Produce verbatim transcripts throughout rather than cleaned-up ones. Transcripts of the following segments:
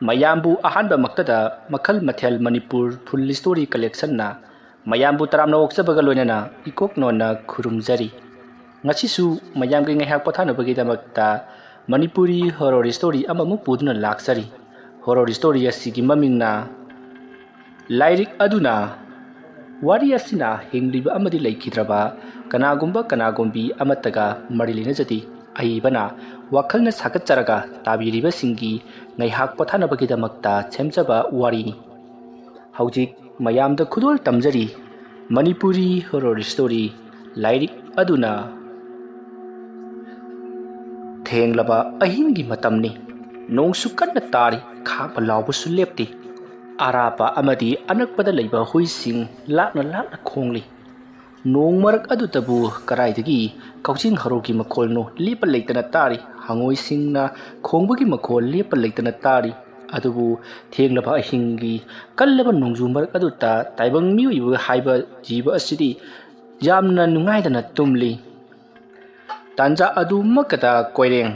ꯃꯌꯥꯝꯕꯨ ꯑꯍꯥꯟꯕꯃꯛꯇꯗ ꯃꯈꯜ ꯃꯊꯦꯜ ꯃꯅꯤꯄꯨꯔ ꯐꯨꯜ ꯁ꯭ꯇꯣꯔꯤ ꯀꯂꯦꯛꯁꯟꯅ ꯃꯌꯥꯝꯕꯨ ꯇꯔꯥꯝꯅ ꯑꯣꯛꯆꯕꯒ ꯂꯣꯏꯅꯅ ꯏꯀꯣꯛ ꯅꯣꯟꯅ ꯈꯨꯔꯨꯝꯖꯔꯤ꯫ ꯉꯁꯤꯁꯨ ꯃꯌꯥꯝꯒꯤ ꯉꯥꯏꯍꯥꯛ ꯄꯣꯊꯥꯅꯕꯒꯤꯗꯃꯛꯇ ꯃꯅꯤꯄꯨꯔꯤ ꯍꯣꯔꯣꯔ ꯁ꯭ꯇꯣꯔꯤ ꯑꯃꯃꯨꯛ ꯄꯨꯗꯨꯅ ꯂꯥꯛꯆꯔꯤ꯫ ꯍꯣꯔꯣꯔ ꯁ꯭ꯇꯣꯔꯤ ꯑꯁꯤꯒꯤ ꯃꯃꯤꯡꯅ ꯂꯥꯏꯔꯤꯛ ꯑꯗꯨꯅ꯫ ꯋꯥꯔꯤ ꯑꯁꯤꯅ ꯍꯤꯡꯂꯤꯕ ꯑꯃꯗꯤ ꯂꯩꯈꯤꯗ꯭ꯔꯕ ꯀꯅꯥꯒꯨꯝꯕ ꯀꯅꯥꯒꯨꯝꯕꯤ ꯑꯃꯠꯇꯒ ꯃꯔꯤ ꯂꯩꯅꯖꯗꯦ꯫ ꯑꯏꯕꯅ ꯋꯥꯈꯜꯅ ꯁꯥꯒꯠꯆꯔꯒ ꯇꯥꯕꯤꯔꯤꯕꯁꯤꯡꯒꯤ ꯉꯥꯏꯍꯥꯛ ꯄꯣꯊꯥꯅꯕꯒꯤꯗꯃꯛꯇ ꯁꯦꯝꯖꯕ ꯋꯥꯔꯤꯅꯤ꯫ ꯍꯧꯖꯤꯛ ꯃꯌꯥꯝꯗ ꯈꯨꯗꯣꯜ ꯇꯝꯖꯔꯤ ꯃꯅꯤꯄꯨꯔꯤ ꯍꯣꯔꯣꯔ ꯁ꯭ꯇꯣꯔꯤ ꯂꯥꯏꯔꯤꯛ ꯑꯗꯨꯅ꯫ ꯊꯦꯡꯂꯕ ꯑꯍꯤꯡꯒꯤ ꯃꯇꯝꯅꯤ꯫ ꯅꯣꯡꯁꯨ ꯀꯟꯅ ꯇꯥꯔꯤ, ꯈꯥꯕ ꯂꯥꯎꯕꯁꯨ ꯂꯦꯞꯇꯦ꯫ ꯑꯔꯥꯞꯄ ꯑꯃꯗꯤ ꯑꯅꯛꯄꯗ ꯂꯩꯕ ꯍꯨꯏꯁꯤꯡ ꯂꯥꯛꯅ ꯂꯥꯛꯅ ꯈꯣꯡꯂꯤ꯫ ꯅꯣꯡ ꯃꯔꯛ ꯑꯗꯨꯗꯕꯨ ꯀꯗꯥꯏꯗꯒꯤ ꯀꯛꯆꯦꯡ ꯍꯔꯣꯒꯤ ꯃꯈꯣꯜꯅꯣ ꯂꯦꯞꯄ ꯂꯩꯇꯅ ꯇꯥꯔꯤ꯫ ꯍꯉꯣꯏꯁꯤꯡꯅ ꯈꯣꯡꯕꯒꯤ ꯃꯈꯣꯜ ꯂꯦꯞꯄ ꯂꯩꯇꯅ ꯇꯥꯔꯤ꯫ ꯑꯗꯨꯕꯨ ꯊꯦꯡꯂꯕ ꯑꯍꯤꯡꯒꯤ ꯀꯜꯂꯕ ꯅꯣꯡꯖꯨ ꯃꯔꯛ ꯑꯗꯨꯗ ꯇꯥꯏꯕꯪ ꯃꯤꯑꯣꯏꯕ ꯍꯥꯏꯕ ꯖꯤꯕ ꯑꯁꯤꯗꯤ ꯌꯥꯝꯅ ꯅꯨꯡꯉꯥꯏꯗꯅ ꯇꯨꯝꯂꯤ꯫ ꯇꯥꯟꯖꯥ ꯑꯗꯨꯃꯛꯇꯗ ꯀꯣꯏꯔꯦꯡ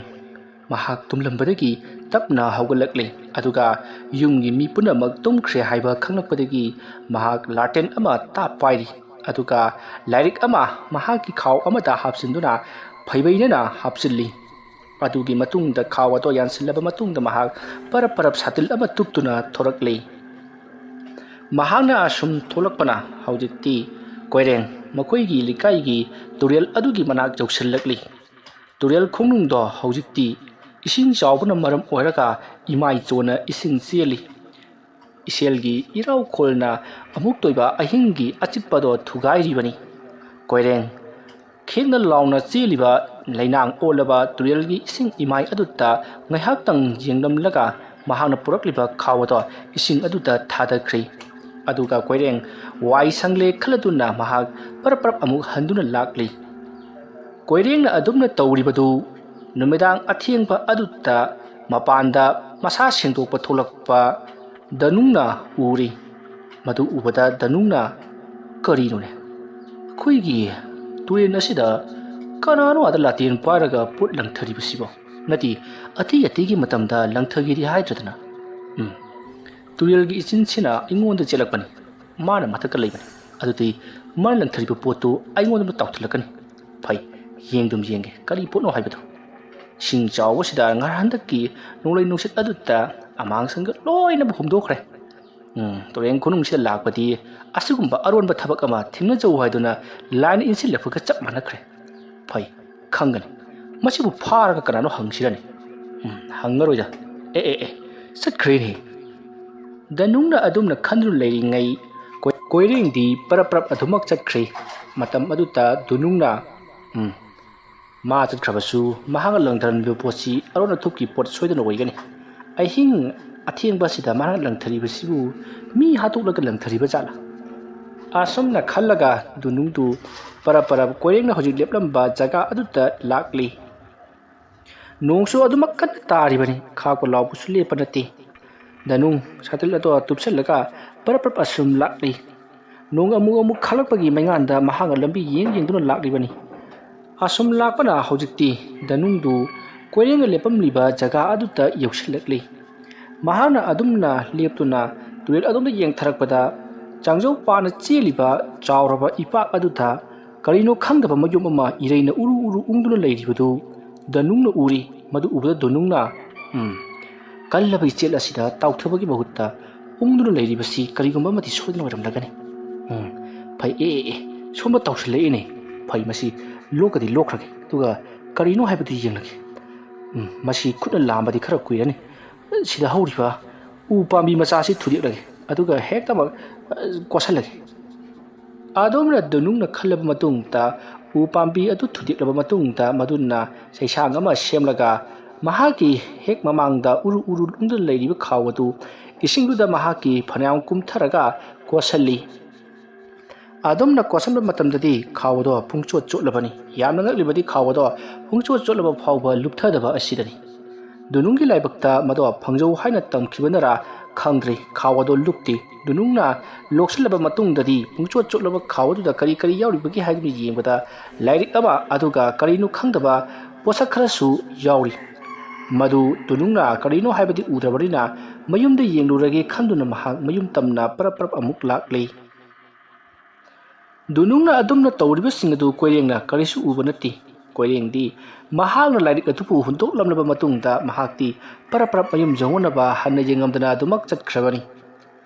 ꯃꯍꯥꯛ ꯇꯨꯝꯂꯝꯕꯗꯒꯤ ꯇꯞꯅ ꯍꯧꯒꯠꯂꯛꯂꯦ, ꯑꯗꯨꯒ ꯌꯨꯝꯒꯤ ꯃꯤ ꯄꯨꯝꯅꯃꯛ ꯇꯨꯝꯈ꯭ꯔꯦ ꯍꯥꯏꯕ ꯈꯪꯂꯛꯄꯗꯒꯤ ꯃꯍꯥꯛ ꯂꯥꯇꯦꯟ ꯑꯃ ꯇꯥꯞ ꯄꯥꯏꯔꯤ, ꯑꯗꯨꯒ ꯂꯥꯏꯔꯤꯛ ꯑꯃ ꯃꯍꯥꯛꯀꯤ ꯈꯥꯎ ꯑꯃꯗ ꯍꯥꯞꯆꯤꯟꯗꯨꯅ ꯐꯩꯕꯩꯅꯅ ꯍꯥꯞꯆꯤꯜꯂꯤ꯫ ꯑꯗꯨꯒꯤ ꯃꯇꯨꯡꯗ ꯈꯥꯎ ꯑꯗꯣ ꯌꯥꯟꯁꯤꯜꯂꯕ ꯃꯇꯨꯡꯗ ꯃꯍꯥꯛ ꯄꯔꯞ ꯄꯔꯞ ꯁꯥꯇꯤꯜ ꯑꯃ ꯇꯨꯞꯇꯨꯅ ꯊꯣꯔꯛꯂꯤ꯫ ꯃꯍꯥꯛꯅ ꯑꯁꯨꯝ ꯊꯣꯛꯂꯛꯄꯅ ꯍꯧꯖꯤꯛꯇꯤ ꯀꯣꯏꯔꯦꯡ ꯃꯈꯣꯏꯒꯤ ꯂꯩꯀꯥꯏꯒꯤ ꯇꯨꯔꯦꯜ ꯑꯗꯨꯒꯤ ꯃꯅꯥꯛ ꯌꯧꯁꯤꯜꯂꯛꯂꯤ꯫ ꯇꯨꯔꯦꯜ ꯈꯣꯡꯅꯨꯡꯗꯣ ꯍꯧꯖꯤꯛꯇꯤ ꯏꯁꯤꯡ ꯆꯥꯎꯕꯅ ꯃꯔꯝ ꯑꯣꯏꯔꯒ ꯏꯃꯥꯏ ꯆꯣꯟꯅ ꯏꯁꯤꯡ ꯆꯦꯜꯂꯤ꯫ ꯏꯁꯦꯜꯒꯤ ꯏꯔꯥꯎ ꯈꯣꯜꯅ ꯑꯃꯨꯛꯇꯣꯏꯕ ꯑꯍꯤꯡꯒꯤ ꯑꯆꯤꯛꯄꯗꯣ ꯊꯨꯒꯥꯏꯔꯤꯕꯅꯤ꯫ ꯀꯣꯏꯔꯦꯡ ꯈꯦꯡꯅ ꯂꯥꯎꯅ ꯆꯦꯜꯂꯤꯕ ꯂꯩꯅꯥꯡ ꯑꯣꯜꯂꯕ ꯇꯨꯔꯦꯜꯒꯤ ꯏꯁꯤꯡ ꯏꯃꯥꯏ ꯑꯗꯨꯗ ꯉꯥꯏꯍꯥꯛꯇꯪ ꯌꯦꯡꯂꯝꯂꯒ ꯃꯍꯥꯛꯅ ꯄꯨꯔꯛꯂꯤꯕ ꯈꯥꯎ ꯑꯗꯣ ꯏꯁꯤꯡ ꯑꯗꯨꯗ ꯊꯥꯗꯈ꯭ꯔꯤ꯫ ꯑꯗꯨꯒ ꯀꯣꯏꯔꯦꯡ ꯋꯥꯏ ꯁꯪꯂꯦ ꯈꯜꯂꯗꯨꯅ ꯃꯍꯥꯛ ꯄꯔꯞ ꯄꯔꯞ ꯑꯃꯨꯛ ꯍꯟꯗꯨꯅ ꯂꯥꯛꯂꯤ꯫ ꯀꯣꯏꯔꯦꯡꯅ ꯑꯗꯨꯝꯅ ꯇꯧꯔꯤꯕꯗꯨ ꯅꯨꯃꯤꯗꯥꯡ ꯑꯊꯦꯡꯕ ꯑꯗꯨꯗ ꯃꯄꯥꯟꯗ ꯃꯁꯥ ꯁꯦꯡꯗꯣꯛꯄ ꯊꯣꯛꯂꯛꯄ ꯗꯅꯨꯡꯅ ꯎꯔꯤ꯫ ꯃꯗꯨ ꯎꯕꯗ ꯗꯅꯨꯡꯅ, "ꯀꯔꯤꯅꯣꯅꯦ? ꯑꯩꯈꯣꯏꯒꯤ ꯇꯨꯔꯦꯜ ꯑꯁꯤꯗ ꯀꯅꯥꯅꯣ ꯑꯥꯗ ꯂꯥꯇꯦꯟ ꯄꯥꯏꯔꯒ ꯄꯣꯠ ꯂꯪꯊꯔꯤꯕꯁꯤꯕꯣ? ꯅꯠꯇꯦ, ꯑꯇꯩ ꯑꯇꯩꯒꯤ ꯃꯇꯝꯗ ꯂꯪꯊꯒꯦꯗꯤ ꯍꯥꯏꯗ꯭ꯔꯗꯅ?" ꯎꯝ, ꯇꯨꯔꯦꯜꯒꯤ ꯏꯆꯤꯟꯁꯤꯅ ꯑꯩꯉꯣꯟꯗ ꯆꯦꯜꯂꯛꯄꯅꯤ꯫ ꯃꯥꯅ ꯃꯊꯛꯇ ꯂꯩꯕꯅꯤ꯫ ꯑꯗꯨꯗꯤ ꯃꯥꯅ ꯂꯪꯊꯔꯤꯕ ꯄꯣꯠꯇꯨ ꯑꯩꯉꯣꯟꯗ ꯇꯥꯎꯊꯤꯜꯂꯛꯀꯅꯤ꯫ ꯐꯩ, ꯌꯦꯡꯗꯨꯝ ꯌꯦꯡꯒꯦ, ꯀꯔꯤ ꯄꯣꯠꯅꯣ ꯍꯥꯏꯕꯗꯨ꯫ ꯏꯁꯤꯡ ꯆꯥꯎꯕꯁꯤꯗ ꯉꯔꯥꯡ ꯍꯟꯗꯛꯀꯤ ꯅꯣꯡꯂꯩ ꯅꯨꯡꯁꯤꯠ ꯑꯗꯨꯗ ꯑꯃꯥꯡꯁꯪꯒ ꯂꯣꯏꯅꯃꯛ ꯍꯨꯝꯗꯣꯛꯈ꯭ꯔꯦ꯫ ꯎꯝ, ꯇꯨꯔꯦꯟ ꯈꯣꯡꯅꯨꯡꯁꯤꯗ ꯂꯥꯛꯄꯗꯤ ꯑꯁꯤꯒꯨꯝꯕ ꯑꯔꯣꯟꯕ ꯊꯕꯛ ꯑꯃ ꯊꯦꯡꯅꯖꯧ ꯍꯥꯏꯗꯨꯅ ꯂꯥꯏꯅ ꯏꯟꯁꯤꯜꯂꯛꯄꯒ ꯆꯞ ꯃꯥꯟꯅꯈ꯭ꯔꯦ꯫ ꯐꯩ, ꯈꯪꯒꯅꯤ꯫ ꯃꯁꯤꯕꯨ ꯐꯥꯔꯒ ꯀꯅꯥꯅꯣ ꯍꯪꯁꯤꯔꯅꯤ꯫ ꯎꯝ, ꯍꯪꯉꯔꯣꯏꯗ꯫ ꯑꯦ, ꯑꯦ, ꯑꯦ, ꯆꯠꯈ꯭ꯔꯦꯅꯦ꯫ ꯗꯅꯨꯡꯅ ꯑꯗꯨꯝꯅ ꯈꯟꯗꯨꯅ ꯂꯩꯔꯤꯉꯩ ꯀꯣꯏ-, ꯀꯣꯏꯔꯦꯡꯗꯤ ꯄꯔꯞ ꯄꯔꯞ ꯑꯗꯨꯃꯛ ꯆꯠꯈ꯭ꯔꯦ꯫ ꯃꯇꯝ ꯑꯗꯨꯗ ꯗꯨꯅꯨꯡꯅ, ꯎꯝ, ꯃꯥ ꯆꯠꯈ꯭ꯔꯕꯁꯨ ꯃꯍꯥꯛꯅ ꯂꯪꯊꯔꯝꯂꯤꯕ ꯄꯣꯠꯁꯤ ꯑꯔꯣꯟ ꯑꯊꯨꯞꯀꯤ ꯄꯣꯠ ꯁꯣꯏꯗꯅ ꯑꯣꯏꯒꯅꯤ꯫ ꯑꯍꯤꯡ ꯑꯊꯦꯡꯕ ꯑꯁꯤꯗ ꯃꯍꯥꯛꯅ ꯂꯪꯊꯔꯤꯕꯁꯤꯕꯨ ꯃꯤ ꯍꯥꯠꯇꯣꯛꯂꯒ ꯂꯪꯊꯔꯤꯕ ꯖꯥꯠꯂꯥ? ꯑꯁꯨꯝꯅ ꯈꯜꯂꯒ ꯗꯨꯅꯨꯡꯗꯨ ꯄꯔꯞ ꯄꯔꯞ ꯀꯣꯏꯔꯦꯡꯅ ꯍꯧꯖꯤꯛ ꯂꯦꯞꯂꯝꯕ ꯖꯒꯥ ꯑꯗꯨꯗ ꯂꯥꯛꯂꯤ꯫ ꯅꯣꯡꯁꯨ ꯑꯗꯨꯃꯛ ꯀꯟꯅ ꯇꯥꯔꯤꯕꯅꯤ, ꯈꯥꯛꯄ ꯂꯥꯎꯕꯁꯨ ꯂꯦꯞꯄ ꯅꯠꯇꯦ꯫ ꯗꯅꯨꯡ ꯁꯥꯇꯤꯜ ꯑꯗꯣ ꯇꯨꯞꯁꯤꯜꯂꯒ ꯄꯔꯞ ꯄꯔꯞ ꯑꯁꯨꯝ ꯂꯥꯛꯂꯤ꯫ ꯅꯣꯡ ꯑꯃꯨꯛ ꯑꯃꯨꯛ ꯈꯥꯛꯂꯛꯄꯒꯤ ꯃꯩꯉꯥꯟꯗ ꯃꯍꯥꯛꯅ ꯂꯝꯕꯤ ꯌꯦꯡ ꯌꯦꯡꯗꯨꯅ ꯂꯥꯛꯂꯤꯕꯅꯤ꯫ ꯑꯁꯨꯝ ꯂꯥꯛꯄꯅ ꯍꯧꯖꯤꯛꯇꯤ ꯗꯅꯨꯡꯗꯨ ꯀꯣꯏꯔꯦꯡꯅ ꯂꯦꯞꯄꯝꯂꯤꯕ ꯖꯒꯥ ꯑꯗꯨꯗ ꯌꯧꯁꯤꯜꯂꯛꯂꯤ꯫ ꯃꯍꯥꯛꯅ ꯑꯗꯨꯝꯅ ꯂꯦꯞꯇꯨꯅ ꯇꯨꯔꯦꯜ ꯑꯗꯣꯝꯗ ꯌꯦꯡꯊꯔꯛꯄꯗ ꯆꯥꯡꯖꯧ ꯄꯥꯅ ꯆꯦꯜꯂꯤꯕ ꯆꯥꯎꯔꯕ ꯏꯄꯥꯛ ꯑꯗꯨꯗ ꯀꯔꯤꯅꯣ ꯈꯪꯗꯕ ꯃꯌꯨꯝ ꯑꯃ ꯏꯔꯩꯅ ꯎꯔꯨ ꯎꯔꯨ ꯎꯪꯗꯨꯅ ꯂꯩꯔꯤꯕꯗꯨ ꯗꯅꯨꯡꯅ ꯎꯔꯤ꯫ ꯃꯗꯨ ꯎꯕꯗ ꯗꯅꯨꯡꯅ, "ꯎꯝ, ꯀꯜꯂꯕ ꯏꯆꯦꯜ ꯑꯁꯤꯗ ꯇꯥꯎꯊꯕꯒꯤ ꯃꯍꯨꯠꯇ ꯎꯪꯗꯨꯅ ꯂꯩꯔꯤꯕꯁꯤ ꯀꯔꯤꯒꯨꯝꯕ ꯑꯃꯗꯤ ꯁꯣꯏꯗꯅ ꯑꯣꯏꯔꯝꯂꯒꯅꯤ꯫ ꯎꯝ, ꯐꯩ, ꯑꯦ, ꯑꯦ, ꯑꯦ, ꯁꯣꯝꯗ ꯇꯥꯎꯁꯤꯜꯂꯛꯏꯅꯦ꯫ ꯐꯩ, ꯃꯁꯤ ꯂꯣꯛꯀꯗꯤ ꯂꯣꯛꯈ꯭ꯔꯒꯦ, ꯑꯗꯨꯒ ꯀꯔꯤꯅꯣ ꯍꯥꯏꯕꯗꯨ ꯌꯦꯡꯂꯒꯦ꯫ ꯎꯝ, ꯃꯁꯤ ꯈꯨꯠꯅ ꯂꯥꯝꯕꯗꯤ ꯈꯔ ꯀꯨꯏꯔꯅꯤ꯫ ꯁꯤꯗ ꯍꯧꯔꯤꯕ ꯎ ꯄꯥꯝꯕꯤ ꯃꯆꯥꯁꯤ ꯊꯨꯗꯦꯛꯂꯒꯦ, ꯑꯗꯨꯒ ꯍꯦꯛꯇꯃꯛ, ꯑ, ꯀꯣꯠꯁꯤꯜꯂꯒꯦ꯫" ꯑꯗꯣꯝꯅ ꯗꯅꯨꯡꯅ ꯈꯜꯂꯕ ꯃꯇꯨꯡꯗ, ꯎ ꯄꯥꯝꯕꯤ ꯑꯗꯨ ꯊꯨꯗꯦꯛꯂꯕ ꯃꯇꯨꯡꯗ, ꯃꯗꯨꯅ ꯁꯩꯁꯥꯡ ꯑꯃ ꯁꯦꯝꯂꯒ ꯃꯍꯥꯛꯀꯤ ꯍꯦꯛ ꯃꯃꯥꯡꯗ ꯎꯔꯨ ꯎꯔꯨ ꯎꯪꯗꯨꯅ ꯂꯩꯔꯤꯕ ꯈꯥꯎ ꯑꯗꯨ ꯏꯁꯤꯡꯗꯨꯗ ꯃꯍꯥꯛꯀꯤ ꯐꯅꯌꯥꯝ ꯀꯨꯝꯊꯔꯒ ꯀꯣꯠꯁꯤꯜꯂꯤ꯫ ꯑꯗꯣꯝꯅ ꯀꯣꯠꯁꯤꯟꯕ ꯃꯇꯝꯗꯗꯤ ꯈꯥꯎ ꯑꯗꯣ ꯄꯨꯡꯆꯣꯠ ꯆꯣꯠꯂꯕꯅꯤ꯫ ꯌꯥꯝꯅ ꯉꯛꯂꯤꯕꯗꯤ ꯈꯥꯎ ꯑꯗꯣ ꯄꯨꯡꯆꯣꯠ ꯆꯣꯠꯂꯕ ꯐꯥꯎꯕ ꯂꯨꯞꯊꯗꯕ ꯑꯁꯤꯗꯅꯤ꯫ ꯗꯨꯅꯨꯡꯒꯤ ꯂꯥꯏꯕꯛꯇ ꯃꯗꯣ ꯐꯪꯖꯧ ꯍꯥꯏꯅ ꯇꯝꯈꯤꯕꯅꯔꯥ ꯈꯪꯗ꯭ꯔꯤ, ꯈꯥꯎ ꯑꯗꯣ ꯂꯨꯞꯇꯦ꯫ ꯗꯨꯅꯨꯡꯅ ꯂꯣꯛꯁꯤꯜꯂꯕ ꯃꯇꯨꯡꯗꯗꯤ ꯄꯨꯡꯆꯣꯠ ꯆꯣꯠꯂꯕ ꯈꯥꯎ ꯑꯗꯨꯗ ꯀꯔꯤ ꯀꯔꯤ ꯌꯥꯎꯔꯤꯕꯒꯦ ꯍꯥꯏꯗꯨꯅ ꯌꯦꯡꯕꯗ ꯂꯥꯏꯔꯤꯛ ꯑꯃ, ꯑꯗꯨꯒ ꯀꯔꯤꯅꯣ ꯈꯪꯗꯕ ꯄꯣꯠꯁꯛ ꯈꯔꯁꯨ ꯌꯥꯎꯔꯤ꯫ ꯃꯗꯨ ꯗꯨꯅꯨꯡꯅ ꯀꯔꯤꯅꯣ ꯍꯥꯏꯕꯗꯤ ꯎꯗ꯭ꯔꯕꯅꯤꯅ ꯃꯌꯨꯝꯗ ꯌꯦꯡꯂꯨꯔꯒꯦ ꯈꯟꯗꯨꯅ ꯃꯍꯥꯛ ꯃꯌꯨꯝ ꯇꯝꯅ ꯄꯔꯞ ꯄꯔꯞ ꯑꯃꯨꯛ ꯂꯥꯛꯂꯤ꯫ ꯗꯨꯅꯨꯡꯅ ꯑꯗꯨꯝꯅ ꯇꯧꯔꯤꯕꯁꯤꯡ ꯑꯗꯨ ꯀꯣꯏꯔꯦꯡꯅ ꯀꯔꯤꯁꯨ ꯎꯕ ꯅꯠꯇꯦ꯫ ꯀꯣꯏꯔꯦꯡꯗꯤ ꯃꯍꯥꯛꯅ ꯂꯥꯏꯔꯤꯛ ꯑꯗꯨꯕꯨ ꯍꯨꯟꯗꯣꯛꯂꯝꯂꯕ ꯃꯇꯨꯡꯗ ꯃꯍꯥꯛꯇꯤ ꯄꯔꯞ ꯄꯔꯞ ꯃꯌꯨꯝ ꯌꯧꯅꯅꯕ ꯍꯟꯅ ꯌꯦꯡꯉꯝꯗꯅ ꯑꯗꯨꯃꯛ ꯆꯠꯈ꯭ꯔꯕꯅꯤ꯫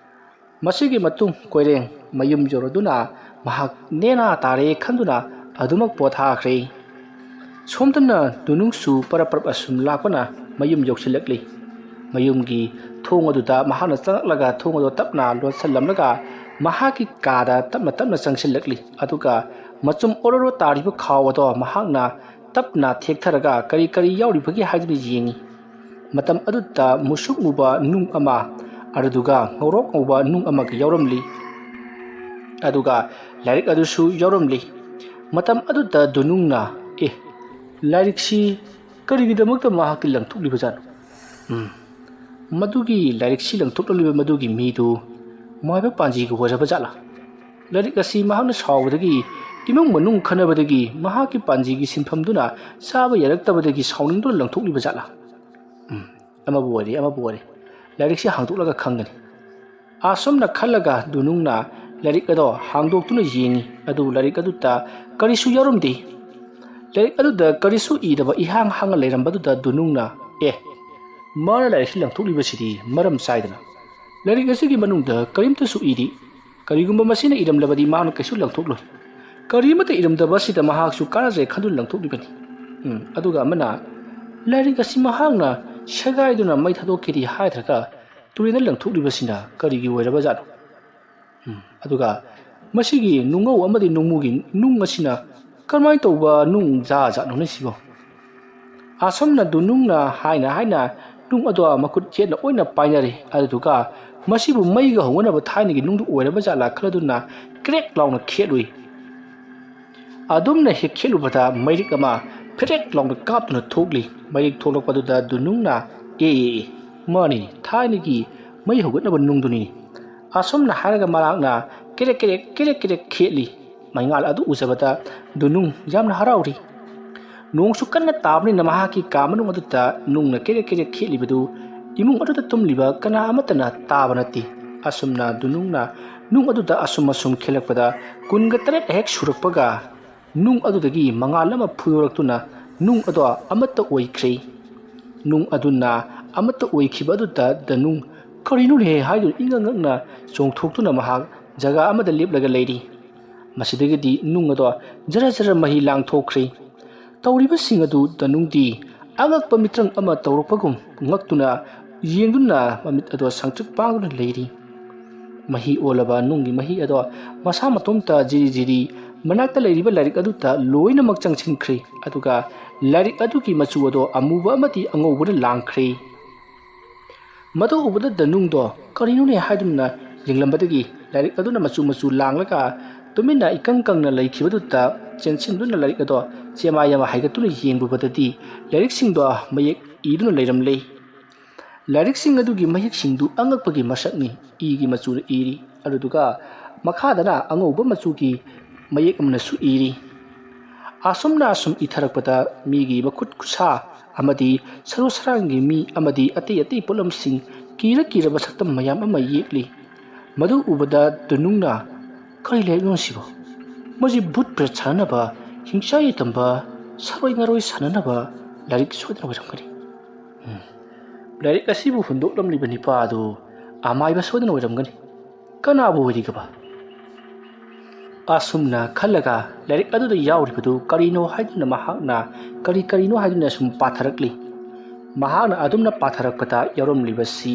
ꯃꯁꯤꯒꯤ ꯃꯇꯨꯡ ꯀꯣꯏꯔꯦꯡ ꯃꯌꯨꯝ ꯌꯧꯔꯗꯨꯅ ꯃꯍꯥꯛ ꯅꯦꯅꯥ ꯇꯥꯔꯦ ꯈꯟꯗꯨꯅ ꯑꯗꯨꯃꯛ ꯄꯣꯊꯥꯈ꯭ꯔꯦ꯫ ꯁꯣꯝꯗꯅ ꯗꯨꯅꯨꯡꯁꯨ ꯄꯔꯞ ꯄꯔꯞ ꯑꯁꯨꯝ ꯂꯥꯛꯄꯅ ꯃꯌꯨꯝ ꯌꯧꯁꯤꯜꯂꯛꯂꯤ꯫ ꯃꯌꯨꯝꯒꯤ ꯊꯣꯡ ꯑꯗꯨꯗ ꯃꯍꯥꯛꯅ ꯆꯪꯂꯛꯂꯒ ꯊꯣꯡ ꯑꯗꯨ ꯇꯞꯅ ꯂꯣꯟꯁꯤꯜꯂꯝꯂꯒ ꯃꯍꯥꯛꯀꯤ ꯀꯥꯗ ꯇꯞꯅ ꯇꯞꯅ ꯆꯪꯁꯤꯜꯂꯛꯂꯤ꯫ ꯑꯗꯨꯒ ꯃꯆꯨꯝ ꯑꯣꯔꯣꯔꯣ ꯇꯥꯔꯤꯕ ꯈꯥꯎ ꯑꯗꯣ ꯃꯍꯥꯛꯅ ꯇꯞꯅ ꯊꯦꯛꯊꯔꯒ ꯀꯔꯤ ꯀꯔꯤ ꯌꯥꯎꯔꯤꯕꯒꯦ ꯍꯥꯏꯗꯨꯅ ꯌꯦꯡꯉꯤ꯫ ꯃꯇꯝ ꯑꯗꯨꯗ ꯃꯨꯁꯨꯛ ꯃꯨꯕ ꯅꯨꯡ ꯑꯃ, ꯑꯗꯨꯗꯨꯒ ꯉꯧꯔꯣꯛ ꯉꯧꯕ ꯅꯨꯡ ꯑꯃꯒ ꯌꯥꯎꯔꯝꯂꯤ꯫ ꯑꯗꯨꯒ ꯂꯥꯏꯔꯤꯛ ꯑꯗꯨꯁꯨ ꯌꯥꯎꯔꯝꯂꯤ꯫ ꯃꯇꯝ ꯑꯗꯨꯗ ꯗꯨꯅꯨꯡꯅ, "ꯑꯦ, ꯂꯥꯏꯔꯤꯛꯁꯤ ꯀꯔꯤꯒꯤꯗꯃꯛꯇ ꯃꯍꯥꯛꯀꯤ ꯂꯪꯊꯣꯛꯂꯤꯕꯖꯥꯠꯅꯣ? ꯎꯝ, ꯃꯗꯨꯒꯤ ꯂꯥꯏꯔꯤꯛꯁꯤ ꯂꯪꯊꯣꯛꯂꯝꯂꯤꯕ ꯃꯗꯨꯒꯤ ꯃꯤꯗꯨ ꯃꯥꯏꯕ ꯄꯥꯟꯖꯤꯒꯤ ꯑꯣꯏꯔꯕ ꯖꯥꯠꯂꯥ? ꯂꯥꯏꯔꯤꯛ ꯑꯁꯤ ꯃꯍꯥꯛꯅ ꯁꯥꯎꯕꯗꯒꯤ, ꯏꯃꯨꯡ ꯃꯅꯨꯡ ꯈꯟꯅꯕꯗꯒꯤ ꯃꯍꯥꯛꯀꯤ ꯄꯥꯟꯖꯤꯒꯤ ꯁꯤꯟꯐꯝꯗꯨꯅ ꯆꯥꯕ ꯌꯥꯔꯛꯇꯕꯗꯒꯤ ꯁꯥꯎꯅꯤꯡꯗꯨꯅ ꯂꯪꯊꯣꯛꯂꯤꯕ ꯖꯥꯠꯂꯥ? ꯎꯝ, ꯑꯃꯕꯨ ꯑꯣꯏꯔꯦ, ꯑꯃꯕꯨ ꯑꯣꯏꯔꯦ, ꯂꯥꯏꯔꯤꯛꯁꯤ ꯍꯥꯡꯗꯣꯛꯂꯒ ꯈꯪꯒꯅꯤ"꯫ ꯑꯁꯨꯝꯅ ꯈꯜꯂꯒ ꯗꯨꯅꯨꯡꯅ ꯂꯥꯏꯔꯤꯛ ꯑꯗꯣ ꯍꯥꯡꯗꯣꯛꯇꯨꯅ ꯌꯦꯡꯉꯤ꯫ ꯑꯗꯨꯕꯨ ꯂꯥꯏꯔꯤꯛ ꯑꯗꯨꯗ ꯀꯔꯤꯁꯨ ꯌꯥꯎꯔꯝꯗꯦ꯫ ꯂꯥꯏꯔꯤꯛ ꯑꯗꯨꯗ ꯀꯔꯤꯁꯨ ꯏꯗꯕ ꯏꯍꯥꯡ ꯍꯥꯡꯅ ꯂꯩꯔꯝꯕꯗꯨꯗ ꯗꯨꯅꯨꯡꯅ, "ꯑꯦ, ꯃꯥꯅ ꯂꯥꯏꯔꯤꯛꯁꯤ ꯂꯪꯊꯣꯛꯂꯤꯕꯁꯤꯗꯤ ꯃꯔꯝ ꯆꯥꯏꯗꯅ꯫ ꯂꯥꯏꯔꯤꯛ ꯑꯁꯤꯒꯤ ꯃꯅꯨꯡꯗ ꯀꯔꯤꯝꯇꯁꯨ ꯏꯗꯦ꯫ ꯀꯔꯤꯒꯨꯝꯕ ꯃꯁꯤꯅ ꯏꯔꯝꯂꯕꯗꯤ ꯃꯍꯥꯛꯅ ꯀꯩꯁꯨ ꯂꯪꯊꯣꯛꯂꯣꯏ꯫ ꯀꯔꯤꯃꯠꯇ ꯏꯔꯝꯗꯕ ꯑꯁꯤꯗ ꯃꯍꯥꯛꯁꯨ ꯀꯥꯟꯅꯖꯩ ꯈꯟꯗꯨꯅ ꯂꯪꯊꯣꯛꯂꯤꯕꯅꯤ"꯫ ꯎꯝ, ꯑꯗꯨꯒ ꯑꯃꯅ, "ꯂꯥꯏꯔꯤꯛ ꯑꯁꯤ ꯃꯍꯥꯛꯅ ꯁꯦꯒꯥꯏꯗꯨꯅ ꯃꯩ ꯊꯥꯗꯣꯛꯀꯦꯗꯤ ꯍꯥꯏꯗ꯭ꯔꯒ ꯇꯨꯔꯦꯟꯗ ꯂꯪꯊꯣꯛꯂꯤꯕꯁꯤꯅ ꯀꯔꯤꯒꯤ ꯑꯣꯏꯔꯕꯖꯥꯠꯅꯣ? ꯎꯝ, ꯑꯗꯨꯒ ꯃꯁꯤꯒꯤ ꯅꯨꯡꯉꯧ ꯑꯃꯗꯤ ꯅꯨꯡꯃꯨꯒꯤ ꯅꯨꯡ ꯑꯁꯤꯅ ꯀꯔꯝꯍꯥꯏꯅ ꯇꯧꯕ ꯅꯨꯡ ꯖꯥꯠ ꯖꯥꯠꯅꯣꯅꯦ ꯁꯤꯕꯣ?" ꯑꯁꯨꯝꯅ ꯗꯨꯅꯨꯡꯅ ꯍꯥꯏꯅ ꯍꯥꯏꯅ ꯅꯨꯡ ꯑꯗꯣ ꯃꯈꯨꯠ ꯌꯦꯠꯅ ꯑꯣꯏꯅ ꯄꯥꯏꯅꯔꯦ꯫ ꯑꯗꯨꯗꯨꯒ ꯃꯁꯤꯕꯨ ꯃꯩꯒ ꯍꯧꯒꯠꯅꯕ ꯊꯥꯏꯅꯒꯤ ꯅꯨꯡꯗꯨ ꯑꯣꯏꯔꯕ ꯖꯥꯠꯂꯥ ꯈꯜꯂꯗꯨꯅ ꯀ꯭ꯔꯦꯛ ꯂꯥꯎꯅ ꯈꯦꯠꯂꯨꯏ꯫ ꯑꯗꯨꯝꯅ ꯍꯦꯛ ꯈꯦꯠꯂꯨꯕꯗ ꯃꯩꯔꯤꯛ ꯑꯃ ꯐꯦꯔꯦꯛ ꯂꯥꯎꯅ ꯀꯥꯞꯇꯨꯅ ꯊꯣꯛꯂꯤ꯫ ꯃꯩꯔꯤꯛ ꯊꯣꯛꯂꯛꯄꯗꯨꯗ ꯗꯨꯅꯨꯡꯅ, "ꯑꯦ, ꯑꯦ, ꯑꯦ, ꯃꯥꯅꯤꯅꯦ, ꯊꯥꯏꯅꯒꯤ ꯃꯩ ꯍꯧꯒꯠꯅꯕ ꯅꯨꯡꯗꯨꯅꯤꯅꯦ"꯫ ꯑꯁꯨꯝꯅ ꯍꯥꯏꯔꯒ ꯃꯍꯥꯛꯅ ꯀꯦꯔꯦꯛ ꯀꯦꯔꯦꯛ ꯀꯦꯔꯦꯛ ꯀꯦꯔꯦꯛ ꯈꯦꯠꯂꯤ꯫ ꯃꯩꯉꯥꯜ ꯑꯗꯨ ꯎꯖꯕꯗ ꯗꯨꯅꯨꯡ ꯌꯥꯝꯅ ꯍꯔꯥꯎꯔꯤ꯫ ꯅꯣꯡꯁꯨ ꯀꯟꯅ ꯇꯥꯕꯅꯤꯅ ꯃꯍꯥꯛꯀꯤ ꯀꯥ ꯃꯅꯨꯡ ꯑꯗꯨꯗ ꯅꯨꯡꯅ ꯀꯦꯔꯦꯛ ꯀꯦꯔꯦꯛ ꯈꯦꯠꯂꯤꯕꯗꯨ ꯏꯃꯨꯡ ꯑꯗꯨꯗ ꯇꯨꯝꯂꯤꯕ ꯀꯅꯥ ꯑꯃꯠꯇꯅ ꯇꯥꯕ ꯅꯠꯇꯦ꯫ ꯑꯁꯨꯝꯅ ꯗꯨꯅꯨꯡꯅ ꯅꯨꯡ ꯑꯗꯨꯗ ꯑꯁꯨꯝ ꯑꯁꯨꯝ ꯈꯦꯠꯂꯛꯄꯗ, ꯀꯨꯟꯒ ꯇꯔꯦꯠ ꯍꯦꯛ ꯁꯨꯔꯛꯄꯒ, ꯅꯨꯡ ꯑꯗꯨꯗꯒꯤ ꯃꯉꯥꯜ ꯑꯃ ꯐꯨꯗꯣꯔꯛꯇꯨꯅ ꯅꯨꯡ ꯑꯗꯣ ꯑꯃꯠꯇ ꯑꯣꯏꯈ꯭ꯔꯦ꯫ ꯅꯨꯡ ꯑꯗꯨꯅ ꯑꯃꯠꯇ ꯑꯣꯏꯈꯤꯕ ꯑꯗꯨꯗ ꯗꯅꯨꯡ "ꯀꯔꯤꯅꯣꯅꯦ?" ꯍꯥꯏꯗꯨꯅ ꯏꯉꯛ ꯉꯛꯅ ꯆꯣꯡꯊꯣꯛꯇꯨꯅ ꯃꯍꯥꯛ ꯖꯒꯥ ꯑꯃꯗ ꯂꯦꯞꯂꯒ ꯂꯩꯔꯤ꯫ ꯃꯁꯤꯗꯒꯤꯗꯤ ꯅꯨꯡ ꯑꯗꯣ ꯖꯔ ꯖꯔ ꯃꯍꯤ ꯂꯥꯡꯊꯣꯛꯈ꯭ꯔꯦ꯫ ꯇꯧꯔꯤꯕꯁꯤꯡ ꯑꯗꯨ ꯗꯅꯨꯡꯗꯤ ꯑꯉꯛꯄ ꯃꯤꯇ꯭ꯔꯪ ꯑꯃ ꯇꯧꯔꯛꯄꯒꯨꯝ ꯉꯛꯇꯨꯅ ꯌꯦꯡꯗꯨꯅ ꯃꯃꯤꯠ ꯑꯗꯣ ꯁꯪꯇ꯭ꯔꯤꯛ ꯄꯥꯡꯗꯨꯅ ꯂꯩꯔꯤ꯫ ꯃꯍꯤ ꯑꯣꯜꯂꯕ ꯅꯨꯡꯒꯤ ꯃꯍꯤ ꯑꯗꯣ ꯃꯁꯥ ꯃꯇꯣꯝꯇ ꯖꯤꯔꯤ ꯖꯤꯔꯤ ꯃꯅꯥꯛꯇ ꯂꯩꯔꯤꯕ ꯂꯥꯏꯔꯤꯛ ꯑꯗꯨꯗ ꯂꯣꯏꯅꯃꯛ ꯆꯪꯁꯤꯟꯈ꯭ꯔꯦ꯫ ꯑꯗꯨꯒ ꯂꯥꯏꯔꯤꯛ ꯑꯗꯨꯒꯤ ꯃꯆꯨ ꯑꯗꯣ ꯑꯃꯨꯕ ꯑꯃꯗꯤ ꯑꯉꯧꯕꯅ ꯂꯥꯡꯈ꯭ꯔꯦ꯫ ꯃꯗꯨ ꯎꯕꯗ ꯗꯅꯨꯡꯗꯣ "ꯀꯔꯤꯅꯣꯅꯦ?" ꯍꯥꯏꯗꯨꯅ ꯌꯦꯡꯂꯝꯕꯗꯒꯤ ꯂꯥꯏꯔꯤꯛ ꯑꯗꯨꯅ ꯃꯆꯨ ꯃꯆꯨ ꯂꯥꯡꯂꯒ ꯇꯨꯃꯤꯟꯅ ꯏꯀꯪ ꯀꯪꯅ ꯂꯩꯈꯤꯕꯗꯨꯗ ꯆꯦꯟꯁꯤꯟꯗꯨꯅ ꯂꯥꯏꯔꯤꯛ ꯑꯗꯣ ꯆꯦꯃꯥꯏ ꯑꯃ ꯍꯥꯏꯒꯠꯇꯨꯅ ꯌꯦꯡꯂꯨꯕꯗꯗꯤ ꯂꯥꯏꯔꯤꯛꯁꯤꯡꯗꯣ ꯃꯌꯦꯛ ꯏꯗꯨꯅ ꯂꯩꯔꯝꯂꯦ꯫ ꯂꯥꯏꯔꯤꯛꯁꯤꯡ ꯑꯗꯨꯒꯤ ꯃꯌꯦꯛꯁꯤꯡꯗꯨ ꯑꯉꯛꯄꯒꯤ ꯃꯁꯛꯅꯤ꯫ ꯏꯒꯤ ꯃꯆꯨꯅ ꯏꯔꯤ꯫ ꯑꯗꯨꯗꯨꯒ ꯃꯈꯥꯗꯅ ꯑꯉꯧꯕ ꯃꯆꯨꯒꯤ ꯃꯌꯦꯛ ꯑꯃꯅꯁꯨ ꯏꯔꯤ꯫ ꯑꯁꯨꯝꯅ ꯑꯁꯨꯝ ꯏꯊꯔꯛꯄꯗ ꯃꯤꯒꯤ ꯃꯈꯨꯠ ꯈꯨꯠꯁꯥ ꯑꯃꯗꯤ ꯁꯔꯨ ꯁꯔꯥꯡꯒꯤ ꯃꯤ ꯑꯃꯗꯤ ꯑꯇꯩ ꯑꯇꯩ ꯄꯣꯠꯂꯝꯁꯤꯡ ꯀꯤꯔ ꯀꯤꯔꯕ ꯁꯛꯇꯝ ꯃꯌꯥꯝ ꯑꯃ ꯌꯦꯛꯂꯤ꯫ ꯃꯗꯨ ꯎꯕꯗ ꯗꯨꯅꯨꯡꯅ "ꯀꯔꯤ ꯂꯥꯏꯔꯤꯛꯅꯣ ꯁꯤꯕꯣ? ꯃꯁꯤ ꯚꯨꯠ ꯄ꯭ꯔꯦꯠ ꯁꯥꯟꯅꯅꯕ, ꯍꯤꯡꯆꯥꯏ ꯇꯝꯕ, ꯁꯥꯔꯣꯏ ꯉꯥꯔꯣꯏ ꯁꯥꯟꯅꯅꯕ ꯂꯥꯏꯔꯤꯛ ꯁꯣꯏꯗꯅ ꯑꯣꯏꯔꯝꯒꯅꯤ꯫ ꯎꯝ, ꯂꯥꯏꯔꯤꯛ ꯑꯁꯤꯕꯨ ꯍꯨꯟꯗꯣꯛꯂꯝꯂꯤꯕ ꯅꯤꯄꯥ ꯑꯗꯨ ꯑꯃꯥꯏꯕ ꯁꯣꯏꯗꯅ ꯑꯣꯏꯔꯝꯒꯅꯤ꯫ ꯀꯅꯥꯕꯨ ꯑꯣꯏꯔꯤꯒꯕ?" ꯑꯁꯨꯝꯅ ꯈꯜꯂꯒ ꯂꯥꯏꯔꯤꯛ ꯑꯗꯨꯗ ꯌꯥꯎꯔꯤꯕꯗꯨ ꯀꯔꯤꯅꯣ ꯍꯥꯏꯗꯨꯅ ꯃꯍꯥꯛꯅ ꯀꯔꯤ ꯀꯔꯤꯅꯣ ꯍꯥꯏꯗꯨꯅ ꯁꯨꯝ ꯄꯥꯊꯔꯛꯂꯤ꯫ ꯃꯍꯥꯛꯅ ꯑꯗꯨꯝꯅ ꯄꯥꯊꯔꯛꯄꯗ ꯌꯥꯎꯔꯝꯂꯤꯕꯁꯤ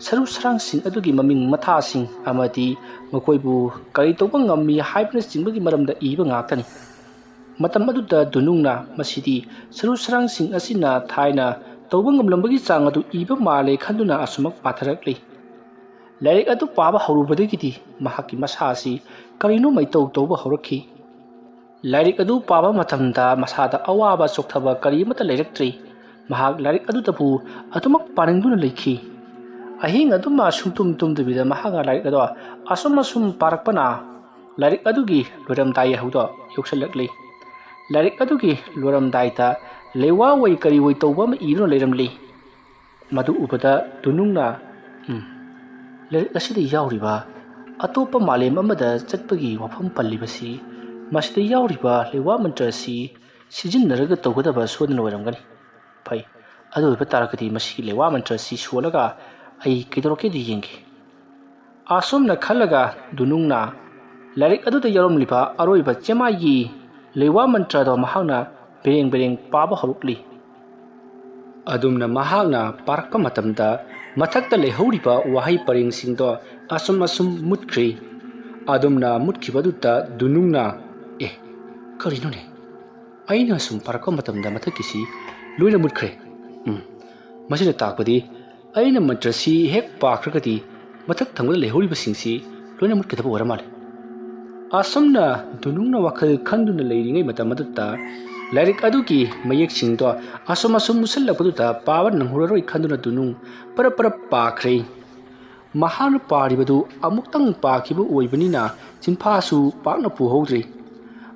ꯁꯔꯨ ꯁꯔꯥꯡꯁꯤꯡ ꯑꯗꯨꯒꯤ ꯃꯃꯤꯡ ꯃꯊꯥꯁꯤꯡ ꯑꯃꯗꯤ ꯃꯈꯣꯏꯕꯨ ꯀꯔꯤ ꯇꯧꯕ ꯉꯝꯃꯤ ꯍꯥꯏꯕꯅꯆꯤꯡꯕꯒꯤ ꯃꯔꯝꯗ ꯏꯕ ꯉꯥꯛꯇꯅꯤ꯫ ꯃꯇꯝ ꯑꯗꯨꯗ ꯗꯨꯅꯨꯡꯅ ꯃꯁꯤꯗꯤ ꯁꯔꯨ ꯁꯔꯥꯡꯁꯤꯡ ꯑꯁꯤꯅ ꯊꯥꯏꯅ ꯇꯧꯕ ꯉꯝꯂꯝꯕꯒꯤ ꯆꯥꯡ ꯑꯗꯨ ꯏꯕ ꯃꯥꯜꯂꯦ ꯈꯟꯗꯨꯅ ꯑꯁꯨꯃꯛ ꯄꯥꯊꯔꯛꯂꯤ꯫ ꯂꯥꯏꯔꯤꯛ ꯑꯗꯨ ꯄꯥꯕ ꯍꯧꯔꯨꯕꯗꯒꯤꯗꯤ ꯃꯍꯥꯛꯀꯤ ꯃꯁꯥ ꯑꯁꯤ ꯀꯔꯤꯅꯣ ꯃꯩꯇꯧ ꯇꯧꯕ ꯍꯧꯔꯛꯈꯤ꯫ ꯂꯥꯏꯔꯤꯛ ꯑꯗꯨ ꯄꯥꯕ ꯃꯇꯝꯗ ꯃꯁꯥꯗ ꯑꯋꯥꯕ ꯆꯣꯛꯊꯕ ꯀꯔꯤ ꯑꯃꯠꯇ ꯂꯩꯔꯛꯇ꯭ꯔꯤ꯫ ꯃꯍꯥꯛ ꯂꯥꯏꯔꯤꯛ ꯑꯗꯨꯗꯕꯨ ꯑꯗꯨꯃꯛ ꯄꯥꯅꯤꯡꯗꯨꯅ ꯂꯩꯈꯤ꯫ ꯑꯍꯤꯡ ꯑꯗꯨꯃ ꯁꯨꯡꯇꯨꯝ ꯇꯨꯝꯗꯕꯤꯗ ꯃꯍꯥꯛꯅ ꯂꯥꯏꯔꯤꯛ ꯑꯗꯣ ꯑꯁꯨꯝ ꯑꯁꯨꯝ ꯄꯥꯔꯛꯄꯅ ꯂꯥꯏꯔꯤꯛ ꯑꯗꯨꯒꯤ ꯂꯣꯏꯔꯝꯗꯥꯏ ꯌꯧꯗꯣ ꯌꯧꯁꯤꯜꯂꯛꯂꯤ꯫ ꯂꯥꯏꯔꯤꯛ ꯑꯗꯨꯒꯤ ꯂꯣꯏꯔꯝꯗꯥꯏꯗ ꯂꯩꯋꯥ ꯑꯣꯏ ꯀꯔꯤ ꯑꯣꯏ ꯇꯧꯕ ꯑꯃ ꯏꯗꯨꯅ ꯂꯩꯔꯝꯂꯤ꯫ ꯃꯗꯨ ꯎꯕꯗ ꯗꯨꯅꯨꯡꯅ, "ꯎꯝ, ꯂꯥꯏꯔꯤꯛ ꯑꯁꯤꯗ ꯌꯥꯎꯔꯤꯕ ꯑꯇꯣꯞꯄ ꯃꯥꯂꯦꯝ ꯑꯃꯗ ꯆꯠꯄꯒꯤ ꯋꯥꯐꯝ ꯄꯜꯂꯤꯕꯁꯤ, ꯃꯁꯤꯗ ꯌꯥꯎꯔꯤꯕ ꯂꯩꯋꯥ ꯃꯟꯇ꯭ꯔ ꯑꯁꯤ ꯁꯤꯖꯤꯟꯅꯔꯒ ꯇꯧꯒꯗꯕ ꯁꯣꯏꯗꯅ ꯑꯣꯏꯔꯝꯒꯅꯤ꯫ ꯐꯩ, ꯑꯗꯨ ꯑꯣꯏꯕ ꯇꯥꯔꯒꯗꯤ ꯃꯁꯤꯒꯤ ꯂꯩꯋꯥ ꯃꯟꯇ꯭ꯔ ꯑꯁꯤ ꯁꯣꯜꯂꯒ ꯑꯩ ꯀꯩꯗꯧꯔꯛꯀꯦꯗꯤ ꯌꯦꯡꯒꯦ"꯫ ꯑꯁꯨꯝꯅ ꯈꯜꯂꯒ ꯗꯨꯅꯨꯡꯅ ꯂꯥꯏꯔꯤꯛ ꯑꯗꯨꯗ ꯌꯥꯎꯔꯝꯂꯤꯕ ꯑꯔꯣꯏꯕ ꯆꯦꯃꯥꯏꯒꯤ ꯂꯩꯋꯥ ꯃꯟꯇ꯭ꯔꯗꯣ ꯃꯍꯥꯛꯅ ꯕꯦꯔꯦꯡ ꯕꯦꯔꯦꯡ ꯄꯥꯕ ꯍꯧꯔꯛꯂꯤ꯫ ꯑꯗꯨꯝꯅ ꯃꯍꯥꯛꯅ ꯄꯥꯔꯛꯄ ꯃꯇꯝꯗ ꯃꯊꯛꯇ ꯂꯩꯍꯧꯔꯤꯕ ꯋꯥꯍꯩ ꯄꯔꯦꯡꯁꯤꯡꯗꯣ ꯑꯁꯨꯝ ꯑꯁꯨꯝ ꯃꯨꯠꯈ꯭ꯔꯤ꯫ ꯑꯗꯨꯝꯅ ꯃꯨꯠꯈꯤꯕꯗꯨꯗ ꯗꯨꯅꯨꯡꯅ, "ꯑꯦ, ꯀꯔꯤꯅꯣꯅꯦ? ꯑꯩꯅ ꯁꯨꯝ ꯄꯥꯔꯛꯄ ꯃꯇꯝꯗ ꯃꯊꯛꯀꯤꯁꯤ ꯂꯣꯏꯅ ꯃꯨꯠꯈ꯭ꯔꯦ꯫ ꯎꯝ, ꯃꯁꯤꯅ ꯇꯥꯛꯄꯗꯤ ꯑꯩꯅ ꯃꯟꯇ꯭ꯔꯁꯤ ꯍꯦꯛ ꯄꯥꯈ꯭ꯔꯒꯗꯤ ꯃꯊꯛ ꯊꯪꯕꯗ ꯂꯩꯍꯧꯔꯤꯕꯁꯤꯡꯁꯤ ꯂꯣꯏꯅ ꯃꯨꯠꯀꯗꯕ ꯑꯣꯏꯔ ꯃꯥꯜꯂꯦ"꯫ ꯑꯁꯨꯝꯅ ꯗꯨꯅꯨꯡꯅ ꯋꯥꯈꯜ ꯈꯟꯗꯨꯅ ꯂꯩꯔꯤꯉꯩ ꯃꯇꯝ ꯑꯗꯨꯗ ꯂꯥꯏꯔꯤꯛ ꯑꯗꯨꯒꯤ ꯃꯌꯦꯛꯁꯤꯡꯗꯣ ꯑꯁꯨꯝ ꯑꯁꯨꯝ ꯃꯨꯠꯁꯤꯜꯂꯛꯄꯗꯨꯗ ꯄꯥꯕ ꯅꯪꯍꯧꯔꯔꯣꯏ ꯈꯟꯗꯨꯅ ꯗꯨꯅꯨꯡ ꯄꯔꯞ ꯄꯔꯞ ꯄꯥꯈ꯭ꯔꯦ꯫ ꯃꯍꯥꯛꯅ ꯄꯥꯔꯤꯕꯗꯨ ꯑꯃꯨꯛꯇꯪ ꯄꯥꯈꯤꯕ ꯑꯣꯏꯕꯅꯤꯅ ꯆꯤꯟꯐꯥꯁꯨ ꯄꯥꯛꯅ ꯄꯨꯍꯧꯗ꯭ꯔꯦ꯫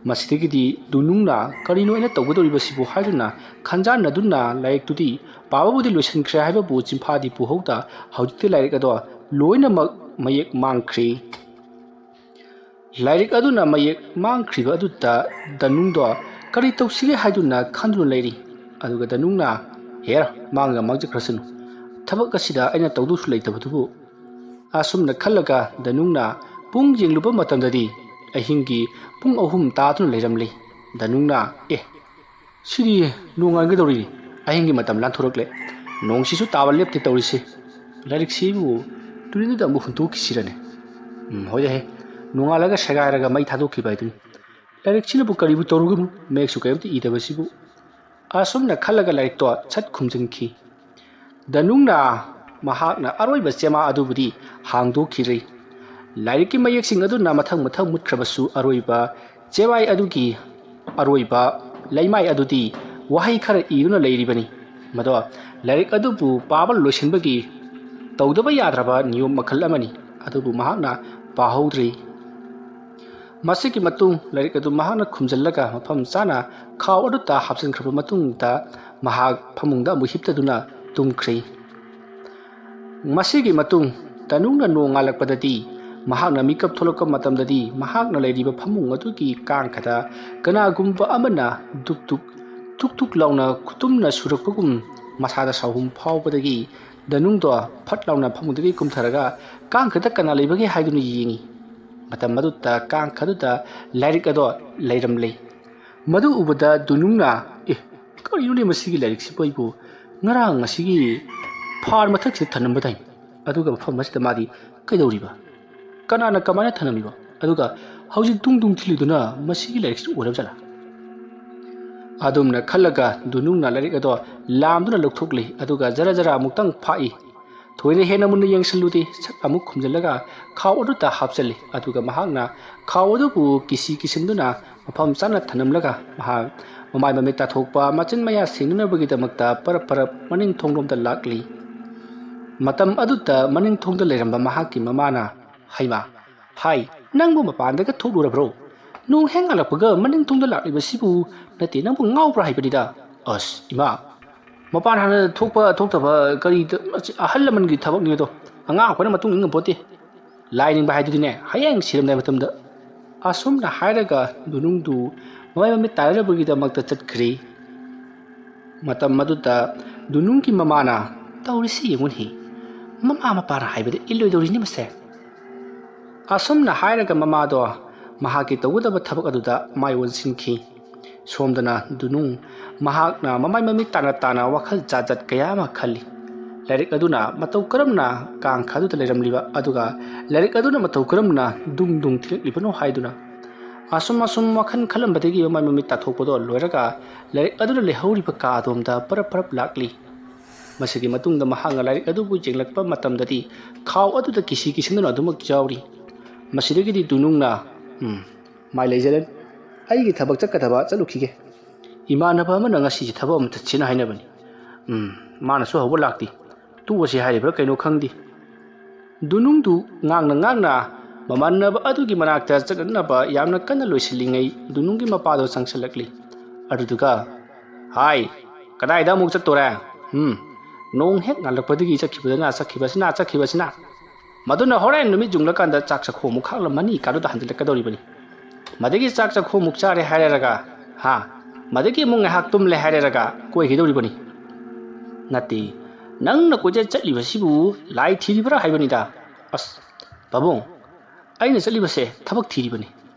ꯃꯁꯤꯗꯒꯤꯗꯤ ꯗꯨꯅꯨꯡꯅ "ꯀꯔꯤꯅꯣ ꯑꯩꯅ ꯇꯧꯒꯗꯧꯔꯤꯕꯁꯤꯕꯨ?" ꯍꯥꯏꯗꯨꯅ ꯈꯟꯖꯥꯟꯅꯗꯨꯅ ꯂꯥꯏꯔꯤꯛꯇꯨꯗꯤ ꯄꯥꯕꯕꯨꯗꯤ ꯂꯣꯏꯁꯤꯟꯈ꯭ꯔꯦ ꯍꯥꯏꯕꯕꯨ ꯆꯤꯟꯐꯥꯗꯤ ꯄꯨꯍꯧꯗ ꯍꯧꯖꯤꯛꯇꯤ ꯂꯥꯏꯔꯤꯛ ꯑꯗꯣ ꯂꯣꯏꯅꯃꯛ ꯃꯌꯦꯛ ꯃꯥꯡꯈ꯭ꯔꯦ꯫ ꯂꯥꯏꯔꯤꯛ ꯑꯗꯨꯅ ꯃꯌꯦꯛ ꯃꯥꯡꯈ꯭ꯔꯤꯕ ꯑꯗꯨꯗ ꯗꯅꯨꯡꯗꯣ ꯀꯔꯤ ꯇꯧꯁꯤꯒꯦ ꯍꯥꯏꯗꯨꯅ ꯈꯟꯗꯨꯅ ꯂꯩꯔꯤ꯫ ꯑꯗꯨꯒ ꯗꯅꯨꯡꯅ, "ꯍꯦꯔ, ꯃꯥꯡꯒ ꯃꯥꯡꯖꯈ꯭ꯔꯁꯅꯨ, ꯊꯕꯛ ꯑꯁꯤꯗ ꯑꯩꯅ ꯇꯧꯗꯧꯁꯨ ꯂꯩꯇꯕꯗꯨꯕꯨ"꯫ ꯑꯁꯨꯝꯅ ꯈꯜꯂꯒ ꯗꯅꯨꯡꯅ ꯄꯨꯡ ꯌꯦꯡꯂꯨꯕ ꯃꯇꯝꯗꯗꯤ ꯑꯍꯤꯡꯒꯤ ꯄꯨꯡ ꯑꯍꯨꯝ ꯇꯥꯗꯨꯅ ꯂꯩꯔꯝꯂꯤ꯫ ꯗꯅꯨꯡꯅ, "ꯑꯦ, ꯁꯤꯗꯤ ꯅꯣꯡꯉꯥꯟꯒꯗꯧꯔꯤꯅꯤ, ꯑꯍꯤꯡꯒꯤ ꯃꯇꯝ ꯂꯥꯟꯊꯣꯔꯛꯂꯦ, ꯅꯣꯡꯁꯤꯁꯨ ꯇꯥꯕ ꯂꯦꯞꯇꯦ ꯇꯧꯔꯤꯁꯦ, ꯂꯥꯏꯔꯤꯛꯁꯤꯕꯨ ꯇꯨꯔꯦꯟꯗꯨꯗ ꯑꯃꯨꯛ ꯍꯨꯟꯇꯣꯛꯈꯤꯁꯤꯔꯅꯦ? ꯎꯝ, ꯍꯣꯏꯗ ꯍꯦ, ꯅꯣꯡꯉꯥꯜꯂꯒ ꯁꯦꯒꯥꯏꯔꯒ ꯃꯩ ꯊꯥꯗꯣꯛꯈꯤꯕ ꯍꯥꯏꯗꯨꯅꯤ꯫ ꯂꯥꯏꯔꯤꯛꯁꯤꯅꯕꯨ ꯀꯔꯤꯕꯨ ꯇꯧꯔꯨꯒꯅꯨ, ꯃꯌꯦꯛꯁꯨ ꯀꯔꯤꯝꯇ ꯏꯗꯕꯁꯤꯕꯨ"꯫ ꯑꯁꯨꯝꯅ ꯈꯜꯂꯒ ꯂꯥꯏꯔꯤꯛꯇꯣ ꯁꯠ ꯈꯨꯝꯖꯤꯟꯈꯤ꯫ ꯗꯅꯨꯡꯅ ꯃꯍꯥꯛꯅ ꯑꯔꯣꯏꯕ ꯆꯦꯃꯥ ꯑꯗꯨꯕꯨꯗꯤ ꯍꯥꯡꯗꯣꯛꯈꯤꯔꯦ꯫ ꯂꯥꯏꯔꯤꯛꯀꯤ ꯃꯌꯦꯛꯁꯤꯡ ꯑꯗꯨꯅ ꯃꯊꯪ ꯃꯊꯪ ꯃꯨꯠꯈ꯭ꯔꯕꯁꯨ ꯑꯔꯣꯏꯕ ꯆꯦꯃꯥꯏ ꯑꯗꯨꯒꯤ ꯑꯔꯣꯏꯕ ꯂꯩꯃꯥꯏ ꯑꯗꯨꯗꯤ ꯋꯥꯍꯩ ꯈꯔ ꯏꯗꯨꯅ ꯂꯩꯔꯤꯕꯅꯤ꯫ ꯃꯗꯣ ꯂꯥꯏꯔꯤꯛ ꯑꯗꯨꯕꯨ ꯄꯥꯕ ꯂꯣꯏꯁꯤꯟꯕꯒꯤ ꯇꯧꯗꯕ ꯌꯥꯗ꯭ꯔꯕ ꯅꯤꯌꯣꯝ ꯃꯈꯜ ꯑꯃꯅꯤ꯫ ꯑꯗꯨꯕꯨ ꯃꯍꯥꯛꯅ ꯄꯥꯍꯧꯗ꯭ꯔꯤ꯫ ꯃꯁꯤꯒꯤ ꯃꯇꯨꯡ ꯂꯥꯏꯔꯤꯛ ꯑꯗꯨ ꯃꯍꯥꯛꯅ ꯈꯨꯝꯖꯤꯜꯂꯒ ꯃꯐꯝ ꯆꯥꯅ ꯈꯥꯎ ꯑꯗꯨꯗ ꯍꯥꯞꯆꯤꯟꯈ꯭ꯔꯕ ꯃꯇꯨꯡꯗ ꯃꯍꯥꯛ ꯐꯃꯨꯡꯗ ꯑꯃꯨꯛ ꯍꯤꯞꯇꯗꯨꯅ ꯇꯨꯝꯈ꯭ꯔꯦ꯫ ꯃꯁꯤꯒꯤ ꯃꯇꯨꯡ ꯗꯨꯅꯨꯡꯅ ꯅꯣꯡꯉꯥꯜꯂꯛꯄꯗꯗꯤ, ꯃꯍꯥꯛꯅ ꯃꯤꯀꯞ ꯊꯣꯛꯂꯛꯄ ꯃꯇꯝꯗꯗꯤ, ꯃꯍꯥꯛꯅ ꯂꯩꯔꯤꯕ ꯐꯃꯨꯡ ꯑꯗꯨꯒꯤ ꯀꯥꯡꯈꯗ ꯀꯅꯥꯒꯨꯝꯕ ꯑꯃꯅ ꯗꯨꯛ ꯗꯨꯛ, ꯊꯨꯛ ꯊꯨꯛ ꯂꯥꯎꯅ ꯈꯨꯇꯨꯝꯅ ꯁꯨꯔꯛꯄꯒꯨꯝ ꯃꯁꯥꯗ ꯁꯥꯎꯍꯨꯝ ꯐꯥꯎꯕꯗꯒꯤ ꯗꯨꯅꯨꯡꯗꯣ ꯐꯠ ꯂꯥꯎꯅ ꯐꯃꯨꯡꯗꯒꯤ ꯀꯨꯝꯊꯔꯒ ꯀꯥꯡꯈꯗ ꯀꯅꯥ ꯂꯩꯕꯒꯦ ꯍꯥꯏꯗꯨꯅ ꯌꯦꯡꯉꯤ꯫ ꯃꯇꯝ ꯑꯗꯨꯗ ꯀꯥꯡꯈꯗꯨꯗ ꯂꯥꯏꯔꯤꯛ ꯑꯗꯣ ꯂꯩꯔꯝꯂꯦ꯫ ꯃꯗꯨ ꯎꯕꯗ ꯗꯨꯅꯨꯡꯅ, "ꯑꯦ, ꯀꯔꯤꯅꯣꯅꯦ ꯃꯁꯤꯒꯤ ꯂꯥꯏꯔꯤꯛꯁꯤꯕꯨ? ꯑꯩꯕꯨ ꯉꯔꯥꯡ ꯑꯁꯤꯒꯤ ꯐꯥꯟ ꯃꯊꯛꯁꯤꯗ ꯊꯅꯝꯕꯗꯥꯏ꯫ ꯑꯗꯨꯒ ꯃꯐꯝ ꯑꯁꯤꯗ ꯃꯥꯗꯤ ꯀꯩꯗꯧꯔꯤꯕ? ꯀꯅꯥꯅ ꯀꯃꯥꯏꯅ ꯊꯅꯝꯃꯤꯕ? ꯑꯗꯨꯒ ꯍꯧꯖꯤꯛ ꯗꯨꯡ ꯗꯨꯡ ꯊꯤꯜꯂꯤꯗꯨꯅ ꯃꯁꯤꯒꯤ ꯂꯥꯏꯔꯤꯛꯁꯤ ꯑꯣꯏꯔꯕ ꯖꯥꯠꯂꯥ?" ꯑꯗꯨꯝꯅ ꯈꯜꯂꯒ ꯗꯨꯅꯨꯡꯅ ꯂꯥꯏꯔꯤꯛ ꯑꯗꯣ ꯂꯥꯝꯗꯨꯅ ꯂꯧꯊꯣꯛꯂꯤ, ꯑꯗꯨꯒ ꯖꯔ ꯖꯔ ꯑꯃꯨꯛꯇꯪ ꯐꯥꯛꯏ꯫ ꯊꯣꯏꯅ ꯍꯦꯟꯅ ꯃꯨꯟꯅ ꯌꯦꯡꯁꯤꯜꯂꯨꯗꯦ꯫ ꯁꯠ ꯑꯃꯨꯛ ꯈꯨꯝꯖꯤꯜꯂꯒ ꯈꯥꯎ ꯑꯗꯨꯗ ꯍꯥꯞꯆꯜꯂꯤ꯫ ꯑꯗꯨꯒ ꯃꯍꯥꯛꯅ ꯈꯥꯎ ꯑꯗꯨꯕꯨ ꯀꯤꯁꯤ ꯀꯤꯁꯤꯟꯗꯨꯅ ꯃꯐꯝ ꯆꯥꯅ ꯊꯅꯝꯂꯒ ꯃꯍꯥꯛ ꯃꯃꯥꯏ ꯃꯃꯤꯠ ꯇꯥꯊꯣꯛꯄ, ꯃꯆꯤꯟ ꯃꯌꯥ ꯁꯦꯡꯅꯅꯕꯒꯤꯗꯃꯛꯇ ꯄꯔꯞ ꯄꯔꯞ ꯃꯅꯤꯡ ꯊꯣꯡꯂꯣꯝꯗ ꯂꯥꯛꯂꯤ꯫ ꯃꯇꯝ ꯑꯗꯨꯗ ꯃꯅꯤꯡ ꯊꯣꯡꯗ ꯂꯩꯔꯝꯕ ꯃꯍꯥꯛꯀꯤ ꯃꯃꯥꯅ, "ꯍꯩꯃꯥ, ꯍꯥꯏ, ꯅꯪꯕꯨ ꯃꯄꯥꯟꯗꯒ ꯊꯣꯛꯂꯨꯔꯕ꯭ꯔꯣ? ꯅꯣꯡ ꯍꯦꯛ ꯉꯥꯜꯂꯛꯄꯒ ꯃꯅꯤꯡ ꯊꯣꯡꯗ ꯂꯥꯛꯂꯤꯕꯁꯤꯕꯨ ꯅꯠꯇꯦ, ꯅꯪꯕꯨ ꯉꯥꯎꯕ꯭ꯔꯥ ꯍꯥꯏꯕꯅꯤꯗ?" "ꯑꯁ, ꯏꯃꯥ, ꯃꯄꯥꯟ ꯍꯥꯟꯅ ꯊꯣꯛꯄ ꯊꯣꯛꯇꯕ ꯀꯔꯤ ꯇ-, ꯑꯁꯤ ꯑꯍꯜ ꯂꯃꯟꯒꯤ ꯊꯕꯛꯅꯤ ꯑꯗꯣ, ꯑꯉꯥꯡ ꯑꯩꯈꯣꯏꯅ ꯃꯇꯨꯡ ꯏꯟ ꯉꯝꯄꯣꯠꯇꯦ꯫ ꯂꯥꯏ ꯅꯤꯡꯕ ꯍꯥꯏꯗꯨꯗꯤꯅꯦ, ꯍꯌꯦꯡ ꯁꯤꯔꯝꯗꯥꯏ ꯃꯇꯝꯗ꯫" ꯑꯁꯨꯝꯅ ꯍꯥꯏꯔꯒ ꯗꯨꯅꯨꯡꯗꯨ ꯃꯃꯥꯏ ꯃꯃꯤꯠ ꯇꯥꯅꯅꯕꯒꯤꯗꯃꯛꯇ ꯆꯠꯈ꯭ꯔꯦ꯫ ꯃꯇꯝ ꯑꯗꯨꯗ ꯗꯨꯅꯨꯡꯒꯤ ꯃꯃꯥꯅ, "ꯇꯧꯔꯤꯁꯤ ꯌꯦꯡꯉꯨꯅꯦ, ꯃꯃꯥ ꯃꯄꯥꯅ ꯍꯥꯏꯕꯗ ꯏꯜꯂꯣꯏꯗꯧꯔꯤꯅꯤ ꯃꯁꯦ꯫" ꯑꯁꯨꯝꯅ ꯍꯥꯏꯔꯒ ꯃꯃꯥꯗꯣ ꯃꯍꯥꯛꯀꯤ ꯇꯧꯒꯗꯕ ꯊꯕꯛ ꯑꯗꯨꯗ ꯃꯥꯏ ꯑꯣꯟꯁꯤꯟꯈꯤ꯫ ꯁꯣꯝꯗꯅ ꯗꯨꯅꯨꯡ ꯃꯍꯥꯛꯅ ꯃꯃꯥꯏ ꯃꯃꯤꯠ ꯇꯥꯅ ꯇꯥꯅ ꯋꯥꯈꯜ ꯖꯥꯠ ꯖꯥꯠ ꯀꯌꯥ ꯑꯃ ꯈꯜꯂꯤ꯫ ꯂꯥꯏꯔꯤꯛ ꯑꯗꯨꯅ ꯃꯇꯧ ꯀꯔꯝꯅ ꯀꯥꯡꯈ ꯑꯗꯨꯗ ꯂꯩꯔꯝꯂꯤꯕ, ꯑꯗꯨꯒ ꯂꯥꯏꯔꯤꯛ ꯑꯗꯨꯅ ꯃꯇꯧ ꯀꯔꯝꯅ ꯗꯨꯡ ꯗꯨꯡ ꯊꯤꯜꯂꯛꯂꯤꯕꯅꯣ ꯍꯥꯏꯗꯨꯅ꯫ ꯑꯁꯨꯝ ꯑꯁꯨꯝ ꯋꯥꯈꯜ ꯈꯜꯂꯝꯕꯗꯒꯤ ꯃꯃꯥꯏ ꯃꯃꯤꯠ ꯇꯥꯊꯣꯛꯄꯗꯣ ꯂꯣꯏꯔꯒ ꯂꯥꯏꯔꯤꯛ ꯑꯗꯨꯅ ꯂꯩꯍꯧꯔꯤꯕ ꯀꯥ ꯑꯗꯣꯝꯗ ꯄꯔꯞ ꯄꯔꯞ ꯂꯥꯛꯂꯤ꯫ ꯃꯁꯤꯒꯤ ꯃꯇꯨꯡꯗ ꯃꯍꯥꯛꯅ ꯂꯥꯏꯔꯤꯛ ꯑꯗꯨꯕꯨ ꯌꯦꯡꯂꯛꯄ ꯃꯇꯝꯗꯗꯤ ꯈꯥꯎ ꯑꯗꯨꯗ ꯀꯤꯁꯤ ꯀꯤꯁꯤꯟꯗꯨꯅ ꯑꯗꯨꯃꯛ ꯌꯥꯎꯔꯤ꯫ ꯃꯁꯤꯗꯒꯤꯗꯤ ꯗꯨꯅꯨꯡꯅ, "ꯎꯝ, ꯃꯥꯏ ꯂꯩꯖꯔꯦ꯫ ꯑꯩꯒꯤ ꯊꯕꯛ ꯆꯠꯀꯗꯕ ꯆꯠꯂꯨꯈꯤꯒꯦ꯫ ꯏꯃꯥꯟꯅꯕ ꯑꯃꯅ ꯉꯁꯤꯁꯦ ꯊꯕꯛ ꯑꯃ ꯆꯠꯁꯦꯅ ꯍꯥꯏꯅꯕꯅꯤ꯫ ꯎꯝ, ꯃꯥꯅꯁꯨ ꯍꯧꯕ ꯂꯥꯛꯇꯦ꯫ ꯇꯣꯛꯑꯁꯤ ꯍꯥꯏꯔꯤꯕ꯭ꯔꯥ ꯀꯩꯅꯣ ꯈꯪꯗꯦ꯫" ꯗꯨꯅꯨꯡꯗꯨ ꯉꯥꯡꯅ ꯉꯥꯡꯅ ꯃꯃꯥꯟꯅꯕ ꯑꯗꯨꯒꯤ ꯃꯅꯥꯛꯇ ꯆꯠꯅꯅꯕ ꯌꯥꯝꯅ ꯀꯟꯅ ꯂꯣꯏꯁꯤꯜꯂꯤꯉꯩ ꯗꯨꯅꯨꯡꯒꯤ ꯃꯄꯥꯗꯣ ꯆꯪꯁꯤꯜꯂꯛꯂꯤ꯫ ꯑꯗꯨꯗꯨꯒ, "ꯍꯥꯏ, ꯀꯗꯥꯏꯗ ꯑꯃꯨꯛ ꯆꯠꯇꯣꯔꯦ? ꯎꯝ, ꯅꯣꯡ ꯍꯦꯛ ꯉꯥꯜꯂꯛꯄꯗꯒꯤ ꯆꯠꯈꯤꯕꯗꯅ, ꯆꯠꯈꯤꯕꯁꯤꯅ, ꯆꯠꯈꯤꯕꯁꯤꯅ꯫ ꯃꯗꯨꯅ ꯍꯣꯔꯦꯟ ꯅꯨꯃꯤꯠ ꯌꯨꯡꯂꯀꯥꯟꯗ ꯆꯥꯛ ꯆꯥꯛꯈꯣꯝ ꯑꯃꯨꯛ ꯈꯥꯛꯂꯝꯃꯅꯤ, ꯀꯥꯟꯗꯨꯗ ꯍꯟꯖꯤꯜꯂꯛꯀꯗꯧꯔꯤꯕꯅꯤ꯫ ꯃꯗꯒꯤ ꯆꯥꯛ ꯆꯥꯛꯈꯣꯝ ꯑꯃꯨꯛ ꯆꯥꯔꯦ ꯍꯥꯏꯔꯦꯔꯒ, ꯍꯥ, ꯃꯗꯒꯤ ꯑꯃꯨꯛ ꯉꯥꯏꯍꯥꯛ ꯇꯨꯝꯂꯦ ꯍꯥꯏꯔꯦꯔꯒ ꯀꯣꯏꯈꯤꯗꯧꯔꯤꯕꯅꯤ꯫ ꯅꯠꯇꯦ, ꯅꯪꯅ ꯀꯣꯏꯆꯠ ꯆꯠꯂꯤꯕꯁꯤꯕꯨ ꯂꯥꯏ ꯊꯤꯔꯤꯕ꯭ꯔꯥ ꯍꯥꯏꯕꯅꯤꯗ꯫ ꯑꯁ, ꯄꯥꯕꯨꯡ, ꯑꯩꯅ ꯆꯠꯂꯤꯕꯁꯦ ꯊꯕꯛ ꯊꯤꯔꯤꯕꯅꯤ꯫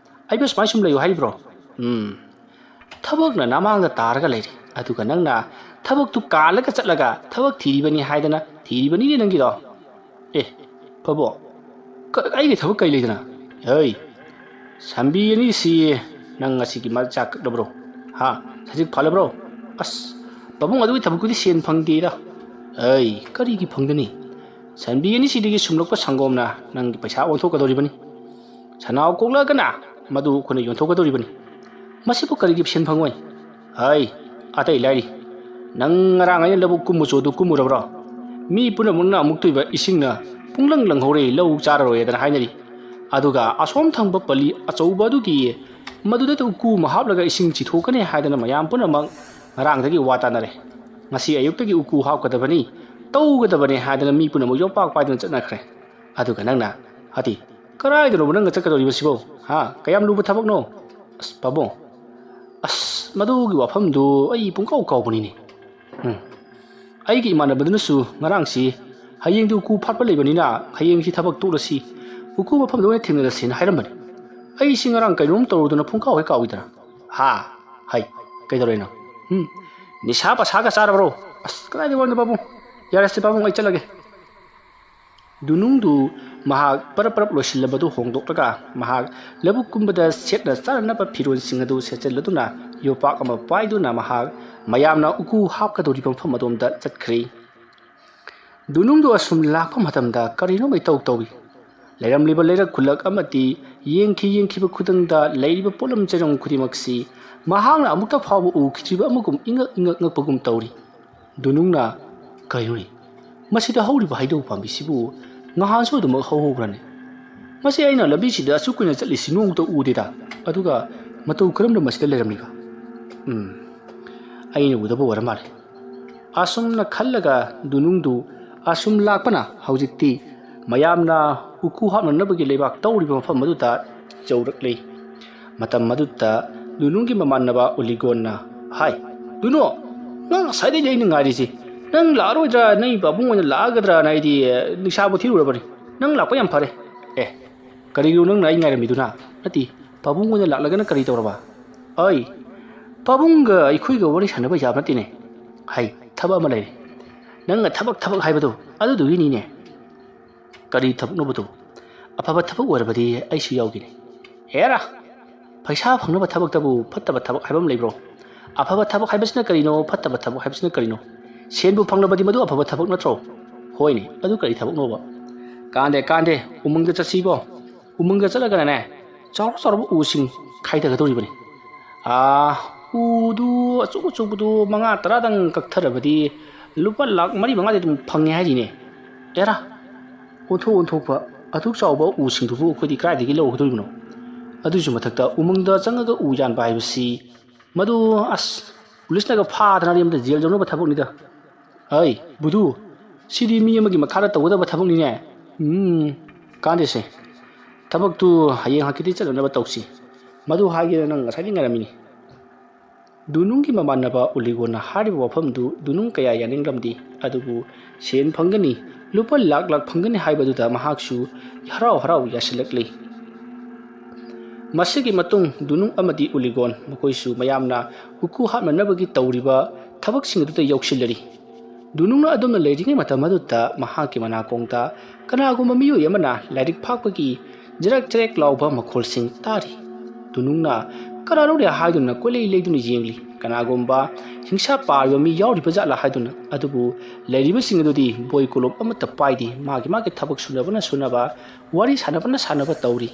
ꯑꯩꯕꯨ ꯁꯨꯃꯥꯏ ꯁꯨꯝ ꯂꯩꯌꯨ ꯍꯥꯏꯔꯤꯕ꯭ꯔꯣ? ꯎꯝ, ꯊꯕꯛꯅ ꯅꯃꯥꯡꯗ ꯇꯥꯔꯒ ꯂꯩꯔꯦ, ꯑꯗꯨꯒ ꯅꯪꯅ ꯊꯕꯛꯇꯨ ꯀꯥꯜꯂꯒ ꯆꯠꯂꯒ ꯊꯕꯛ ꯊꯤꯔꯤꯕꯅꯤ ꯍꯥꯏꯗꯅ ꯊꯤꯔꯤꯕꯅꯤꯅꯦ ꯅꯪꯒꯤꯗꯣ꯫ ꯑꯦ, ꯄꯥꯕꯨꯡ, ꯀ-, ꯑꯩꯒꯤ ꯊꯕꯛ ꯀꯩ ꯂꯩꯗꯅ? ꯍꯩ, ꯁꯟꯕꯤ ꯑꯅꯤꯁꯤ ꯅꯪ ꯉꯁꯤꯒꯤ ꯃꯆꯥ ꯀꯛꯂꯕ꯭ꯔꯣ? ꯍꯥ? ꯁꯖꯤꯛ ꯐꯥꯜꯂꯕ꯭ꯔꯣ? ꯑꯁ, ꯄꯥꯕꯨꯡ, ꯑꯗꯨꯒꯤ ꯊꯕꯛꯇꯨꯗꯤ ꯁꯦꯟ ꯐꯪꯗꯦꯗ꯫ ꯑꯩ, ꯀꯔꯤꯒꯤ ꯐꯪꯒꯅꯤ? ꯁꯟꯕꯤ ꯑꯅꯤꯁꯤꯗꯒꯤ ꯁꯨꯝꯂꯛꯄ ꯁꯪꯒꯣꯝꯅ ꯅꯪꯒꯤ ꯄꯩꯁꯥ ꯑꯣꯟꯊꯣꯛꯀꯗꯧꯔꯤꯕꯅꯤ꯫ ꯁꯅꯥꯎ ꯀꯣꯛꯂꯛꯑꯒꯅ ꯃꯗꯨ ꯑꯩꯈꯣꯏꯅ ꯌꯣꯟꯊꯣꯛꯀꯗꯧꯔꯤꯕꯅꯤ꯫ ꯃꯁꯤꯕꯨ ꯀꯔꯤꯒꯤ ꯁꯦꯟ ꯐꯪꯉꯣꯏ? ꯍꯩ, ꯑꯇꯩ ꯂꯥꯏꯔꯤ꯫ ꯅꯪ ꯉꯔꯥꯡ ꯑꯩꯅ ꯂꯧꯕꯨꯛ ꯀꯨꯝꯃꯨꯆꯣ ꯑꯗꯨ ꯀꯨꯝꯃꯨꯔꯕ꯭ꯔꯣ? ꯃꯤ ꯄꯨꯝꯅꯃꯛꯅ ꯑꯃꯨꯛꯇꯣꯏꯕ ꯏꯁꯤꯡꯅ ꯄꯨꯡꯂꯪ ꯂꯪꯍꯧꯔꯦ, ꯂꯧ ꯆꯥꯔꯔꯣꯏꯗꯅ ꯍꯥꯏꯅꯔꯤ꯫ ꯑꯗꯨꯒ ꯑꯁꯣꯝ ꯊꯪꯕ ꯄꯜꯂꯤ ꯑꯆꯧꯕ ꯑꯗꯨꯒꯤ ꯃꯗꯨꯗ ꯎꯀꯨ ꯑꯃ ꯍꯥꯞꯂꯒ ꯏꯁꯤꯡ ꯆꯤꯊꯣꯛꯀꯅꯤ ꯍꯥꯏꯗꯅ ꯃꯌꯥꯝ ꯄꯨꯝꯅꯃꯛ ꯉꯔꯥꯡꯗꯒꯤ ꯋꯥ ꯇꯥꯅꯔꯦ꯫ ꯉꯁꯤ ꯑꯌꯨꯛꯇꯒꯤ ꯎꯀꯨ ꯍꯥꯞꯀꯗꯕꯅꯤ, ꯇꯧꯒꯗꯕꯅꯤ ꯍꯥꯏꯗꯅ ꯃꯤ ꯄꯨꯝꯅꯃꯛ ꯌꯣꯝꯄꯥꯛ ꯄꯥꯏꯗꯨꯅ ꯆꯠꯅꯈ꯭ꯔꯦ꯫ ꯑꯗꯨꯒ ꯅꯪꯅ, ꯍꯥꯏꯗꯤ, ꯀꯗꯥꯏꯗꯅꯣꯕ ꯅꯪꯅ ꯆꯠꯀꯗꯧꯔꯤꯕꯁꯤꯕꯣ? ꯍꯥ? ꯀꯌꯥꯝ ꯂꯨꯕ ꯊꯕꯛꯅꯣ? ꯑꯁ, ꯄꯥꯕꯨꯡ, ꯑꯁ, ꯃꯗꯨꯒꯤ ꯋꯥꯐꯝꯗꯨ ꯑꯩ ꯄꯨꯡꯀꯥꯎ ꯀꯥꯎꯕꯅꯤꯅꯦ꯫ ꯎꯝ꯫ ꯑꯩꯒꯤ ꯏꯃꯥꯟꯅꯕꯗꯨꯅꯁꯨ ꯉꯔꯥꯡꯁꯤ ꯍꯌꯦꯡꯗꯤ ꯎꯀꯨ ꯐꯥꯠꯄ ꯂꯩꯕꯅꯤꯅ ꯍꯌꯦꯡꯁꯤ ꯊꯕꯛ ꯇꯣꯛꯂꯁꯤ, ꯎꯀꯨ ꯃꯐꯝꯗ ꯑꯣꯏꯅ ꯊꯦꯡꯅꯔꯁꯦꯅ ꯍꯥꯏꯔꯝꯕꯅꯤ꯫ ꯑꯩꯁꯤ ꯉꯔꯥꯡ ꯀꯩꯅꯣꯝ ꯇꯧꯔꯨꯗꯅ ꯄꯨꯡꯀꯥꯎ ꯍꯦꯛ ꯀꯥꯎꯏꯗꯅ꯫ ꯍꯥ? ꯍꯩ, ꯀꯩꯗꯧꯔꯦꯅꯣ? ꯎꯝ, ꯅꯤꯁꯥ ꯄꯁꯥꯒ ꯆꯥꯔꯕ꯭ꯔꯣ? ꯑꯁ, ꯀꯗꯥꯏꯗ ꯋꯥꯅꯣ ꯄꯥꯕꯨꯡ? ꯌꯥꯔꯦꯁꯦ ꯄꯥꯕꯨꯡ, ꯑꯩ ꯆꯠꯂꯒꯦ꯫ ꯗꯨꯅꯨꯡꯗꯨ ꯃꯍꯥꯛ ꯄꯔꯞ ꯄꯔꯞ ꯂꯣꯏꯁꯤꯜꯂꯕꯗꯨ ꯍꯣꯡꯗꯣꯛꯂꯒ ꯃꯍꯥꯛ ꯂꯧꯕꯨꯛ ꯀꯨꯝꯕꯗ ꯁꯦꯠꯅ ꯆꯥꯅꯅꯕ ꯐꯤꯔꯣꯜꯁꯤꯡ ꯑꯗꯨ ꯁꯦꯠꯆꯜꯂꯗꯨꯅ ꯌꯣꯄꯥꯛ ꯑꯃ ꯄꯥꯏꯗꯨꯅ ꯃꯍꯥꯛ ꯃꯌꯥꯝꯅ ꯎꯀꯨ ꯍꯥꯞꯀꯗꯧꯔꯤꯕ ꯃꯐꯝ ꯑꯗꯣꯝꯗ ꯆꯠꯈ꯭ꯔꯤ꯫ ꯗꯨꯅꯨꯡꯗꯨ ꯑꯁꯨꯝ ꯂꯥꯛꯄ ꯃꯇꯝꯗ ꯀꯔꯤꯅꯣꯝ ꯏꯇꯧ ꯇꯧꯏ꯫ ꯂꯩꯔꯝꯂꯤꯕ ꯂꯩꯔꯛ ꯈꯨꯜꯂꯛ ꯑꯃꯗꯤ ꯌꯦꯡꯈꯤ ꯌꯦꯡꯈꯤꯕ ꯈꯨꯗꯤꯡꯗ ꯂꯩꯔꯤꯕ ꯄꯣꯠꯂꯝ ꯆꯩꯔꯝ ꯈꯨꯗꯤꯡꯃꯛꯁꯤ ꯃꯍꯥꯛꯅ ꯑꯃꯨꯛꯇ ꯐꯥꯎꯕ ꯎꯈꯤꯗ꯭ꯔꯤꯕ ꯑꯃꯒꯨꯝ ꯏꯉꯛ ꯏꯉꯛ ꯉꯛꯄꯒꯨꯝ ꯇꯧꯔꯤ꯫ ꯗꯨꯅꯨꯡꯅ, "ꯀꯩꯅꯣꯅꯦ? ꯃꯁꯤꯗ ꯍꯧꯔꯤꯕ ꯍꯩꯅꯧ ꯄꯥꯝꯕꯤꯁꯤꯕꯨ ꯉꯍꯥꯟꯁꯨ ꯑꯗꯨꯃꯛ ꯍꯧꯍꯧꯕ꯭ꯔꯅꯦ? ꯃꯁꯤ ꯑꯩꯅ ꯂꯝꯕꯤꯁꯤꯗ ꯑꯁꯨꯛ ꯀꯨꯏꯅ ꯆꯠꯂꯤꯁꯤ ꯅꯣꯡꯃꯇ ꯎꯗꯦꯗ꯫ ꯑꯗꯨꯒ ꯃꯇꯧ ꯀꯔꯝꯅ ꯃꯁꯤꯗ ꯂꯩꯔꯝꯂꯤꯕ? ꯎꯝ, ꯑꯩꯅ ꯎꯗꯕ ꯑꯣꯏꯔ ꯃꯥꯜꯂꯦ꯫ ꯑꯁꯨꯝꯅ ꯈꯜꯂꯒ ꯗꯨꯅꯨꯡꯗꯨ ꯑꯁꯨꯝ ꯂꯥꯛꯄꯅ ꯍꯧꯖꯤꯛꯇꯤ ꯃꯌꯥꯝꯅ ꯎꯀꯨ ꯍꯥꯞꯅꯅꯕꯒꯤ ꯂꯩꯕꯥꯛ ꯇꯧꯔꯤꯕ ꯃꯐꯝ ꯑꯗꯨꯗ ꯌꯧꯔꯛꯂꯤ꯫ ꯃꯇꯝ ꯑꯗꯨꯗ ꯗꯨꯅꯨꯡꯒꯤ ꯃꯃꯥꯟꯅꯕ ꯎꯂꯤꯒꯣꯟꯅ ꯍꯥꯏ, "ꯗꯨꯅꯨ, ꯅꯪ ꯉꯁꯥꯏꯗꯩꯗꯤ ꯑꯩꯅ ꯉꯥꯏꯔꯤꯁꯤ꯫ ꯅꯪ ꯂꯥꯛꯑꯔꯣꯏꯗ꯭ꯔꯥ, ꯅꯪ ꯄꯥꯕꯨꯡ ꯑꯣꯏꯅ ꯂꯥꯛꯑꯒꯗ꯭ꯔꯥꯅ ꯑꯩꯗꯤ, ꯑꯦ, ꯅꯤꯁꯥꯕꯨ ꯊꯤꯔꯨꯔꯕꯅꯤ꯫ ꯅꯪ ꯂꯥꯛꯄ ꯌꯥꯝ ꯐꯔꯦ꯫ ꯑꯦ, ꯀꯔꯤꯒꯤꯅꯣ ꯅꯪꯅ ꯑꯩ ꯉꯥꯏꯔꯝꯃꯤꯗꯨꯅ? ꯅꯠꯇꯦ, ꯄꯥꯕꯨꯡ ꯑꯣꯏꯅ ꯂꯥꯛꯂꯒꯅ ꯀꯔꯤ ꯇꯧꯔꯕ?" "ꯑꯩ ꯄꯥꯕꯨꯡꯒ ꯑꯩꯈꯣꯏꯒ ꯋꯥꯔꯤ ꯁꯥꯟꯅꯕ ꯌꯥꯕ ꯅꯠꯇꯦꯅꯦ꯫ ꯍꯥꯏ, ꯊꯕꯛ ꯑꯃ ꯂꯩꯔꯦ꯫ ꯅꯪꯅ ꯊꯕꯛ ꯊꯕꯛ ꯍꯥꯏꯕꯗꯣ ꯑꯗꯨꯗꯨꯒꯤꯅꯤꯅꯦ꯫" "ꯀꯔꯤ ꯊꯕꯛꯅꯣꯕꯗꯣ? ꯑꯐꯕ ꯊꯕꯛ ꯑꯣꯏꯔꯕꯗꯤ ꯑꯩꯁꯨ ꯌꯥꯎꯒꯦꯅꯦ꯫" "ꯍꯦꯔꯥ, ꯄꯩꯁꯥ ꯐꯪꯅꯕ ꯊꯕꯛꯇꯕꯨ ꯐꯠꯇꯕ ꯊꯕꯛ ꯍꯥꯏꯕ ꯑꯃ ꯂꯩꯕ꯭ꯔꯣ? ꯑꯐꯕ ꯊꯕꯛ ꯍꯥꯏꯕꯁꯤꯅ ꯀꯔꯤꯅꯣ, ꯐꯠꯇꯕ ꯊꯕꯛ ꯍꯥꯏꯕꯁꯤꯅ ꯀꯔꯤꯅꯣ? ꯁꯦꯟꯕꯨ ꯐꯪꯂꯕꯗꯤ ꯃꯗꯨ ꯑꯐꯕ ꯊꯕꯛ ꯅꯠꯇ꯭ꯔꯣ?" "ꯍꯣꯏꯅꯦ, ꯑꯗꯨ ꯀꯔꯤ ꯊꯕꯛꯅꯣꯕ?" "ꯀꯥꯟꯗꯦ, ꯀꯥꯟꯗꯦ, ꯎꯃꯪꯗ ꯆꯠꯁꯤꯕꯣ꯫ ꯎꯃꯪꯗ ꯆꯠꯂꯒꯅꯅꯦ, ꯆꯥꯎꯔ ꯆꯥꯎꯔꯕ ꯎꯁꯤꯡ ꯈꯥꯏꯊꯒꯗꯧꯔꯤꯕꯅꯤ꯫ ꯑꯥ, ꯎꯗꯨ ꯑꯆꯧ ꯑꯆꯧꯕꯗꯨ ꯃꯉꯥ ꯇꯔꯥꯗꯪ ꯀꯛꯊꯔꯕꯗꯤ ꯂꯨꯄꯥ ꯂꯥꯛ ꯃꯔꯤ ꯃꯉꯥꯗꯤ ꯑꯗꯨꯝ ꯐꯪꯉꯦ ꯍꯥꯏꯔꯤꯅꯦ꯫" "ꯑꯦꯔꯥ, ꯑꯣꯟꯊꯣꯛ ꯑꯣꯟꯊꯣꯛꯄ, ꯑꯗꯨꯛ ꯆꯥꯎꯕ ꯎꯁꯤꯡꯗꯨꯕꯨ ꯑꯩꯈꯣꯏꯗꯤ ꯀꯗꯥꯏꯗꯒꯤ ꯂꯧꯒꯗꯧꯔꯤꯕꯅꯣ? ꯑꯗꯨꯒꯤꯁꯨ ꯃꯊꯛꯇ ꯎꯃꯪꯗ ꯆꯪꯉꯒ ꯎ ꯌꯥꯟꯕ ꯍꯥꯏꯕꯁꯤ, ꯃꯗꯨ, ꯑꯁ, ꯄꯨꯂꯤꯁꯅꯒ ꯐꯥꯗꯅꯗꯤ ꯑꯃꯗ ꯖꯦꯜ ꯌꯧꯅꯕ ꯊꯕꯛꯅꯤꯗ꯫ ꯍꯩ, ꯕꯨꯙꯨ, ꯁꯤꯗꯤ ꯃꯤ ꯑꯃꯒꯤ ꯃꯈꯥꯗ ꯇꯧꯒꯗꯕ ꯊꯕꯛꯅꯤꯅꯦ꯫ ꯎꯝ, ꯀꯥꯟꯗꯦꯁꯦ꯫ ꯊꯕꯛꯇꯨ ꯍꯌꯦꯡ ꯍꯪꯆꯤꯠꯇꯤ ꯆꯠꯅꯅꯕ ꯇꯧꯁꯤ꯫ ꯃꯗꯨ ꯍꯥꯏꯒꯦꯅ ꯅꯪ ꯉꯁꯥꯏꯗꯩ ꯉꯥꯏꯔꯝꯃꯤꯅꯤ꯫" ꯗꯨꯅꯨꯡꯒꯤ ꯃꯃꯥꯟꯅꯕ ꯎꯂꯤꯒꯣꯟꯅ ꯍꯥꯏꯔꯤꯕ ꯋꯥꯐꯝꯗꯨ ꯗꯨꯅꯨꯡ ꯀꯌꯥ ꯌꯥꯅꯤꯡꯂꯝꯗꯦ, ꯑꯗꯨꯕꯨ ꯁꯦꯟ ꯐꯪꯒꯅꯤ, ꯂꯨꯄꯥ ꯂꯥꯛ ꯂꯥꯛ ꯐꯪꯒꯅꯤ ꯍꯥꯏꯕꯗꯨꯗ ꯃꯍꯥꯛꯁꯨ ꯍꯔꯥꯎ ꯍꯔꯥꯎ ꯌꯥꯁꯤꯜꯂꯛꯂꯤ꯫ ꯃꯁꯤꯒꯤ ꯃꯇꯨꯡ ꯗꯨꯅꯨꯡ ꯑꯃꯗꯤ ꯎꯂꯤꯒꯣꯟ ꯃꯈꯣꯏꯁꯨ ꯃꯌꯥꯝꯅ ꯎꯀꯨ ꯍꯥꯞꯅꯅꯕꯒꯤ ꯇꯧꯔꯤꯕ ꯊꯕꯛꯁꯤꯡ ꯑꯗꯨꯗ ꯌꯥꯎꯁꯤꯜꯂꯔꯤ꯫ ꯗꯨꯅꯨꯡꯅ ꯑꯗꯨꯝꯅ ꯂꯩꯔꯤꯉꯩ ꯃꯇꯝ ꯑꯗꯨꯗ ꯃꯍꯥꯛꯀꯤ ꯃꯅꯥꯀꯣꯡꯗ ꯀꯅꯥꯒꯨꯝꯕ ꯃꯤꯑꯣꯏ ꯑꯃꯅ ꯂꯥꯏꯔꯤꯛ ꯐꯥꯛꯄꯒꯤ ꯖꯔꯛ ꯖꯔꯦꯛ ꯂꯥꯎꯕ ꯃꯈꯣꯜꯁꯤꯡ ꯇꯥꯔꯤ꯫ ꯗꯨꯅꯨꯡꯅ ꯀꯅꯥꯅꯣꯅꯦ ꯍꯥꯏꯗꯨꯅ ꯀꯣꯏꯂꯩ ꯂꯩꯗꯨꯅ ꯌꯦꯡꯂꯤ꯫ ꯀꯅꯥꯒꯨꯝꯕ ꯍꯤꯡꯁꯥ ꯄꯥꯔꯤꯕ ꯃꯤ ꯌꯥꯎꯔꯤꯕ ꯖꯥꯠꯂꯥ ꯍꯥꯏꯗꯨꯅ, ꯑꯗꯨꯕꯨ ꯂꯩꯔꯤꯕꯁꯤꯡ ꯑꯗꯨꯗꯤ ꯕꯣꯏ ꯀꯣꯂꯣꯝ ꯑꯃꯠꯇ ꯄꯥꯏꯗꯦ, ꯃꯥꯒꯤ ꯃꯥꯒꯤ ꯊꯕꯛ ꯁꯨꯅꯕꯅ ꯁꯨꯅꯕ, ꯋꯥꯔꯤ ꯁꯥꯟꯅꯕꯅ ꯁꯥꯟꯅꯕ ꯇꯧꯔꯤ꯫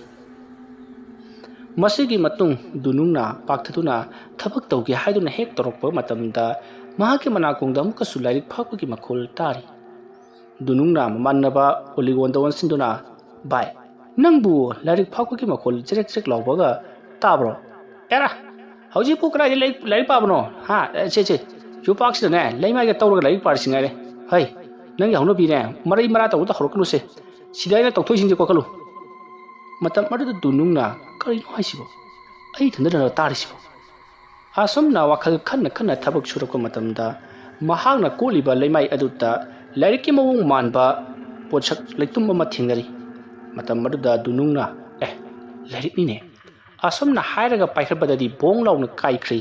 ꯃꯁꯤꯒꯤ ꯃꯇꯨꯡ ꯗꯨꯅꯨꯡꯅ ꯄꯥꯛꯊꯗꯨꯅ ꯊꯕꯛ ꯇꯧꯒꯦ ꯍꯥꯏꯗꯨꯅ ꯍꯦꯛ ꯇꯧꯔꯛꯄ ꯃꯇꯝꯗ ꯃꯍꯥꯛꯀꯤ ꯃꯅꯥꯀꯣꯡꯗ ꯑꯃꯨꯛꯀꯁꯨ ꯂꯥꯏꯔꯤꯛ ꯐꯥꯛꯄꯒꯤ ꯃꯈꯣꯜ ꯇꯥꯔꯤ꯫ ꯗꯨꯅꯨꯡꯅ ꯃꯃꯥꯟꯅꯕ ꯑꯣꯂꯤꯒꯣꯟꯗ ꯑꯣꯟꯁꯤꯟꯗꯨꯅ, "ꯚꯥꯏ, ꯅꯪꯕꯨ ꯂꯥꯏꯔꯤꯛ ꯐꯥꯛꯄꯒꯤ ꯃꯈꯣꯜ ꯆꯦꯔꯦꯛ ꯆꯦꯔꯦꯛ ꯂꯥꯎꯕꯒ ꯇꯥꯕ꯭ꯔꯣ?" "ꯑꯦꯔꯥ, ꯍꯧꯖꯤꯛꯄꯨ ꯀꯗꯥꯏꯗ ꯂꯥꯏꯔꯤꯛ, ꯂꯥꯏꯔꯤꯛ ꯄꯥꯕꯅꯣ? ꯍꯥ? ꯑꯦ, ꯁꯦ, ꯁꯦ, ꯌꯣꯄꯥꯛꯁꯤꯗꯅꯦ ꯂꯩꯃꯥꯏꯒ ꯇꯧꯔꯒ ꯂꯥꯏꯔꯤꯛ ꯄꯥꯔꯤꯁꯤ ꯉꯥꯏꯔꯦ꯫ ꯍꯩ, ꯅꯪꯒꯤ ꯍꯧꯅꯕꯤꯅꯦ, ꯃꯔꯩ ꯃꯔꯥ ꯇꯧꯕꯗ ꯍꯧꯔꯛꯀꯅꯨꯁꯦ꯫ ꯁꯤꯗ ꯑꯩꯅ ꯇꯧꯊꯣꯛꯏꯁꯤꯡꯁꯦ ꯀꯣꯛꯍꯜꯂꯨ꯫ ꯃꯇꯝ ꯑꯗꯨꯗ ꯗꯨꯅꯨꯡꯅ, "ꯀꯔꯤꯅꯣ ꯍꯥꯏꯁꯤꯕꯣ? ꯑꯩ ꯏꯊꯟꯗꯅ ꯇꯥꯔꯤꯁꯤꯕꯣ?" ꯑꯁꯨꯝꯅ ꯋꯥꯈꯜ ꯈꯟꯅ ꯈꯟꯅ ꯊꯕꯛ ꯁꯨꯔꯛꯄ ꯃꯇꯝꯗ, ꯃꯍꯥꯛꯅ ꯀꯣꯠꯂꯤꯕ ꯂꯩꯃꯥꯏ ꯑꯗꯨꯗ ꯂꯥꯏꯔꯤꯛꯀꯤ ꯃꯑꯣꯡ ꯃꯥꯟꯕ ꯄꯣꯠꯁꯛ ꯂꯩꯇꯨꯝ ꯑꯃ ꯊꯦꯡꯅꯔꯤ꯫ ꯃꯇꯝ ꯑꯗꯨꯗ ꯗꯨꯅꯨꯡꯅ, "ꯑꯦ, ꯂꯥꯏꯔꯤꯛꯅꯤꯅꯦ!" ꯑꯁꯨꯝꯅ ꯍꯥꯏꯔꯒ ꯄꯥꯏꯈꯠꯄꯗꯗꯤ ꯕꯣꯡ ꯂꯥꯎꯅ ꯀꯥꯏꯈ꯭ꯔꯤ꯫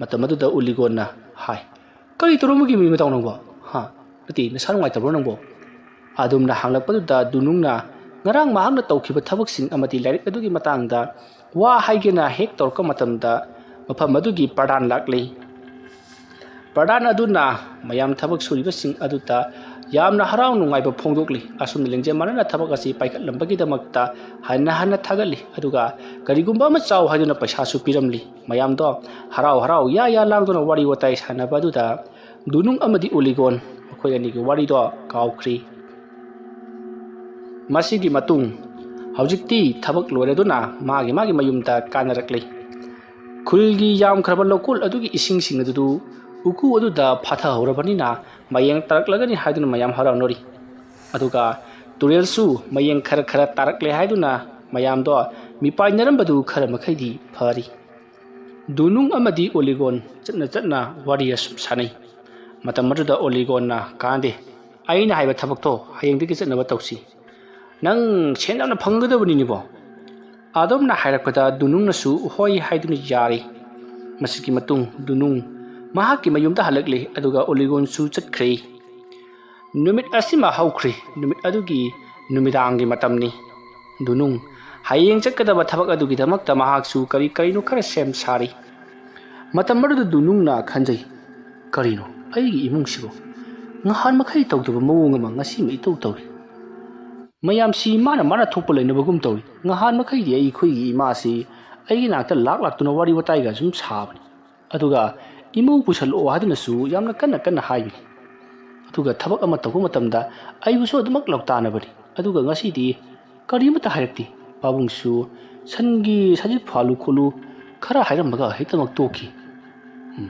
ꯃꯇꯝ ꯑꯗꯨꯗ ꯎꯂꯤꯒꯣꯟꯅ ꯍꯥꯏ, "ꯀꯔꯤ ꯇꯧꯔꯝꯕꯒꯦ ꯃꯤ ꯃꯇꯥꯎ ꯅꯪꯕꯣ? ꯍꯥ? ꯅꯠꯇꯦ, ꯅꯁꯥ ꯅꯨꯡꯉꯥꯏꯇꯕ꯭ꯔꯣ ꯅꯪꯕꯣ?" ꯑꯗꯨꯝꯅ ꯍꯪꯂꯛꯄꯗꯨꯗ ꯗꯨꯅꯨꯡꯅ ꯉꯔꯥꯡ ꯃꯍꯥꯛꯅ ꯇꯧꯈꯤꯕ ꯊꯕꯛꯁꯤꯡ ꯑꯃꯗꯤ ꯂꯥꯏꯔꯤꯛ ꯑꯗꯨꯒꯤ ꯃꯇꯥꯡꯗ ꯋꯥ ꯍꯥꯏꯒꯦꯅ ꯍꯦꯛ ꯇꯧꯔꯛꯄ ꯃꯇꯝꯗ, ꯃꯐꯝ ꯑꯗꯨꯒꯤ ꯄ꯭ꯔꯙꯥꯟ ꯂꯥꯛꯂꯤ꯫ ꯄ꯭ꯔꯙꯥꯟ ꯑꯗꯨꯅ ꯃꯌꯥꯝ ꯊꯕꯛ ꯁꯨꯔꯤꯕꯁꯤꯡ ꯑꯗꯨꯗ ꯌꯥꯝꯅ ꯍꯔꯥꯎ ꯅꯨꯡꯉꯥꯏꯕ ꯐꯣꯡꯗꯣꯛꯂꯤ꯫ ꯑꯁꯨꯝꯅ ꯂꯤꯡꯖꯦꯜ ꯃꯥꯟꯅꯅ ꯊꯕꯛ ꯑꯁꯤ ꯄꯥꯏꯈꯠꯂꯝꯕꯒꯤꯗꯃꯛꯇ ꯍꯟꯅ ꯍꯟꯅ ꯊꯥꯒꯠꯂꯤ꯫ ꯑꯗꯨꯒ ꯀꯔꯤꯒꯨꯝꯕ ꯑꯃ ꯆꯥꯎ ꯍꯥꯏꯗꯨꯅ ꯄꯩꯁꯥꯁꯨ ꯄꯤꯔꯝꯂꯤ꯫ ꯃꯌꯥꯝꯗꯣ ꯍꯔꯥꯎ ꯍꯔꯥꯎ ꯌꯥ ꯌꯥ ꯂꯥꯡꯗꯨꯅ ꯋꯥꯔꯤ ꯋꯥꯇꯥꯏ ꯁꯥꯟꯅꯕ ꯑꯗꯨꯗ ꯗꯨꯅꯨꯡ ꯑꯃꯗꯤ ꯎꯂꯤꯒꯣꯟ ꯃꯈꯣꯏ ꯑꯅꯤꯒꯤ ꯋꯥꯔꯤꯗꯣ ꯀꯥꯎꯈ꯭ꯔꯤ꯫ ꯃꯁꯤꯒꯤ ꯃꯇꯨꯡ ꯍꯧꯖꯤꯛꯇꯤ ꯊꯕꯛ ꯂꯣꯏꯔꯗꯨꯅ ꯃꯥꯒꯤ ꯃꯥꯒꯤ ꯃꯌꯨꯝꯗ ꯀꯥꯅꯔꯛꯂꯤ꯫ ꯈꯨꯜꯒꯤ ꯌꯥꯝꯈ꯭ꯔꯕ ꯂꯧꯀꯣꯜ ꯑꯗꯨꯒꯤ ꯏꯁꯤꯡꯁꯤꯡ ꯑꯗꯨ ꯎꯀꯨ ꯑꯗꯨꯗ ꯐꯥꯊꯍꯧꯔꯕꯅꯤꯅ ꯃꯌꯦꯡ ꯇꯥꯔꯛꯂꯒꯅꯤ ꯍꯥꯏꯗꯨꯅ ꯃꯌꯥꯝ ꯍꯔꯥꯎꯅꯔꯤ꯫ ꯑꯗꯨꯒ ꯇꯨꯔꯦꯜꯁꯨ ꯃꯌꯦꯡ ꯈꯔ ꯈꯔ ꯇꯥꯔꯛꯂꯦ ꯍꯥꯏꯗꯨꯅ ꯃꯌꯥꯝꯗꯣ ꯃꯤꯄꯥꯏꯅꯔꯝꯕꯗꯨ ꯈꯔ ꯃꯈꯩꯗꯤ ꯐꯔꯤ꯫ ꯗꯨꯅꯨꯡ ꯑꯃꯗꯤ ꯑꯣꯂꯤꯒꯣꯟ ꯆꯠꯅ ꯆꯠꯅ ꯋꯥꯔꯤ ꯑꯁꯨꯝ ꯁꯥꯟꯅꯩ꯫ ꯃꯇꯝ ꯑꯗꯨꯗ ꯑꯣꯂꯤꯒꯣꯟꯅ, "ꯀꯥꯟꯗꯦ, ꯑꯩꯅ ꯍꯥꯏꯕ ꯊꯕꯛꯇꯣ ꯍꯌꯦꯡꯗꯒꯤ ꯆꯠꯅꯕ ꯇꯧꯁꯤ꯫ ꯅꯪ ꯁꯦꯟ ꯌꯥꯝꯅ ꯐꯪꯒꯗꯕꯅꯤꯅꯦꯕꯣ?" ꯑꯗꯣꯝꯅ ꯍꯥꯏꯔꯛꯄꯗ ꯗꯨꯅꯨꯡꯅꯁꯨ ꯍꯣꯏ ꯍꯥꯏꯗꯨꯅ ꯌꯥꯔꯤ꯫ ꯃꯁꯤꯒꯤ ꯃꯇꯨꯡ ꯗꯨꯅꯨꯡ ꯃꯍꯥꯛꯀꯤ ꯃꯌꯨꯝꯗ ꯍꯜꯂꯛꯂꯤ, ꯑꯗꯨꯒ ꯑꯣꯂꯤꯒꯣꯟꯁꯨ ꯆꯠꯈ꯭ꯔꯦ꯫ ꯅꯨꯃꯤꯠ ꯑꯁꯤꯃ ꯍꯧꯈ꯭ꯔꯤ꯫ ꯅꯨꯃꯤꯠ ꯑꯗꯨꯒꯤ ꯅꯨꯃꯤꯗꯥꯡꯒꯤ ꯃꯇꯝꯅꯤ꯫ ꯗꯨꯅꯨꯡ ꯍꯌꯦꯡ ꯆꯠꯀꯗꯕ ꯊꯕꯛ ꯑꯗꯨꯒꯤꯗꯃꯛꯇ ꯃꯍꯥꯛꯁꯨ ꯀꯔꯤ ꯀꯔꯤꯅꯣ ꯈꯔ ꯁꯦꯝ ꯁꯥꯔꯤ꯫ ꯃꯇꯝ ꯑꯗꯨꯗ ꯗꯨꯅꯨꯡꯅ ꯈꯟꯖꯩ, "ꯀꯔꯤꯅꯣ ꯑꯩꯒꯤ ꯏꯃꯨꯡꯁꯤꯕꯨ? ꯉꯍꯥꯟ ꯃꯈꯩ ꯇꯧꯗꯕ ꯃꯑꯣꯡ ꯑꯃ ꯉꯁꯤꯃ ꯏꯇꯧ ꯇꯧꯏ꯫ ꯃꯌꯥꯝꯁꯤ ꯃꯥꯅ ꯃꯥꯅ ꯊꯣꯛꯄ ꯂꯩꯅꯕꯒꯨꯝ ꯇꯧꯏ꯫ ꯉꯍꯥꯟ ꯃꯈꯩꯗꯤ ꯑꯩꯈꯣꯏꯒꯤ ꯏꯃꯥꯁꯤ ꯑꯩꯒꯤ ꯅꯥꯛꯇ ꯂꯥꯛ ꯂꯥꯛꯇꯨꯅ ꯋꯥꯔꯤ ꯋꯥꯇꯥꯏꯒ ꯁꯨꯝ ꯁꯥꯕꯅꯤ꯫ ꯑꯗꯨꯒ ꯏꯃꯧ ꯄꯨꯁꯜꯂꯛꯑꯣ ꯍꯥꯏꯗꯨꯅꯁꯨ ꯌꯥꯝꯅ ꯀꯟꯅ ꯀꯟꯅ ꯍꯥꯏꯕꯅꯤ꯫ ꯑꯗꯨꯒ ꯊꯕꯛ ꯑꯃ ꯇꯧꯕ ꯃꯇꯝꯗ ꯑꯩꯕꯨꯁꯨ ꯑꯗꯨꯃꯛ ꯂꯧꯇꯥꯅꯕꯅꯤ꯫ ꯑꯗꯨꯒ ꯉꯁꯤꯗꯤ ꯀꯔꯤꯃꯠꯇ ꯍꯥꯏꯔꯛꯇꯦ꯫ ꯄꯥꯕꯨꯡꯁꯨ ꯁꯟꯒꯤ ꯁꯖꯤꯛ ꯐꯥꯜꯂꯨ ꯈꯣꯠꯂꯨ ꯈꯔ ꯍꯥꯏꯔꯝꯃꯒ ꯍꯦꯛꯇꯃꯛ ꯇꯣꯛꯈꯤ꯫ ꯎꯝ꯫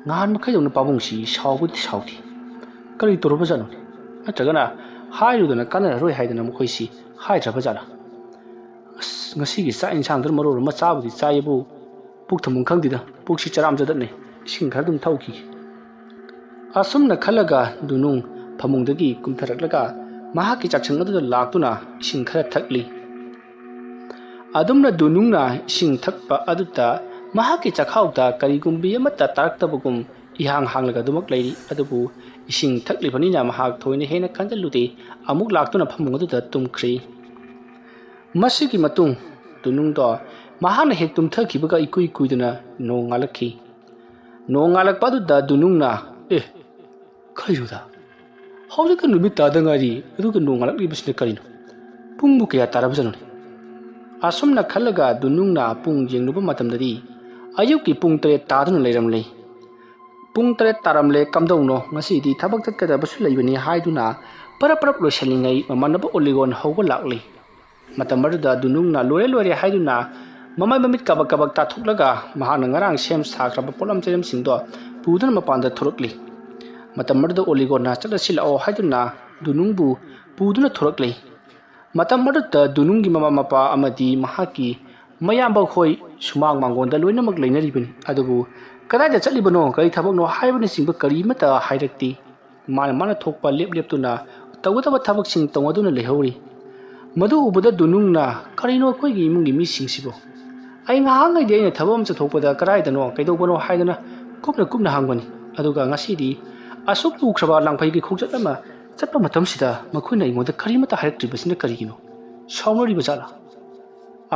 ꯅꯍꯥꯟ ꯃꯈꯩꯗꯧꯅ ꯄꯥꯕꯨꯡꯁꯤ ꯁꯥꯎꯕꯗꯤ ꯁꯥꯎꯗꯦ꯫ ꯀꯔꯤ ꯇꯧꯔꯕꯖꯥꯠꯅꯣ? ꯅꯠꯇ꯭ꯔꯒꯅ ꯍꯥꯏꯔꯨꯗꯅ ꯀꯥꯟꯅꯔꯔꯣꯏ ꯍꯥꯏꯗꯅ ꯃꯈꯣꯏꯁꯤ ꯍꯥꯏꯗ꯭ꯔꯕꯖꯥꯠꯂꯥ? ꯑꯁ, ꯉꯁꯤꯒꯤ ꯆꯥꯛ ꯏꯟꯁꯥꯡꯗꯨꯅ ꯃꯔꯣꯜ ꯑꯃ ꯆꯥꯕꯨꯗꯤ ꯆꯥꯏꯌꯦꯕꯨ, ꯄꯨꯛ ꯊꯝꯐꯝ ꯈꯪꯗꯦꯗ꯫ ꯄꯨꯛꯁꯤ ꯆꯔꯥꯝ ꯆꯗꯠꯅꯩ꯫ ꯏꯁꯤꯡ ꯈꯔ ꯑꯗꯨꯝ ꯊꯛꯎꯈꯤꯒꯦ꯫ ꯑꯁꯨꯝꯅ ꯈꯜꯂꯒ ꯗꯨꯅꯨꯡ ꯐꯃꯨꯡꯗꯒꯤ ꯀꯨꯝꯊꯔꯛꯂꯒ ꯃꯍꯥꯛꯀꯤ ꯆꯥꯛꯁꯪ ꯑꯗꯨꯗ ꯂꯥꯛꯇꯨꯅ ꯏꯁꯤꯡ ꯈꯔ ꯊꯛꯂꯤ꯫ ꯑꯗꯨꯝꯅ ꯗꯨꯅꯨꯡꯅ ꯏꯁꯤꯡ ꯊꯛꯄ ꯑꯗꯨꯗ ꯃꯍꯥꯛꯀꯤ ꯆꯥꯛꯈꯥꯎꯗ ꯀꯔꯤꯒꯨꯝꯕꯤ ꯑꯃꯠꯇ ꯇꯥꯔꯛꯇꯕꯒꯨꯝ ꯏꯍꯥꯡ ꯍꯥꯡꯂꯒ ꯑꯗꯨꯃꯛ ꯂꯩꯔꯤ꯫ ꯑꯗꯨꯕꯨ ꯏꯁꯤꯡ ꯊꯛꯂꯤꯕꯅꯤꯅ ꯃꯍꯥꯛ ꯊꯣꯏꯅ ꯍꯦꯟꯅ ꯈꯟꯖꯤꯜꯂꯨꯗꯦ꯫ ꯑꯃꯨꯛ ꯂꯥꯛꯇꯨꯅ ꯐꯃꯨꯡ ꯑꯗꯨꯗ ꯇꯨꯝꯈ꯭ꯔꯤ꯫ ꯃꯁꯤꯒꯤ ꯃꯇꯨꯡ ꯗꯨꯅꯨꯡꯗꯣ ꯃꯍꯥꯛꯅ ꯍꯦꯛ ꯇꯨꯝꯊꯈꯤꯕꯒ ꯏꯀꯨꯏ ꯀꯨꯏꯗꯅ ꯅꯣꯡ ꯉꯥꯜꯂꯛꯈꯤ꯫ ꯅꯣꯡ ꯉꯥꯜꯂꯛꯄ ꯑꯗꯨꯗ ꯗꯨꯅꯨꯡꯅ, "ꯑꯦ, ꯀꯩꯅꯣꯗ? ꯍꯧꯖꯤꯛꯇ ꯅꯨꯃꯤꯠ ꯇꯥꯗ ꯉꯥꯏꯔꯤ, ꯑꯗꯨꯒ ꯅꯣꯡ ꯉꯥꯜꯂꯛꯂꯤꯕꯁꯤꯅ ꯀꯔꯤꯅꯣ? ꯄꯨꯡꯕꯨ ꯀꯌꯥ ꯇꯥꯔꯕꯖꯥꯠꯅꯣꯅꯦ?" ꯑꯁꯨꯝꯅ ꯈꯜꯂꯒ ꯗꯨꯅꯨꯡꯅ ꯄꯨꯡ ꯌꯦꯡꯂꯨꯕ ꯃꯇꯝꯗꯗꯤ ꯑꯌꯨꯛꯀꯤ ꯄꯨꯡ ꯇꯔꯦꯠ ꯇꯥꯗꯨꯅ ꯂꯩꯔꯝꯂꯦ꯫ ꯄꯨꯡ ꯇꯔꯦꯠ ꯇꯥꯔꯝꯂꯦ, ꯀꯝꯗꯧꯅꯣ, ꯉꯁꯤꯗꯤ ꯊꯕꯛ ꯆꯠꯀꯗꯕꯁꯨ ꯂꯩꯕꯅꯤ ꯍꯥꯏꯗꯨꯅ ꯄꯔꯞ ꯄꯔꯞ ꯂꯣꯏꯁꯤꯜꯂꯤꯉꯩ ꯃꯃꯥꯟꯅꯕ ꯑꯣꯂꯤꯒꯣꯟ ꯍꯧꯕ ꯂꯥꯛꯂꯤ꯫ ꯃꯇꯝ ꯑꯗꯨꯗ ꯗꯨꯅꯨꯡꯅ ꯂꯣꯏꯔꯦ ꯂꯣꯏꯔꯦ ꯍꯥꯏꯗꯨꯅ ꯃꯃꯥꯏ ꯃꯃꯤꯠ ꯀꯕꯛ ꯀꯕꯛ ꯇꯥꯊꯣꯛꯂꯒ ꯃꯍꯥꯛꯅ ꯉꯔꯥꯡ ꯁꯦꯝ ꯁꯥꯈ꯭ꯔꯕ ꯄꯣꯠꯂꯝ ꯆꯩꯂꯝꯁꯤꯡꯗꯣ ꯄꯨꯗꯨꯅ ꯃꯄꯥꯟꯗ ꯊꯣꯔꯛꯂꯤ꯫ ꯃꯇꯝ ꯑꯗꯨꯗ ꯑꯣꯂꯤꯒꯣꯟꯅ "ꯆꯠꯂꯁꯤ ꯂꯥꯛꯑꯣ" ꯍꯥꯏꯗꯨꯅ ꯗꯨꯅꯨꯡꯕꯨ ꯄꯨꯗꯨꯅ ꯊꯣꯔꯛꯂꯤ꯫ ꯃꯇꯝ ꯑꯗꯨꯗ ꯗꯨꯅꯨꯡꯒꯤ ꯃꯃꯥ ꯃꯄꯥ ꯑꯃꯗꯤ ꯃꯍꯥꯛꯀꯤ ꯃꯌꯥꯝꯕ ꯍꯣꯏ ꯁꯨꯃꯥꯡ ꯃꯥꯡꯒꯣꯟꯗ ꯂꯣꯏꯅꯃꯛ ꯂꯩꯅꯔꯤꯕꯅꯤ꯫ ꯑꯗꯨꯕꯨ "ꯀꯗꯥꯏꯗ ꯆꯠꯂꯤꯕꯅꯣ, ꯀꯔꯤ ꯊꯕꯛꯅꯣ" ꯍꯥꯏꯕꯅꯆꯤꯡꯕ ꯀꯔꯤꯃꯠꯇ ꯍꯥꯏꯔꯛꯇꯦ꯫ ꯃꯥꯅ ꯃꯥꯅ ꯊꯣꯛꯄ ꯂꯦꯞ ꯂꯦꯞꯇꯨꯅ ꯇꯧꯒꯗꯕ ꯊꯕꯛꯁꯤꯡ ꯇꯧꯅꯗꯨꯅ ꯂꯩꯍꯧꯔꯤ꯫ ꯃꯗꯨ ꯎꯕꯗ ꯗꯨꯅꯨꯡꯅ, "ꯀꯔꯤꯅꯣ ꯑꯩꯈꯣꯏꯒꯤ ꯏꯃꯨꯡꯒꯤ ꯃꯤꯁꯤꯡꯁꯤꯕꯨ? ꯑꯩ ꯉꯥꯏꯍꯥꯛꯉꯩꯗꯤ ꯑꯩꯅ ꯊꯕꯛ ꯑꯃ ꯆꯠꯊꯣꯛꯄꯗ ꯀꯗꯥꯏꯗꯅꯣ, ꯀꯩꯗꯧꯕꯅꯣ ꯍꯥꯏꯗꯅ ꯀꯨꯞꯅ ꯀꯨꯞꯅ ꯍꯪꯕꯅꯤ꯫ ꯑꯗꯨꯒ ꯉꯁꯤꯗꯤ ꯑꯁꯨꯛ ꯂꯨꯈ꯭ꯔꯕ ꯂꯥꯡꯐꯩꯒꯤ ꯈꯣꯡꯆꯠ ꯑꯃ ꯆꯠꯄ ꯃꯇꯝꯁꯤꯗ ꯃꯈꯣꯏꯅ ꯑꯩꯉꯣꯟꯗ ꯀꯔꯤꯃꯠꯇ ꯍꯥꯏꯔꯛꯇ꯭ꯔꯤꯕꯁꯤꯅ ꯀꯔꯤꯒꯤꯅꯣ? ꯁꯥꯎꯅꯔꯤꯕ ꯖꯥꯠꯂꯥ?"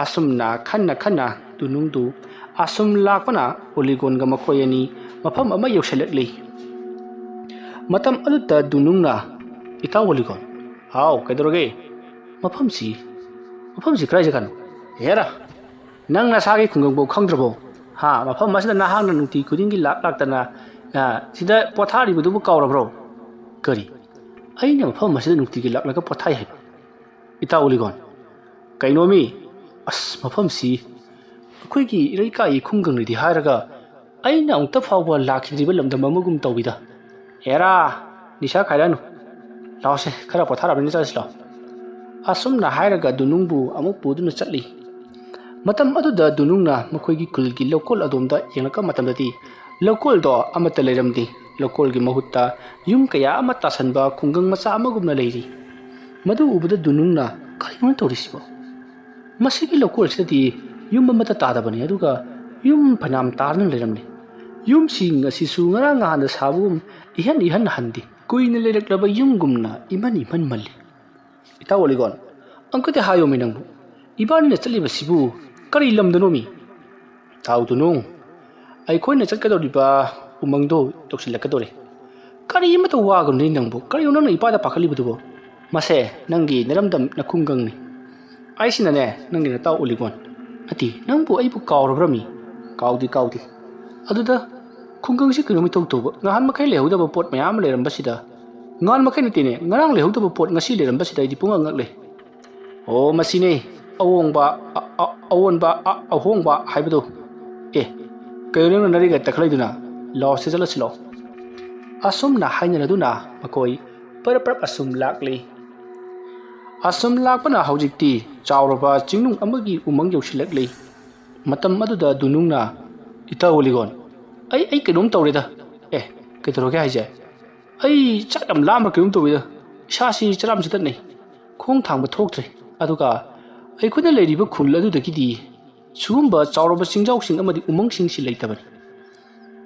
ꯑꯁꯨꯝꯅ ꯈꯟꯅ ꯈꯟꯅ ꯗꯨꯅꯨꯡꯗꯨ ꯑꯁꯨꯝ ꯂꯥꯛꯄꯅ ꯑꯣꯂꯤꯒꯣꯟꯒ ꯃꯈꯣꯏ ꯑꯅꯤ ꯃꯐꯝ ꯑꯃ ꯌꯧꯁꯤꯜꯂꯛꯂꯤ꯫ ꯃꯇꯝ ꯑꯗꯨꯗ ꯗꯨꯅꯨꯡꯅ, "ꯏꯇꯥꯎ ꯑꯣꯂꯤꯒꯣꯟ꯫" "ꯍꯥꯎ, ꯀꯩꯗꯧꯔꯒꯦ?" "ꯃꯐꯝꯁꯤ, ꯃꯐꯝꯁꯤ ꯀꯗꯥꯏ ꯖꯒꯥꯅꯣ?" "ꯍꯦꯔꯥ, ꯅꯪ ꯅꯁꯥꯒꯤ ꯈꯨꯡꯒꯪꯐꯥꯎ ꯈꯪꯗ꯭ꯔꯕꯣ? ꯍꯥ, ꯃꯐꯝ ꯑꯁꯤꯗ ꯅꯍꯥꯛꯅ ꯅꯨꯡꯇꯤ ꯈꯨꯗꯤꯡꯒꯤ ꯂꯥꯛ ꯂꯥꯛꯇꯅ, ꯑ, ꯁꯤꯗ ꯄꯣꯊꯥꯔꯤꯕꯗꯨꯕꯨ ꯀꯥꯎꯔꯕ꯭ꯔꯣ?" "ꯀꯔꯤ? ꯑꯩꯅ ꯃꯐꯝ ꯑꯁꯤꯗ ꯅꯨꯡꯇꯤꯒꯤ ꯂꯥꯛꯂꯒ ꯄꯣꯊꯥꯏ ꯍꯥꯏꯕ?" "ꯏꯇꯥꯎ ꯑꯣꯂꯤꯒꯣꯟ, ꯀꯩꯅꯣꯃꯤ? ꯑꯁ, ꯃꯐꯝꯁꯤ ꯑꯩꯈꯣꯏꯒꯤ ꯏꯔꯩꯀꯥꯏꯒꯤ ꯈꯨꯡꯒꯪꯅꯤꯗꯤ ꯍꯥꯏꯔꯒ ꯑꯩꯅ ꯑꯃꯨꯛꯇ ꯐꯥꯎꯕ ꯂꯥꯛꯈꯤꯗ꯭ꯔꯤꯕ ꯂꯝꯗꯝ ꯑꯃꯒꯨꯝ ꯇꯧꯋꯤꯗ꯫ "ꯑꯦꯔꯥ, ꯅꯤꯁꯥ ꯈꯥꯏꯔꯅꯨ꯫ ꯂꯥꯛꯑꯣꯁꯦ, ꯈꯔ ꯄꯣꯊꯥꯔꯕꯅꯤꯅ ꯆꯠꯂꯁꯤ ꯂꯥꯛꯑꯣ"꯫ ꯑꯁꯨꯝꯅ ꯍꯥꯏꯔꯒ ꯗꯨꯅꯨꯡꯕꯨ ꯑꯃꯨꯛ ꯄꯨꯗꯨꯅ ꯆꯠꯂꯤ꯫ ꯃꯇꯝ ꯑꯗꯨꯗ ꯗꯨꯅꯨꯡꯅ ꯃꯈꯣꯏꯒꯤ ꯈꯨꯜꯒꯤ ꯂꯧꯀꯣꯜ ꯑꯗꯣꯝꯗ ꯌꯦꯡꯂꯛꯄ ꯃꯇꯝꯗꯗꯤ, ꯂꯧꯀꯣꯜꯗꯣ ꯑꯃꯠꯇ ꯂꯩꯔꯝꯗꯦ꯫ ꯂꯧꯀꯣꯜꯒꯤ ꯃꯍꯨꯠꯇ ꯌꯨꯝ ꯀꯌꯥ ꯑꯃ ꯇꯥꯁꯟꯕ ꯈꯨꯡꯒꯪ ꯃꯆꯥ ꯑꯃꯒꯨꯝꯅ ꯂꯩꯔꯤ꯫ ꯃꯗꯨ ꯎꯕꯗ ꯗꯨꯅꯨꯡꯅ, "ꯀꯔꯤꯅꯣ ꯇꯧꯔꯤꯁꯤꯕꯣ? ꯃꯁꯤꯒꯤ ꯂꯧꯀꯣꯜꯁꯤꯗꯗꯤ ꯌꯨꯝ ꯑꯃꯠꯇ ꯇꯥꯗꯕꯅꯤ, ꯑꯗꯨꯒ ꯌꯨꯝ ꯐꯅꯌꯥꯝ ꯇꯥꯗꯨꯅ ꯂꯩꯔꯝꯂꯤ꯫ ꯌꯨꯝꯁꯤꯡ ꯑꯁꯤꯁꯨ ꯉꯔꯥꯡ ꯅꯍꯥꯟꯗ ꯁꯥꯕꯒꯨꯝ ꯏꯍꯟ ꯏꯍꯟ ꯍꯟꯗꯦ꯫ ꯀꯨꯏꯅ ꯂꯩꯔꯛꯂꯕ ꯌꯨꯝꯒꯨꯝꯅ ꯏꯃꯟ ꯏꯃꯟ ꯃꯜꯂꯤ"꯫ "ꯏꯇꯥꯎ ꯑꯣꯂꯤꯒꯣꯟ, ꯑꯃꯨꯛꯇꯗꯤ ꯍꯥꯏꯌꯣꯃꯤ ꯅꯪꯕꯨ, ꯏꯕꯥꯅꯤꯅ ꯆꯠꯂꯤꯕꯁꯤꯕꯨ ꯀꯔꯤ ꯂꯝꯗꯅꯣꯃꯤ?" "ꯏꯇꯥꯎ ꯗꯨꯅꯨꯡ, ꯑꯩꯈꯣꯏꯅ ꯆꯠꯀꯗꯧꯔꯤꯕ ꯎꯃꯪꯗꯣ ꯌꯧꯁꯤꯜꯂꯛꯀꯗꯧꯔꯦ꯫ ꯀꯔꯤ ꯑꯃꯠꯇ ꯋꯥꯒꯅꯨꯅꯦ ꯅꯪꯕꯨ, ꯀꯔꯤꯅꯣ ꯅꯪꯅ ꯏꯄꯥꯗ ꯄꯥꯈꯠꯂꯤꯕꯗꯨꯕꯣ? ꯃꯁꯦ ꯅꯪꯒꯤ ꯅꯔꯝꯗꯝ ꯅꯈꯨꯡꯒꯪꯅꯤ꯫ ꯑꯩꯁꯤꯅꯅꯦ, ꯅꯪꯒꯤ ꯅꯇꯥꯎ ꯑꯣꯂꯤꯒꯣꯟ꯫ ꯅꯠꯇꯦ, ꯅꯪꯕꯨ ꯑꯩꯕꯨ ꯀꯥꯎꯔꯕ꯭ꯔꯃꯤ?" "ꯀꯥꯎꯗꯦ, ꯀꯥꯎꯗꯦ꯫ ꯑꯗꯨꯗ ꯈꯨꯡꯒꯪꯁꯤ ꯀꯩꯅꯣꯝ ꯏꯇꯧ ꯇꯧꯕ꯫ ꯉꯍꯥꯟ ꯃꯈꯩ ꯂꯩꯍꯧꯗꯕ ꯄꯣꯠ ꯃꯌꯥꯝ ꯑꯃ ꯂꯩꯔꯝꯕꯁꯤꯗ, ꯉꯍꯥꯟ ꯃꯈꯩ ꯅꯠꯇꯦꯅꯦ, ꯉꯔꯥꯡ ꯂꯩꯍꯧꯗꯕ ꯄꯣꯠ ꯉꯁꯤ ꯂꯩꯔꯝꯕꯁꯤꯗ ꯑꯩꯗꯤ ꯄꯨꯡꯉꯛ ꯉꯛꯂꯦ꯫ ꯑꯣ, ꯃꯁꯤꯅꯦ ꯑꯋꯣꯡꯕ, ꯑ-, ꯑ-, ꯑꯑꯣꯟꯕ, ꯑ-, ꯑꯍꯣꯡꯕ ꯍꯥꯏꯕꯗꯨ꯫ ꯑꯦ, ꯀꯩꯅꯣ ꯅꯪꯅ ꯅꯔꯤꯒ ꯇꯛꯈꯠꯂꯛꯏꯗꯨꯅ? ꯂꯥꯎꯁꯦ, ꯆꯠꯂꯁꯤ ꯂꯥꯎ"꯫ ꯑꯁꯨꯝꯅ ꯍꯥꯏꯅꯔꯗꯨꯅ ꯃꯈꯣꯏ ꯄꯔꯞ ꯄꯔꯞ ꯑꯁꯨꯝ ꯂꯥꯛꯂꯤ꯫ ꯑꯁꯨꯝ ꯂꯥꯛꯄꯅ ꯍꯧꯖꯤꯛꯇꯤ ꯆꯥꯎꯔꯕ ꯆꯤꯡꯅꯨꯡ ꯑꯃꯒꯤ ꯎꯃꯪ ꯌꯧꯁꯤꯜꯂꯛꯂꯤ꯫ ꯃꯇꯝ ꯑꯗꯨꯗ ꯗꯨꯅꯨꯡꯅ, "ꯏꯇꯥꯎ ꯑꯣꯂꯤꯒꯣꯟ, ꯑꯩ, ꯑꯩ ꯀꯩꯅꯣꯝ ꯇꯧꯔꯦꯗ"꯫ "ꯑꯦ, ꯀꯩꯗꯧꯔꯒꯦ ꯍꯥꯏꯁꯦ?" "ꯑꯩ ꯆꯥꯛ ꯌꯥꯝ ꯂꯥꯝꯕ ꯀꯩꯅꯣꯝ ꯇꯧꯋꯤꯗ, ꯏꯁꯥꯁꯤ ꯆꯔꯥꯝ ꯆꯠꯇꯠꯅꯩ, ꯈꯣꯡ ꯊꯥꯡꯕ ꯊꯣꯛꯇ꯭ꯔꯦ꯫ ꯑꯗꯨꯒ ꯑꯩꯈꯣꯏꯅ ꯂꯩꯔꯤꯕ ꯈꯨꯜ ꯑꯗꯨꯗꯒꯤꯗꯤ ꯁꯤꯒꯨꯝꯕ ꯆꯥꯎꯔꯕ ꯆꯤꯡꯖꯥꯎꯁꯤꯡ ꯑꯃꯗꯤ ꯎꯃꯪꯁꯤꯡꯁꯤ ꯂꯩꯇꯕꯅꯤ꯫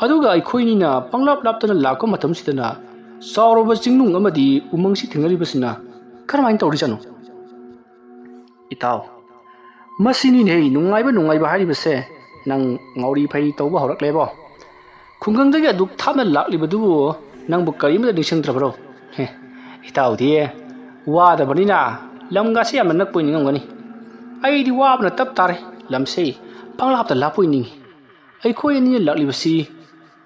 ꯑꯗꯨꯒ ꯑꯩꯈꯣꯏꯅꯤꯅ ꯄꯪꯂꯥꯞ ꯂꯥꯞꯇꯅ ꯂꯥꯛꯄ ꯃꯇꯝꯁꯤꯗꯅ ꯆꯥꯎꯔꯕ ꯆꯤꯡꯅꯨꯡ ꯑꯃꯗꯤ ꯎꯃꯪꯁꯤ ꯊꯦꯡꯅꯔꯤꯕꯁꯤꯅ ꯀꯔꯝꯍꯥꯏꯅ ꯇꯧꯔꯤꯖꯥꯠꯅꯣ?" "ꯏꯇꯥꯎ, ꯃꯁꯤꯅꯤꯅꯦꯍꯦ ꯅꯨꯡꯉꯥꯏꯕ ꯅꯨꯡꯉꯥꯏꯕ ꯍꯥꯏꯔꯤꯕꯁꯦ꯫ ꯅꯪ ꯉꯥꯎꯔꯤ ꯐꯩꯔꯤ ꯇꯧꯕ ꯍꯧꯔꯛꯂꯦꯕꯣ꯫ ꯈꯨꯡꯒꯪꯗꯒꯤ ꯑꯗꯨꯛ ꯊꯥꯞꯅ ꯂꯥꯛꯂꯤꯕꯗꯨꯕꯨ ꯅꯪꯕꯨ ꯀꯔꯤꯃꯠꯇ ꯅꯤꯡꯁꯤꯡꯗ꯭ꯔꯕꯔꯣ? ꯍꯦ, ꯏꯇꯥꯎꯗꯤ ꯋꯥꯗꯕꯅꯤꯅ ꯂꯝꯒꯁꯤ ꯌꯥꯝꯅ ꯅꯛꯄꯣꯏ ꯅꯤꯡꯉꯝꯒꯅꯤ꯫ ꯑꯩꯗꯤ ꯋꯥꯕꯅ ꯇꯞ ꯇꯥꯔꯦ꯫ ꯂꯝꯁꯦ ꯄꯪꯂꯥꯞꯇ ꯂꯥꯞꯄꯣꯏ ꯅꯤꯡꯉꯤ꯫ ꯑꯩꯈꯣꯏ ꯑꯅꯤꯅ ꯂꯥꯛꯂꯤꯕꯁꯤ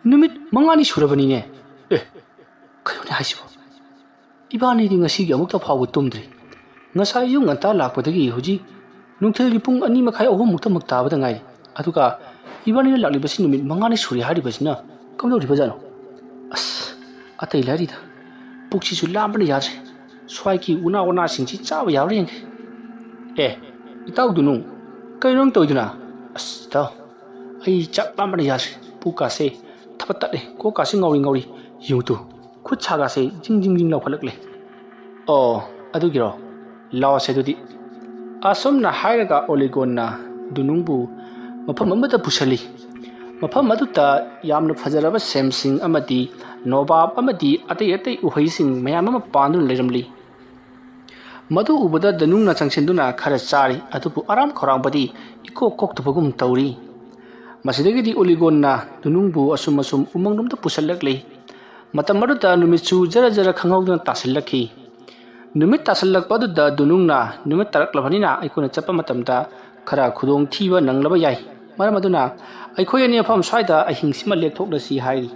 ꯅꯨꯃꯤꯠ ꯃꯉꯥꯅꯤ ꯁꯨꯔꯕꯅꯤꯅꯦ꯫ ꯑꯦ, ꯀꯩꯅꯣꯅꯦ ꯍꯥꯏꯁꯤꯕꯣ? ꯏꯕꯥꯅꯤꯗꯤ ꯉꯁꯤꯒꯤ ꯑꯃꯨꯛꯇ ꯐꯥꯎꯕ ꯇꯨꯝꯗ꯭ꯔꯤ꯫ ꯉꯁꯥꯏ ꯑꯌꯨꯛ ꯉꯟꯇꯥ ꯂꯥꯛꯄꯗꯒꯤ ꯍꯧꯖꯤꯛ ꯅꯨꯡꯊꯤꯜꯒꯤ ꯄꯨꯡ ꯑꯅꯤ ꯃꯈꯥꯏ, ꯑꯍꯨꯝ ꯃꯨꯛꯇꯃꯛ ꯇꯥꯕꯗ ꯉꯥꯏꯔꯤ꯫ ꯑꯗꯨꯒ ꯏꯕꯥꯅꯤꯅ ꯂꯥꯛꯂꯤꯕꯁꯤ ꯅꯨꯃꯤꯠ ꯃꯉꯥꯅꯤ ꯁꯨꯔꯦ ꯍꯥꯏꯔꯤꯕꯁꯤꯅ ꯀꯝꯗꯧꯔꯤꯕꯖꯥꯠꯅꯣ? ꯑꯁ, ꯑꯇꯩ ꯂꯥꯏꯔꯤꯗ, ꯄꯨꯛꯁꯤꯁꯨ ꯂꯥꯝꯕꯅ ꯌꯥꯗ꯭ꯔꯦ꯫ ꯁ꯭ꯋꯥꯏꯒꯤ ꯎꯅꯥ ꯋꯥꯅꯥꯁꯤꯡꯁꯤ ꯆꯥꯕ ꯌꯥꯕ꯭ꯔꯥ ꯌꯦꯡꯒꯦ꯫ ꯑꯦ, ꯏꯇꯥꯎ ꯗꯨꯅꯨꯡ, ꯀꯩꯅꯣ ꯅꯪ ꯇꯧꯔꯤꯗꯨꯅ? ꯑꯁ, ꯏꯇꯥꯎ, ꯑꯩ ꯆꯥꯛ ꯂꯥꯝꯕꯅ ꯌꯥꯗ꯭ꯔꯦ꯫ ꯄꯨꯛꯀꯥꯁꯦ ꯊꯕꯠ ꯇꯠꯂꯦ, ꯀꯣꯛꯀꯥꯁꯦ ꯉꯥꯎꯔꯤ ꯉꯥꯎꯔꯤ꯫ ꯌꯦꯡꯉꯨꯇꯨ, ꯈꯨꯠ ꯁꯥꯒꯥꯁꯦ ꯖꯤꯡ ꯖꯤꯡ ꯖꯤꯡ ꯂꯥꯎꯈꯠꯂꯛꯂꯦ꯫ ꯑꯣ, ꯑꯗꯨꯒꯤꯔꯣ? ꯂꯥꯎꯁꯦ ꯑꯗꯨꯗꯤ꯫ ꯑꯁꯨꯝꯅ ꯍꯥꯏꯔꯒ ꯑꯣꯂꯤꯒꯣꯟꯅ ꯗꯨꯅꯨꯡꯕꯨ ꯃꯐꯝ ꯑꯃꯗ ꯄꯨꯁꯤꯜꯂꯤ꯫ ꯃꯐꯝ ꯑꯗꯨꯗ ꯌꯥꯝꯅ ꯐꯖꯔꯕ ꯁꯦꯝꯁꯤꯡ ꯑꯃꯗꯤ ꯅꯣꯕꯥꯞ ꯑꯃꯗꯤ ꯑꯇꯩ ꯑꯇꯩ ꯎꯍꯩꯁꯤꯡ ꯃꯌꯥꯝ ꯑꯃ ꯄꯥꯟꯗꯨꯅ ꯂꯩꯔꯝꯂꯤ꯫ ꯃꯗꯨ ꯎꯕꯗ ꯗꯨꯅꯨꯡꯅ ꯆꯪꯁꯤꯟꯗꯨꯅ ꯈꯔ ꯆꯥꯔꯤ, ꯑꯗꯨꯕꯨ ꯑꯔꯥꯝ ꯈꯧꯔꯥꯡꯕꯗꯤ ꯏꯀꯣꯛ ꯀꯣꯛꯇꯕꯒꯨꯝ ꯇꯧꯔꯤ꯫ ꯃꯁꯤꯗꯒꯤꯗꯤ ꯑꯣꯂꯤꯒꯣꯟꯅ ꯗꯨꯅꯨꯡꯕꯨ ꯑꯁꯨꯝ ꯑꯁꯨꯝ ꯎꯃꯪꯂꯣꯝꯗ ꯄꯨꯁꯤꯜꯂꯛꯂꯤ꯫ ꯃꯇꯝ ꯑꯗꯨꯗ ꯅꯨꯃꯤꯠꯁꯨ ꯖꯔ ꯖꯔ ꯈꯪꯍꯧꯗꯅ ꯇꯥꯁꯤꯜꯂꯛꯈꯤ꯫ ꯅꯨꯃꯤꯠ ꯇꯥꯁꯤꯜꯂꯛꯄ ꯑꯗꯨꯗ ꯗꯨꯅꯨꯡꯅ, "ꯅꯨꯃꯤꯠ ꯇꯥꯔꯛꯂꯕꯅꯤꯅ ꯑꯩꯈꯣꯏꯅ ꯆꯠꯄ ꯃꯇꯝꯗ ꯈꯔ ꯈꯨꯗꯣꯡ ꯊꯤꯕ ꯅꯪꯂꯕ ꯌꯥꯏ꯫ ꯃꯔꯝ ꯑꯗꯨꯅ ꯑꯩꯈꯣꯏ ꯑꯅꯤ ꯃꯐꯝ ꯁ꯭ꯋꯥꯏꯗ ꯑꯍꯤꯡꯁꯤꯃ ꯂꯦꯛꯊꯣꯛꯂꯁꯤ" ꯍꯥꯏꯔꯤ꯫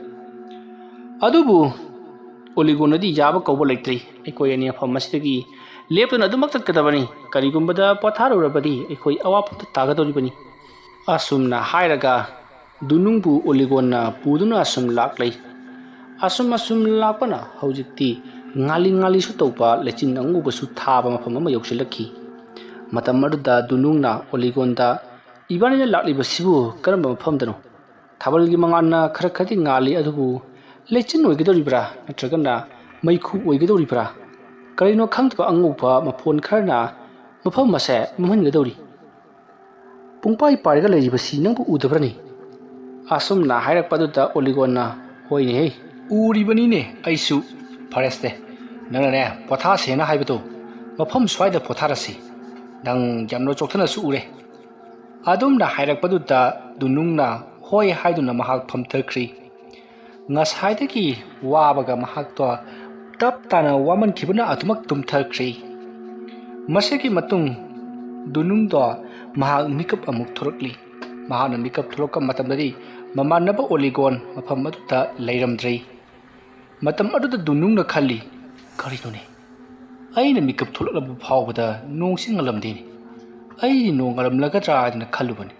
ꯑꯗꯨꯕꯨ ꯑꯣꯂꯤꯒꯣꯟꯅꯗꯤ ꯌꯥꯕ ꯀꯧꯕ ꯂꯩꯇ꯭ꯔꯤ꯫ "ꯑꯩꯈꯣꯏ ꯑꯅꯤ ꯃꯐꯝ ꯑꯁꯤꯗꯒꯤ ꯂꯦꯞꯇꯨꯅ ꯑꯗꯨꯃꯛ ꯆꯠꯀꯗꯕꯅꯤ꯫ ꯀꯔꯤꯒꯨꯝꯕꯗ ꯄꯣꯊꯥꯔꯨꯔꯕꯗꯤ ꯑꯩꯈꯣꯏ ꯑꯋꯥꯐꯝꯗ ꯇꯥꯒꯗꯧꯔꯤꯕꯅꯤ"꯫ ꯑꯁꯨꯝꯅ ꯍꯥꯏꯔꯒ ꯗꯨꯅꯨꯡꯕꯨ ꯑꯣꯂꯤꯒꯣꯟꯅ ꯄꯨꯗꯨꯅ ꯑꯁꯨꯝ ꯂꯥꯛꯂꯩ꯫ ꯑꯁꯨꯝ ꯑꯁꯨꯝ ꯂꯥꯛꯄꯅ ꯍꯧꯖꯤꯛꯇꯤ ꯉꯥꯂꯤ ꯉꯥꯂꯤꯁꯨ ꯇꯧꯕ ꯂꯩꯆꯤꯟ ꯑꯉꯧꯕꯁꯨ ꯊꯥꯕ ꯃꯐꯝ ꯑꯃ ꯌꯧꯁꯤꯜꯂꯛꯈꯤ꯫ ꯃꯇꯝ ꯑꯗꯨꯗ ꯗꯨꯅꯨꯡꯅ ꯑꯣꯂꯤꯒꯣꯟꯗ, "ꯏꯕꯥꯅꯤꯅ ꯂꯥꯛꯂꯤꯕꯁꯤꯕꯨ ꯀꯔꯝꯕ ꯃꯐꯝꯗꯅꯣ? ꯊꯥꯕꯜꯒꯤ ꯃꯉꯥꯜꯅ ꯈꯔ ꯈꯔꯗꯤ ꯉꯥꯜꯂꯤ, ꯑꯗꯨꯕꯨ ꯂꯩꯆꯤꯟ ꯑꯣꯏꯒꯗꯧꯔꯤꯕ꯭ꯔꯥ ꯅꯠꯇ꯭ꯔꯒꯅ ꯃꯩꯈꯨ ꯑꯣꯏꯒꯗꯧꯔꯤꯕ꯭ꯔꯥ? ꯀꯔꯤꯅꯣ ꯈꯪꯗꯕ ꯑꯉꯧꯕ ꯃꯐꯣꯟ ꯈꯔꯅ ꯃꯐꯝ ꯑꯁꯦ ꯃꯝꯍꯟꯒꯗꯧꯔꯤ꯫ ꯄꯨꯡꯄꯥꯏ ꯄꯥꯏꯔꯒ ꯂꯩꯔꯤꯕꯁꯤ ꯅꯪꯕꯨ ꯎꯗꯕ꯭ꯔꯅꯦ?" ꯑꯁꯨꯝꯅ ꯍꯥꯏꯔꯛꯄ ꯑꯗꯨꯗ ꯑꯣꯂꯤꯒꯣꯟꯅ, "ꯍꯣꯏꯅꯦꯍꯦ, ꯎꯔꯤꯕꯅꯤꯅꯦ ꯑꯩꯁꯨ꯫ ꯐꯔꯦꯁꯦ, ꯅꯪꯅꯅꯦ ꯄꯣꯊꯥꯁꯦꯅ ꯍꯥꯏꯕꯗꯣ, ꯃꯐꯝ ꯁ꯭ꯋꯥꯏꯗ ꯄꯣꯊꯥꯔꯁꯤ꯫ ꯅꯪ ꯌꯥꯝꯅ ꯆꯣꯛꯊꯅꯁꯨ ꯎꯔꯦ"꯫ ꯑꯗꯨꯝꯅ ꯍꯥꯏꯔꯛꯄꯗꯨꯗ ꯗꯨꯅꯨꯡꯅ ꯍꯣꯏ ꯍꯥꯏꯗꯨꯅ ꯃꯍꯥꯛ ꯐꯝꯊꯈ꯭ꯔꯤ꯫ ꯉꯁꯥꯏꯗꯒꯤ ꯋꯥꯕꯒ ꯃꯍꯥꯛꯇꯣ ꯇꯞ ꯇꯥꯅ ꯋꯥꯃꯟꯈꯤꯕꯅ ꯑꯗꯨꯃꯛ ꯇꯨꯝꯊꯈ꯭ꯔꯤ꯫ ꯃꯁꯤꯒꯤ ꯃꯇꯨꯡ ꯗꯨꯅꯨꯡꯗꯣ ꯃꯍꯥꯛ ꯃꯤꯀꯞ ꯑꯃꯨꯛ ꯊꯣꯛꯂꯛꯂꯤ꯫ ꯃꯍꯥꯛꯅ ꯃꯤꯀꯞ ꯊꯣꯛꯂꯛꯄ ꯃꯇꯝꯗꯗꯤ ꯃꯃꯥꯟꯅꯕ ꯑꯣꯂꯤꯒꯣꯟ ꯃꯐꯝ ꯑꯗꯨꯗ ꯂꯩꯔꯝꯗ꯭ꯔꯦ꯫ ꯃꯇꯝ ꯑꯗꯨꯗ ꯗꯨꯅꯨꯡꯅ ꯈꯜꯂꯤ, "ꯀꯔꯤꯅꯣꯅꯦ? ꯑꯩꯅ ꯃꯤꯀꯞ ꯊꯣꯛꯂꯛꯂꯕ ꯐꯥꯎꯕꯗ ꯅꯣꯡꯁꯤ ꯉꯜꯂꯝꯗꯦꯅꯦ꯫ ꯑꯩꯗꯤ ꯅꯣꯡ ꯉꯜꯂꯝꯂꯒꯗ꯭ꯔꯥ ꯍꯥꯏꯗꯅ ꯈꯜꯂꯨꯕꯅꯤ꯫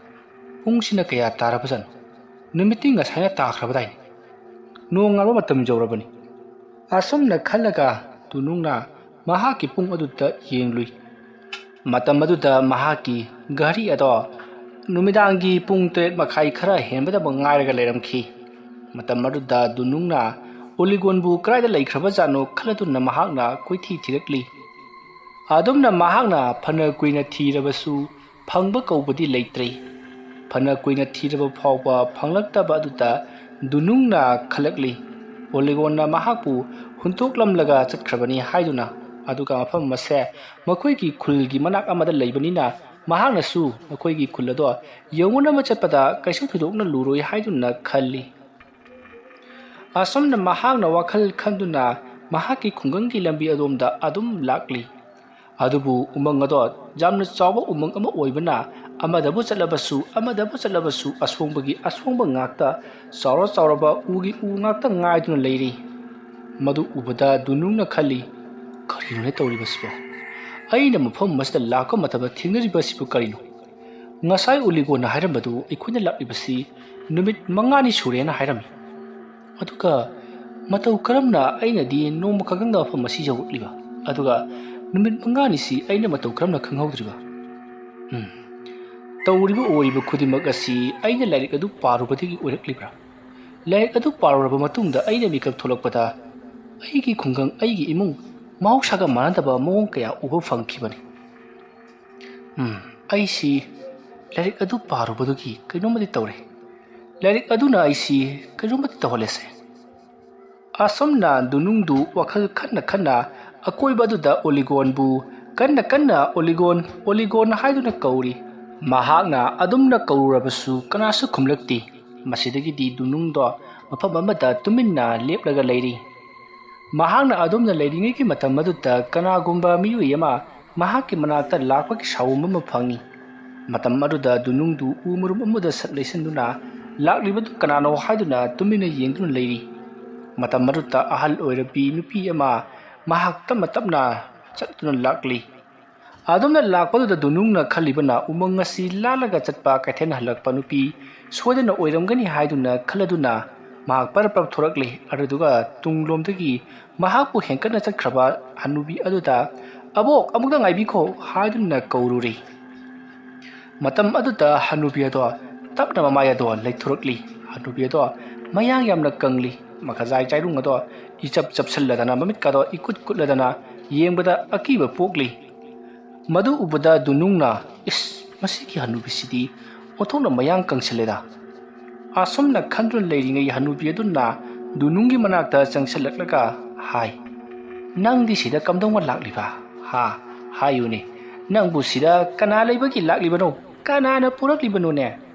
"ꯄꯨꯡꯁꯤꯅ ꯀꯌꯥ ꯇꯥꯔꯕꯖꯥꯠꯅꯣ? ꯅꯨꯃꯤꯠꯇꯤ ꯉꯁꯥꯏꯅ ꯇꯥꯈ꯭ꯔꯕꯗꯥꯏꯅꯦ꯫ ꯅꯣꯡ ꯉꯥꯟꯕ ꯃꯇꯝ ꯌꯧꯔꯕꯅꯤ"꯫ ꯑꯁꯨꯝꯅ ꯈꯜꯂꯒ ꯗꯨꯅꯨꯡꯅ ꯃꯍꯥꯛꯀꯤ ꯄꯨꯡ ꯑꯗꯨꯗ ꯌꯦꯡꯂꯨꯏ꯫ ꯃꯇꯝ ꯑꯗꯨꯗ ꯃꯍꯥꯛꯀꯤ ꯘꯔꯤ ꯑꯗꯣ ꯅꯨꯃꯤꯗꯥꯡꯒꯤ ꯄꯨꯡ ꯇꯔꯦꯠ ꯃꯈꯥꯏ ꯈꯔ ꯍꯦꯟꯕꯗꯃꯛ ꯉꯥꯏꯔꯒ ꯂꯩꯔꯝꯈꯤ꯫ ꯃꯇꯝ ꯑꯗꯨꯗ ꯗꯨꯅꯨꯡꯅ ꯑꯣꯂꯤꯒꯣꯟꯕꯨ ꯀꯗꯥꯏꯗ ꯂꯩꯈ꯭ꯔꯕꯖꯥꯠꯅꯣ ꯈꯜꯂꯗꯨꯅ ꯃꯍꯥꯛꯅ ꯀꯣꯏꯊꯤ ꯊꯤꯔꯛꯂꯤ꯫ ꯑꯗꯨꯝꯅ ꯃꯍꯥꯛꯅ ꯐꯅ ꯀꯨꯏꯅ ꯊꯤꯔꯕꯁꯨ ꯐꯪꯕ ꯀꯧꯕꯗꯤ ꯂꯩꯇ꯭ꯔꯦ꯫ ꯐꯅ ꯀꯨꯏꯅ ꯊꯤꯔꯕ ꯐꯥꯎꯕ ꯐꯪꯂꯛꯇꯕ ꯑꯗꯨꯗ ꯗꯨꯅꯨꯡꯅ ꯈꯜꯂꯛꯂꯤ, ꯑꯣꯂꯤꯒꯣꯟꯅ ꯃꯍꯥꯛꯄꯨ ꯍꯨꯟꯗꯣꯛꯂꯝꯂꯒ ꯆꯠꯈ꯭ꯔꯕꯅꯤ ꯍꯥꯏꯗꯨꯅ꯫ ꯑꯗꯨꯒ ꯃꯐꯝ ꯑꯁꯦ ꯃꯈꯣꯏꯒꯤ ꯈꯨꯜꯒꯤ ꯃꯅꯥꯛ ꯑꯃꯗ ꯂꯩꯕꯅꯤꯅ ꯃꯍꯥꯛꯅꯁꯨ ꯃꯈꯣꯏꯒꯤ ꯈꯨꯜ ꯑꯗꯣ ꯌꯧꯅꯅꯕ ꯆꯠꯄꯗ ꯀꯩꯁꯨ ꯊꯣꯏꯗꯣꯛꯅ ꯂꯨꯔꯣꯏ ꯍꯥꯏꯗꯨꯅ ꯈꯜꯂꯤ꯫ ꯑꯁꯨꯝꯅ ꯃꯍꯥꯛꯅ ꯋꯥꯈꯜ ꯈꯟꯗꯨꯅ ꯃꯍꯥꯛꯀꯤ ꯈꯨꯡꯒꯪꯒꯤ ꯂꯝꯕꯤ ꯑꯗꯣꯝꯗ ꯑꯗꯨꯝ ꯂꯥꯛꯂꯤ꯫ ꯑꯗꯨꯕꯨ ꯎꯃꯪ ꯑꯗꯣ ꯌꯥꯝꯅ ꯆꯥꯎꯕ ꯎꯃꯪ ꯑꯃ ꯑꯣꯏꯕꯅ ꯑꯃꯗꯕꯨ ꯆꯠꯂꯕꯁꯨ ꯑꯃꯗꯕꯨ ꯆꯠꯂꯕꯁꯨ ꯑꯁꯣꯡꯕꯒꯤ ꯑꯁꯣꯡꯕ ꯉꯥꯛꯇ, ꯆꯥꯎꯔ ꯆꯥꯎꯔꯕ ꯎꯒꯤ ꯎ ꯉꯥꯛꯇ ꯉꯥꯏꯗꯨꯅ ꯂꯩꯔꯤ꯫ ꯃꯗꯨ ꯎꯕꯗ ꯗꯨꯅꯨꯡꯅ ꯈꯜꯂꯤ, "ꯀꯔꯤꯅꯣꯅꯦ ꯇꯧꯔꯤꯕꯁꯤꯕꯣ? ꯑꯩꯅ ꯃꯐꯝ ꯑꯁꯤꯗ ꯂꯥꯛꯄ ꯃꯇꯝꯗ ꯊꯦꯡꯅꯔꯤꯕꯁꯤꯕꯨ ꯀꯔꯤꯅꯣ? ꯉꯁꯥꯏ ꯑꯣꯂꯤꯒꯣꯟꯅ ꯍꯥꯏꯔꯝꯕꯗꯨ ꯑꯩꯈꯣꯏꯅ ꯂꯥꯛꯂꯤꯕꯁꯤ ꯅꯨꯃꯤꯠ ꯃꯉꯥꯅꯤ ꯁꯨꯔꯦꯅ ꯍꯥꯏꯔꯝꯃꯤ꯫ ꯑꯗꯨꯒ ꯃꯇꯧ ꯀꯔꯝꯅ ꯑꯩꯅꯗꯤ ꯅꯣꯡꯃ ꯈꯛꯇꯪꯗ ꯃꯐꯝ ꯑꯁꯤ ꯌꯧꯔꯛꯂꯤꯕ? ꯑꯗꯨꯒ ꯅꯨꯃꯤꯠ ꯃꯉꯥꯅꯤꯁꯤ ꯑꯩꯅ ꯃꯇꯧ ꯀꯔꯝꯅ ꯈꯪꯍꯧꯗ꯭ꯔꯤꯕ? ꯎꯝ, ꯇꯧꯔꯤꯕ ꯑꯣꯏꯔꯤꯕ ꯈꯨꯗꯤꯡꯃꯛ ꯑꯁꯤ ꯑꯩꯅ ꯂꯥꯏꯔꯤꯛ ꯑꯗꯨ ꯄꯥꯔꯨꯕꯗꯒꯤ ꯑꯣꯏꯔꯛꯂꯤꯕ꯭ꯔꯥ? ꯂꯥꯏꯔꯤꯛ ꯑꯗꯨ ꯄꯥꯔꯨꯔꯕ ꯃꯇꯨꯡꯗ ꯑꯩꯅ ꯃꯤꯀꯞ ꯊꯣꯛꯂꯛꯄꯗ ꯑꯩꯒꯤ ꯈꯨꯡꯒꯪ, ꯑꯩꯒꯤ ꯏꯃꯨꯡ ꯃꯍꯧꯁꯥꯒ ꯃꯥꯟꯅꯗꯕ ꯃꯑꯣꯡ ꯀꯌꯥ ꯎꯕ ꯐꯪꯈꯤꯕꯅꯤ꯫ ꯎꯝ, ꯑꯩꯁꯤ ꯂꯥꯏꯔꯤꯛ ꯑꯗꯨ ꯄꯥꯔꯨꯕꯗꯨꯒꯤ ꯀꯩꯅꯣꯝꯃꯗꯤ ꯇꯧꯔꯦ꯫ ꯂꯥꯏꯔꯤꯛ ꯑꯗꯨꯅ ꯑꯩꯁꯤ ꯀꯩꯅꯣꯝꯃꯗꯤ ꯇꯧꯍꯜꯂꯦꯁꯦ"꯫ ꯑꯁꯨꯝꯅ ꯗꯨꯅꯨꯡꯗꯨ ꯋꯥꯈꯜ ꯈꯟꯅ ꯈꯟꯅ ꯑꯀꯣꯏꯕ ꯑꯗꯨꯗ ꯑꯣꯂꯤꯒꯣꯟꯕꯨ ꯀꯟꯅ ꯀꯟꯅ "ꯑꯣꯂꯤꯒꯣꯟ, ꯑꯣꯂꯤꯒꯣꯟ" ꯍꯥꯏꯗꯨꯅ ꯀꯧꯔꯤ꯫ ꯃꯍꯥꯛꯅ ꯑꯗꯨꯝꯅ ꯀꯧꯔꯨꯔꯕꯁꯨ ꯀꯅꯥꯁꯨ ꯈꯨꯝꯂꯛꯇꯦ꯫ ꯃꯁꯤꯗꯒꯤꯗꯤ ꯗꯨꯅꯨꯡꯗꯣ ꯃꯐꯝ ꯑꯃꯗ ꯇꯨꯃꯤꯟꯅ ꯂꯦꯞꯂꯒ ꯂꯩꯔꯤ꯫ ꯃꯍꯥꯛꯅ ꯑꯗꯨꯝꯅ ꯂꯩꯔꯤꯉꯩꯒꯤ ꯃꯇꯝ ꯑꯗꯨꯗ ꯀꯅꯥꯒꯨꯝꯕ ꯃꯤꯑꯣꯏ ꯑꯃ ꯃꯍꯥꯛꯀꯤ ꯃꯅꯥꯛꯇ ꯂꯥꯛꯄꯒꯤ ꯁꯥꯎꯝ ꯑꯃ ꯐꯪꯏ꯫ ꯃꯇꯝ ꯑꯗꯨꯗ ꯗꯨꯅꯨꯡꯗꯨ ꯎ ꯃꯔꯨꯝ ꯑꯃꯗ ꯁꯠ ꯂꯩꯁꯤꯟꯗꯨꯅ ꯂꯥꯛꯂꯤꯕꯗꯨ ꯀꯅꯥꯅꯣ ꯍꯥꯏꯗꯨꯅ ꯇꯨꯃꯤꯟꯅ ꯌꯦꯡꯗꯨꯅ ꯂꯩꯔꯤ꯫ ꯃꯇꯝ ꯑꯗꯨꯗ ꯑꯍꯜ ꯑꯣꯏꯔꯕꯤ ꯅꯨꯄꯤ ꯑꯃ ꯃꯍꯥꯛ ꯇꯞꯅ ꯇꯞꯅ ꯆꯠꯇꯨꯅ ꯂꯥꯛꯂꯤ꯫ ꯑꯗꯨꯝꯅ ꯂꯥꯛꯄꯗꯨꯗ ꯗꯨꯅꯨꯡꯅ ꯈꯜꯂꯤꯕꯅ ꯎꯃꯪ ꯑꯁꯤ ꯂꯥꯜꯂꯒ ꯆꯠꯄ ꯀꯩꯊꯦꯜ ꯍꯜꯂꯛꯄ ꯅꯨꯄꯤ ꯁꯣꯏꯗꯅ ꯑꯣꯏꯔꯝꯒꯅꯤ ꯍꯥꯏꯗꯨꯅ ꯈꯜꯂꯗꯨꯅ ꯃꯍꯥꯛ ꯄꯔꯞ ꯄꯔꯞ ꯊꯣꯔꯛꯂꯤ꯫ ꯑꯗꯨꯗꯨꯒ ꯇꯨꯡꯂꯣꯝꯗꯒꯤ ꯃꯍꯥꯛꯄꯨ ꯍꯦꯟꯀꯠꯅ ꯆꯠꯈ꯭ꯔꯕ ꯍꯅꯨꯕꯤ ꯑꯗꯨꯗ "ꯑꯕꯣꯛ, ꯑꯃꯨꯛꯇ ꯉꯥꯏꯕꯤꯈꯣ" ꯍꯥꯏꯗꯨꯅ ꯀꯧꯔꯨꯔꯤ꯫ ꯃꯇꯝ ꯑꯗꯨꯗ ꯍꯅꯨꯕꯤ ꯑꯗꯣ ꯇꯞꯅ ꯃꯃꯥꯏ ꯑꯗꯣ ꯂꯩꯊꯣꯔꯛꯂꯤ꯫ ꯍꯅꯨꯕꯤ ꯑꯗꯣ ꯃꯌꯥꯡ ꯌꯥꯝꯅ ꯀꯪꯂꯤ꯫ ꯃꯈꯖꯥꯏ ꯆꯥꯏꯔꯨꯡ ꯑꯗꯣ ꯏꯆꯞ ꯆꯞꯁꯤꯜꯂꯗꯅ, ꯃꯃꯤꯠꯀꯗꯣ ꯏꯀꯨꯠ ꯀꯨꯠꯂꯗꯅ ꯌꯦꯡꯕꯗ ꯑꯀꯤꯕ ꯄꯣꯛꯂꯤ꯫ ꯃꯗꯨ ꯎꯕꯗ ꯗꯨꯅꯨꯡꯅ, "ꯏꯁ, ꯃꯁꯤꯒꯤ ꯍꯅꯨꯕꯤꯁꯤꯗꯤ ꯑꯣꯟꯊꯣꯛꯅ ꯃꯌꯥꯡ ꯀꯪꯁꯤꯜꯂꯦꯗ"꯫ ꯑꯁꯨꯝꯅ ꯈꯟꯗꯨꯅ ꯂꯩꯔꯤꯉꯩ ꯍꯅꯨꯕꯤ ꯑꯗꯨꯅ ꯗꯨꯅꯨꯡꯒꯤ ꯃꯅꯥꯛꯇ ꯆꯪꯁꯤꯜꯂꯛꯂꯒ ꯍꯥꯏ, "ꯅꯪꯗꯤ ꯁꯤꯗ ꯀꯝꯗꯧꯅ ꯂꯥꯛꯂꯤꯕ? ꯍꯥ? ꯍꯥꯏꯌꯨꯅꯦ, ꯅꯪꯕꯨ ꯁꯤꯗ ꯀꯅꯥ ꯂꯩꯕꯒꯤ ꯂꯥꯛꯂꯤꯕꯅꯣ? ꯀꯅꯥꯅ ꯄꯨꯔꯛꯂꯤꯕꯅꯣꯅꯦ?"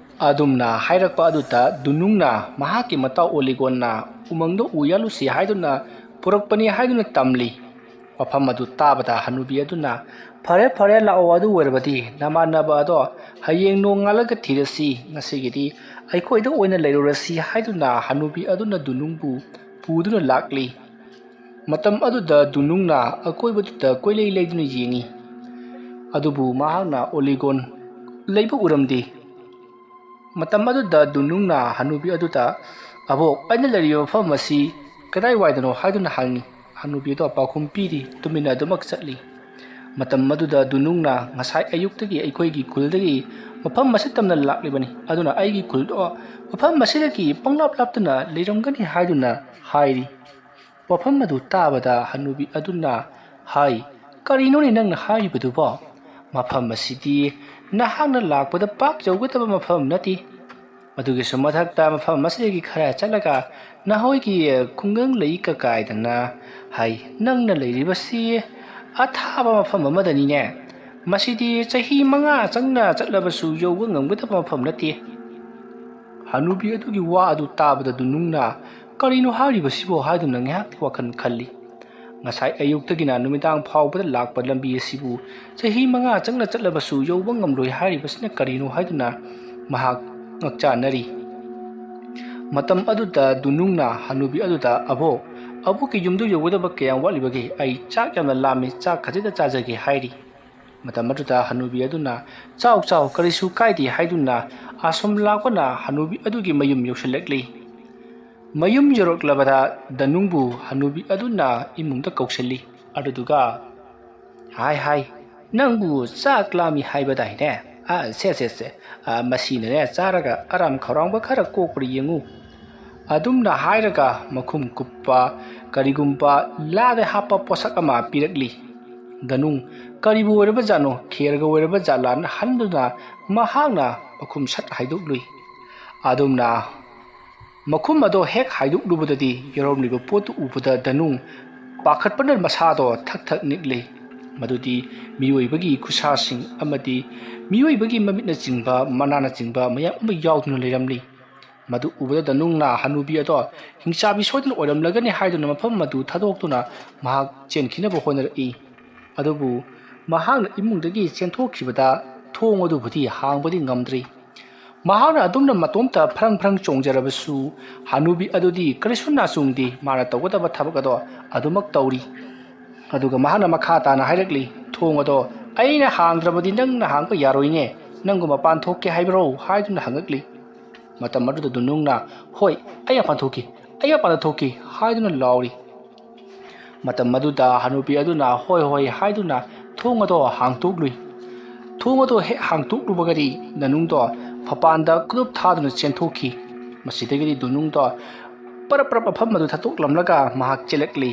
ꯑꯗꯨꯝꯅ ꯍꯥꯏꯔꯛꯄ ꯑꯗꯨꯗ ꯗꯨꯅꯨꯡꯅ ꯃꯍꯥꯛꯀꯤ ꯃꯇꯥꯎ ꯑꯣꯂꯤꯒꯣꯟꯅ ꯎꯃꯪꯗ ꯎ ꯌꯥꯜꯂꯨꯁꯤ ꯍꯥꯏꯗꯨꯅ ꯄꯨꯔꯛꯄꯅꯤ ꯍꯥꯏꯗꯨꯅ ꯇꯝꯂꯤ꯫ ꯋꯥꯐꯝ ꯑꯗꯨ ꯇꯥꯕꯗ ꯍꯅꯨꯕꯤ ꯑꯗꯨꯅ, "ꯐꯔꯦ, ꯐꯔꯦ, ꯂꯥꯛꯑꯣ, ꯑꯗꯨ ꯑꯣꯏꯔꯕꯗꯤ ꯅꯃꯥꯟꯅꯕ ꯑꯗꯣ ꯍꯌꯦꯡ ꯅꯣꯡꯉꯥꯜꯂꯒ ꯊꯤꯔꯁꯤ, ꯉꯁꯤꯒꯤꯗꯤ ꯑꯩꯈꯣꯏꯗ ꯑꯣꯏꯅ ꯂꯩꯔꯨꯔꯁꯤ" ꯍꯥꯏꯗꯨꯅ ꯍꯅꯨꯕꯤ ꯑꯗꯨꯅ ꯗꯨꯅꯨꯡꯕꯨ ꯄꯨꯗꯨꯅ ꯂꯥꯛꯂꯤ꯫ ꯃꯇꯝ ꯑꯗꯨꯗ ꯗꯨꯅꯨꯡꯅ ꯑꯀꯣꯏꯕꯗꯨꯗ ꯀꯣꯏꯂꯩ ꯂꯩꯗꯨꯅ ꯌꯦꯡꯉꯤ꯫ ꯑꯗꯨꯕꯨ ꯃꯍꯥꯛꯅ ꯑꯣꯂꯤꯒꯣꯟ ꯂꯩꯕ ꯎꯔꯝꯗꯦ꯫ ꯃꯇꯝ ꯑꯗꯨꯗ ꯗꯨꯅꯨꯡꯅ ꯍꯅꯨꯕꯤ ꯑꯗꯨꯗ, "ꯑꯕꯣꯛ, ꯑꯩꯅ ꯂꯩꯔꯤꯕ ꯃꯐꯝ ꯑꯁꯤ ꯀꯗꯥꯏꯋꯥꯏꯗꯅꯣ?" ꯍꯥꯏꯗꯨꯅ ꯍꯪꯉꯤ꯫ ꯍꯅꯨꯕꯤ ꯑꯗꯨ ꯄꯥꯎꯈꯨꯝ ꯄꯤꯔꯤ, ꯇꯨꯃꯤꯟꯅ ꯑꯗꯨꯃꯛ ꯆꯠꯂꯤ꯫ ꯃꯇꯝ ꯑꯗꯨꯗ ꯗꯨꯅꯨꯡꯅ, "ꯉꯁꯥꯏ ꯑꯌꯨꯛꯇꯒꯤ ꯑꯩꯈꯣꯏꯒꯤ ꯈꯨꯜꯗꯒꯤ ꯃꯐꯝ ꯑꯁꯤ ꯇꯝꯅ ꯂꯥꯛꯂꯤꯕꯅꯤ, ꯑꯗꯨꯅ ꯑꯩꯒꯤ ꯈꯨꯜꯗꯣ ꯃꯐꯝ ꯑꯁꯤꯗꯒꯤ ꯄꯪꯂꯥꯞ ꯂꯥꯞꯇꯅ ꯂꯩꯔꯝꯒꯅꯤ" ꯍꯥꯏꯗꯨꯅ ꯍꯥꯏꯔꯤ꯫ ꯋꯥꯐꯝ ꯑꯗꯨ ꯇꯥꯕꯗ ꯍꯅꯨꯕꯤ ꯑꯗꯨꯅ ꯍꯥꯏ, "ꯀꯔꯤꯅꯣꯅꯦ ꯅꯪꯅ ꯍꯥꯏꯔꯤꯕꯗꯨꯕꯣ? ꯃꯐꯝ ꯑꯁꯤꯗꯤ ꯅꯍꯥꯛꯅ ꯂꯥꯛꯄꯗ ꯄꯥꯛ ꯌꯧꯒꯗꯕ ꯃꯐꯝ ꯅꯠꯇꯦ꯫ ꯑꯗꯨꯒꯤꯁꯨ ꯃꯊꯛꯇ ꯃꯐꯝ ꯑꯁꯤꯗꯒꯤ ꯈꯔ ꯆꯠꯂꯒ ꯅꯈꯣꯏꯒꯤ ꯈꯨꯡꯒꯪ ꯂꯩ ꯀꯀꯥꯏꯗꯅ ꯍꯥꯏ, ꯅꯪꯅ ꯂꯩꯔꯤꯕꯁꯤ ꯑꯊꯥꯕ ꯃꯐꯝ ꯑꯃꯗꯅꯤꯅꯦ꯫ ꯃꯁꯤꯗꯤ ꯆꯍꯤ ꯃꯉꯥ ꯆꯪꯅ ꯆꯠꯂꯕꯁꯨ ꯌꯧꯕ ꯉꯝꯒꯗꯕ ꯃꯐꯝ ꯅꯠꯇꯦ"꯫ ꯍꯅꯨꯕꯤ ꯑꯗꯨꯒꯤ ꯋꯥ ꯑꯗꯨ ꯇꯥꯕꯗ ꯗꯨꯅꯨꯡꯅ, "ꯀꯔꯤꯅꯣ ꯍꯥꯏꯔꯤꯕꯁꯤꯕꯣ?" ꯍꯥꯏꯗꯨꯅ ꯉꯥꯏꯍꯥꯛꯇꯤ ꯋꯥꯈꯜ ꯈꯜꯂꯤ꯫ ꯉꯁꯥꯏ ꯑꯌꯨꯛꯇꯒꯤꯅ ꯅꯨꯃꯤꯗꯥꯡ ꯐꯥꯎꯕꯗ ꯂꯥꯛꯄ ꯂꯝꯕꯤ ꯑꯁꯤꯕꯨ ꯆꯍꯤ ꯃꯉꯥ ꯆꯪꯅ ꯆꯠꯂꯕꯁꯨ ꯌꯧꯕ ꯉꯝꯂꯣꯏ ꯍꯥꯏꯔꯤꯕꯁꯤꯅ ꯀꯔꯤꯅꯣ ꯍꯥꯏꯗꯨꯅ ꯃꯍꯥꯛ ꯉꯛꯆꯥꯅꯔꯤ꯫ ꯃꯇꯝ ꯑꯗꯨꯗ ꯗꯨꯅꯨꯡꯅ ꯍꯅꯨꯕꯤ ꯑꯗꯨꯗ, "ꯑꯕꯣꯛ, ꯑꯕꯣꯛꯀꯤ ꯌꯨꯝꯗꯨ ꯌꯧꯒꯗꯕ ꯀꯌꯥꯝ ꯋꯥꯠꯂꯤꯕꯒꯦ? ꯑꯩ ꯆꯥꯛ ꯌꯥꯝꯅ ꯂꯥꯝꯃꯤ, ꯆꯥꯛ ꯈꯖꯤꯛꯇ ꯆꯥꯖꯒꯦ" ꯍꯥꯏꯔꯤ꯫ ꯃꯇꯝ ꯑꯗꯨꯗ ꯍꯅꯨꯕꯤ ꯑꯗꯨꯅ, "ꯆꯥꯎ, ꯆꯥꯎ, ꯀꯔꯤꯁꯨ ꯀꯥꯏꯗꯦ" ꯍꯥꯏꯗꯨꯅ ꯑꯁꯣꯝ ꯂꯥꯛꯄꯅ ꯍꯅꯨꯕꯤ ꯑꯗꯨꯒꯤ ꯃꯌꯨꯝ ꯌꯧꯁꯤꯜꯂꯛꯂꯤ꯫ ꯃꯌꯨꯝ ꯌꯧꯔꯛꯂꯕꯗ ꯗꯅꯨꯡꯕꯨ ꯍꯅꯨꯕꯤ ꯑꯗꯨꯅ ꯏꯃꯨꯡꯗ ꯀꯧꯁꯤꯜꯂꯤ꯫ ꯑꯗꯨꯗꯨꯒ, "ꯍꯥꯏ, ꯍꯥꯏ, ꯅꯪꯕꯨ ꯆꯥꯛ ꯂꯥꯝꯃꯤ ꯍꯥꯏꯕꯗꯥꯏꯅꯦ? ꯑ, ꯁꯦ, ꯁꯦ, ꯁꯦ, ꯑ, ꯃꯁꯤꯅꯅꯦ ꯆꯥꯔꯒ ꯑꯔꯥꯝ ꯈꯧꯔꯥꯡꯕ ꯈꯔ ꯀꯣꯛꯄ꯭ꯔꯥ ꯌꯦꯡꯉꯨ"꯫ ꯑꯗꯨꯝꯅ ꯍꯥꯏꯔꯒ ꯃꯈꯨꯝ ꯀꯨꯞꯄ ꯀꯔꯤꯒꯨꯝꯕ ꯂꯥꯗ ꯍꯥꯞꯄ ꯄꯣꯠꯁꯛ ꯑꯃ ꯄꯤꯔꯛꯂꯤ꯫ ꯗꯅꯨꯡ ꯀꯔꯤꯕꯨ ꯑꯣꯏꯔꯕ ꯖꯥꯠꯅꯣ, ꯈꯦꯔꯒ ꯑꯣꯏꯔꯕ ꯖꯥꯠꯂꯥꯅ ꯍꯟꯗꯨꯅ ꯃꯍꯥꯛꯅ ꯃꯈꯨꯝ ꯁꯠ ꯍꯥꯏꯗꯣꯛꯂꯨꯏ꯫ ꯑꯗꯨꯝꯅ ꯃꯈꯨꯝ ꯑꯗꯣ ꯍꯦꯛ ꯍꯥꯏꯗꯣꯛꯂꯨꯕꯗꯗꯤ ꯌꯥꯎꯔꯝꯂꯤꯕ ꯄꯣꯠꯇꯨ ꯎꯕꯗ ꯗꯅꯨꯡ ꯄꯥꯈꯠꯄꯅ ꯃꯁꯥꯗꯣ ꯊꯛ ꯊꯛ ꯅꯤꯛꯂꯤ꯫ ꯃꯗꯨꯗꯤ ꯃꯤꯑꯣꯏꯕꯒꯤ ꯈꯨꯠꯁꯥꯁꯤꯡ ꯑꯃꯗꯤ ꯃꯤꯑꯣꯏꯕꯒꯤ ꯃꯃꯤꯠꯅꯆꯤꯡꯕ, ꯃꯅꯥꯅꯆꯤꯡꯕ ꯃꯌꯥꯝ ꯑꯃ ꯌꯥꯎꯗꯨꯅ ꯂꯩꯔꯝꯂꯤ꯫ ꯃꯗꯨ ꯎꯕꯗ ꯗꯅꯨꯡꯅ ꯍꯅꯨꯕꯤ ꯑꯗꯣ ꯍꯤꯡꯆꯥꯕꯤ ꯁꯣꯏꯗꯅ ꯑꯣꯏꯔꯝꯂꯒꯅꯤ ꯍꯥꯏꯗꯨꯅ ꯃꯐꯝ ꯑꯗꯨ ꯊꯥꯗꯣꯛꯇꯨꯅ ꯃꯍꯥꯛ ꯆꯦꯟꯈꯤꯅꯕ ꯍꯣꯠꯅꯔꯛꯏ꯫ ꯑꯗꯨꯕꯨ ꯃꯍꯥꯛꯅ ꯏꯃꯨꯡꯗꯒꯤ ꯆꯦꯟꯊꯣꯛꯈꯤꯕꯗ ꯊꯣꯡ ꯑꯗꯨꯕꯨꯗꯤ ꯍꯥꯡꯕꯗꯤ ꯉꯝꯗ꯭ꯔꯤ꯫ ꯃꯍꯥꯛꯅ ꯑꯗꯨꯝꯅ ꯃꯇꯣꯝꯇ ꯐ꯭ꯔꯪ ꯐ꯭ꯔꯪ ꯆꯣꯡꯖꯔꯕꯁꯨ ꯍꯅꯨꯕꯤ ꯑꯗꯨꯗꯤ ꯀꯔꯤꯁꯨ ꯅꯥꯆꯨꯡꯗꯦ꯫ ꯃꯥꯅ ꯇꯧꯒꯗꯕ ꯊꯕꯛ ꯑꯗꯣ ꯑꯗꯨꯃꯛ ꯇꯧꯔꯤ꯫ ꯑꯗꯨꯒ ꯃꯍꯥꯛꯅ ꯃꯈꯥ ꯇꯥꯅ ꯍꯥꯏꯔꯛꯂꯤ, "ꯊꯣꯡ ꯑꯗꯣ ꯑꯩꯅ ꯍꯥꯡꯗ꯭ꯔꯕꯗꯤ ꯅꯪꯅ ꯍꯥꯡꯕ ꯌꯥꯔꯣꯏꯅꯦ꯫ ꯅꯪꯕꯨ ꯃꯄꯥꯟ ꯊꯣꯛꯀꯦ ꯍꯥꯏꯕ꯭ꯔꯣ?" ꯍꯥꯏꯗꯨꯅ ꯍꯪꯉꯛꯂꯤ꯫ ꯃꯇꯝ ꯑꯗꯨꯗ ꯗꯨꯅꯨꯡꯅ, "ꯍꯣꯏ, ꯑꯩ ꯃꯄꯥꯟ ꯊꯣꯛꯀꯦ, ꯑꯩ ꯃꯄꯥꯟꯗ ꯊꯣꯛꯀꯦ" ꯍꯥꯏꯗꯨꯅ ꯂꯥꯎꯔꯤ꯫ ꯃꯇꯝ ꯑꯗꯨꯗ ꯍꯅꯨꯕꯤ ꯑꯗꯨꯅ ꯍꯣꯏ ꯍꯣꯏ ꯍꯥꯏꯗꯨꯅ ꯊꯣꯡ ꯑꯗꯣ ꯍꯥꯡꯇꯣꯛꯂꯨꯏ꯫ ꯊꯣꯡ ꯑꯗꯣ ꯍꯦꯛ ꯍꯥꯡꯇꯣꯛꯂꯨꯕꯒꯗꯤ ꯗꯅꯨꯡꯗꯣ ꯃꯄꯥꯟꯗ ꯀꯨꯗꯨꯞ ꯊꯥꯗꯨꯅ ꯆꯦꯟꯊꯣꯛꯈꯤ꯫ ꯃꯁꯤꯗꯒꯤꯗꯤ ꯗꯨꯅꯨꯡꯗꯣ ꯄꯔꯞ ꯄꯔꯞ ꯃꯐꯝ ꯑꯗꯨ ꯊꯥꯗꯣꯛꯂꯝꯂꯒ ꯃꯍꯥꯛ ꯆꯦꯜꯂꯛꯂꯤ꯫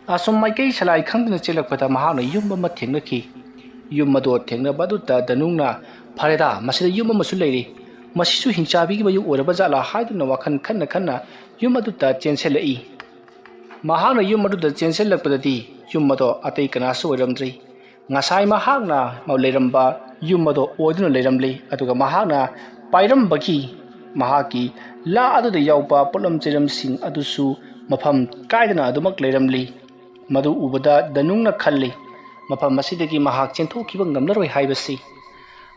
ꯑꯁꯨꯝ ꯃꯥꯏꯀꯩ ꯁꯂꯥꯏ ꯈꯪꯗꯅ ꯆꯦꯜꯂꯛꯄꯗ ꯃꯍꯥꯛꯅ ꯌꯨꯝ ꯑꯃ ꯊꯦꯡꯅꯈꯤ꯫ ꯌꯨꯝ ꯑꯗꯣ ꯊꯦꯡꯅꯕ ꯑꯗꯨꯗ ꯗꯅꯨꯡꯅ, "ꯐꯔꯦꯗ, ꯃꯁꯤꯗ ꯌꯨꯝ ꯑꯃꯁꯨ ꯂꯩꯔꯤ꯫ ꯃꯁꯤꯁꯨ ꯍꯤꯡꯆꯥꯕꯤꯒꯤ ꯃꯌꯨꯝ ꯑꯣꯏꯔꯕ ꯖꯥꯠꯂꯥ?" ꯍꯥꯏꯗꯨꯅ ꯋꯥꯈꯜ ꯈꯟꯅ ꯈꯟꯅ ꯌꯨꯝ ꯑꯗꯨꯗ ꯆꯦꯟꯁꯤꯜꯂꯛꯏ꯫ ꯃꯍꯥꯛꯅ ꯌꯨꯝ ꯑꯗꯨꯗ ꯆꯦꯟꯁꯤꯜꯂꯛꯄꯗꯗꯤ ꯌꯨꯝ ꯑꯗꯣ ꯑꯇꯩ ꯀꯅꯥꯁꯨ ꯑꯣꯏꯔꯝꯗ꯭ꯔꯤ꯫ ꯉꯁꯥꯏ ꯃꯍꯥꯛꯅ ꯂꯩꯔꯝꯕ ꯌꯨꯝ ꯑꯗꯣ ꯑꯣꯏꯗꯨꯅ ꯂꯩꯔꯝꯂꯤ꯫ ꯑꯗꯨꯒ ꯃꯍꯥꯛꯅ ꯄꯥꯏꯔꯝꯕꯒꯤ ꯃꯍꯥꯛꯀꯤ ꯂꯥ ꯑꯗꯨꯗ ꯌꯥꯎꯕ ꯄꯣꯠꯂꯝ ꯆꯩꯔꯝꯁꯤꯡ ꯑꯗꯨꯁꯨ ꯃꯐꯝ ꯀꯥꯏꯗꯅ ꯑꯗꯨꯃꯛ ꯂꯩꯔꯝꯂꯤ꯫ ꯃꯗꯨ ꯎꯕꯗ ꯗꯅꯨꯡꯅ ꯈꯜꯂꯤ, ꯃꯐꯝ ꯑꯁꯤꯗꯒꯤ ꯃꯍꯥꯛ ꯆꯦꯟꯊꯣꯛꯈꯤꯕ ꯉꯝꯂꯔꯣꯏ ꯍꯥꯏꯕꯁꯤ꯫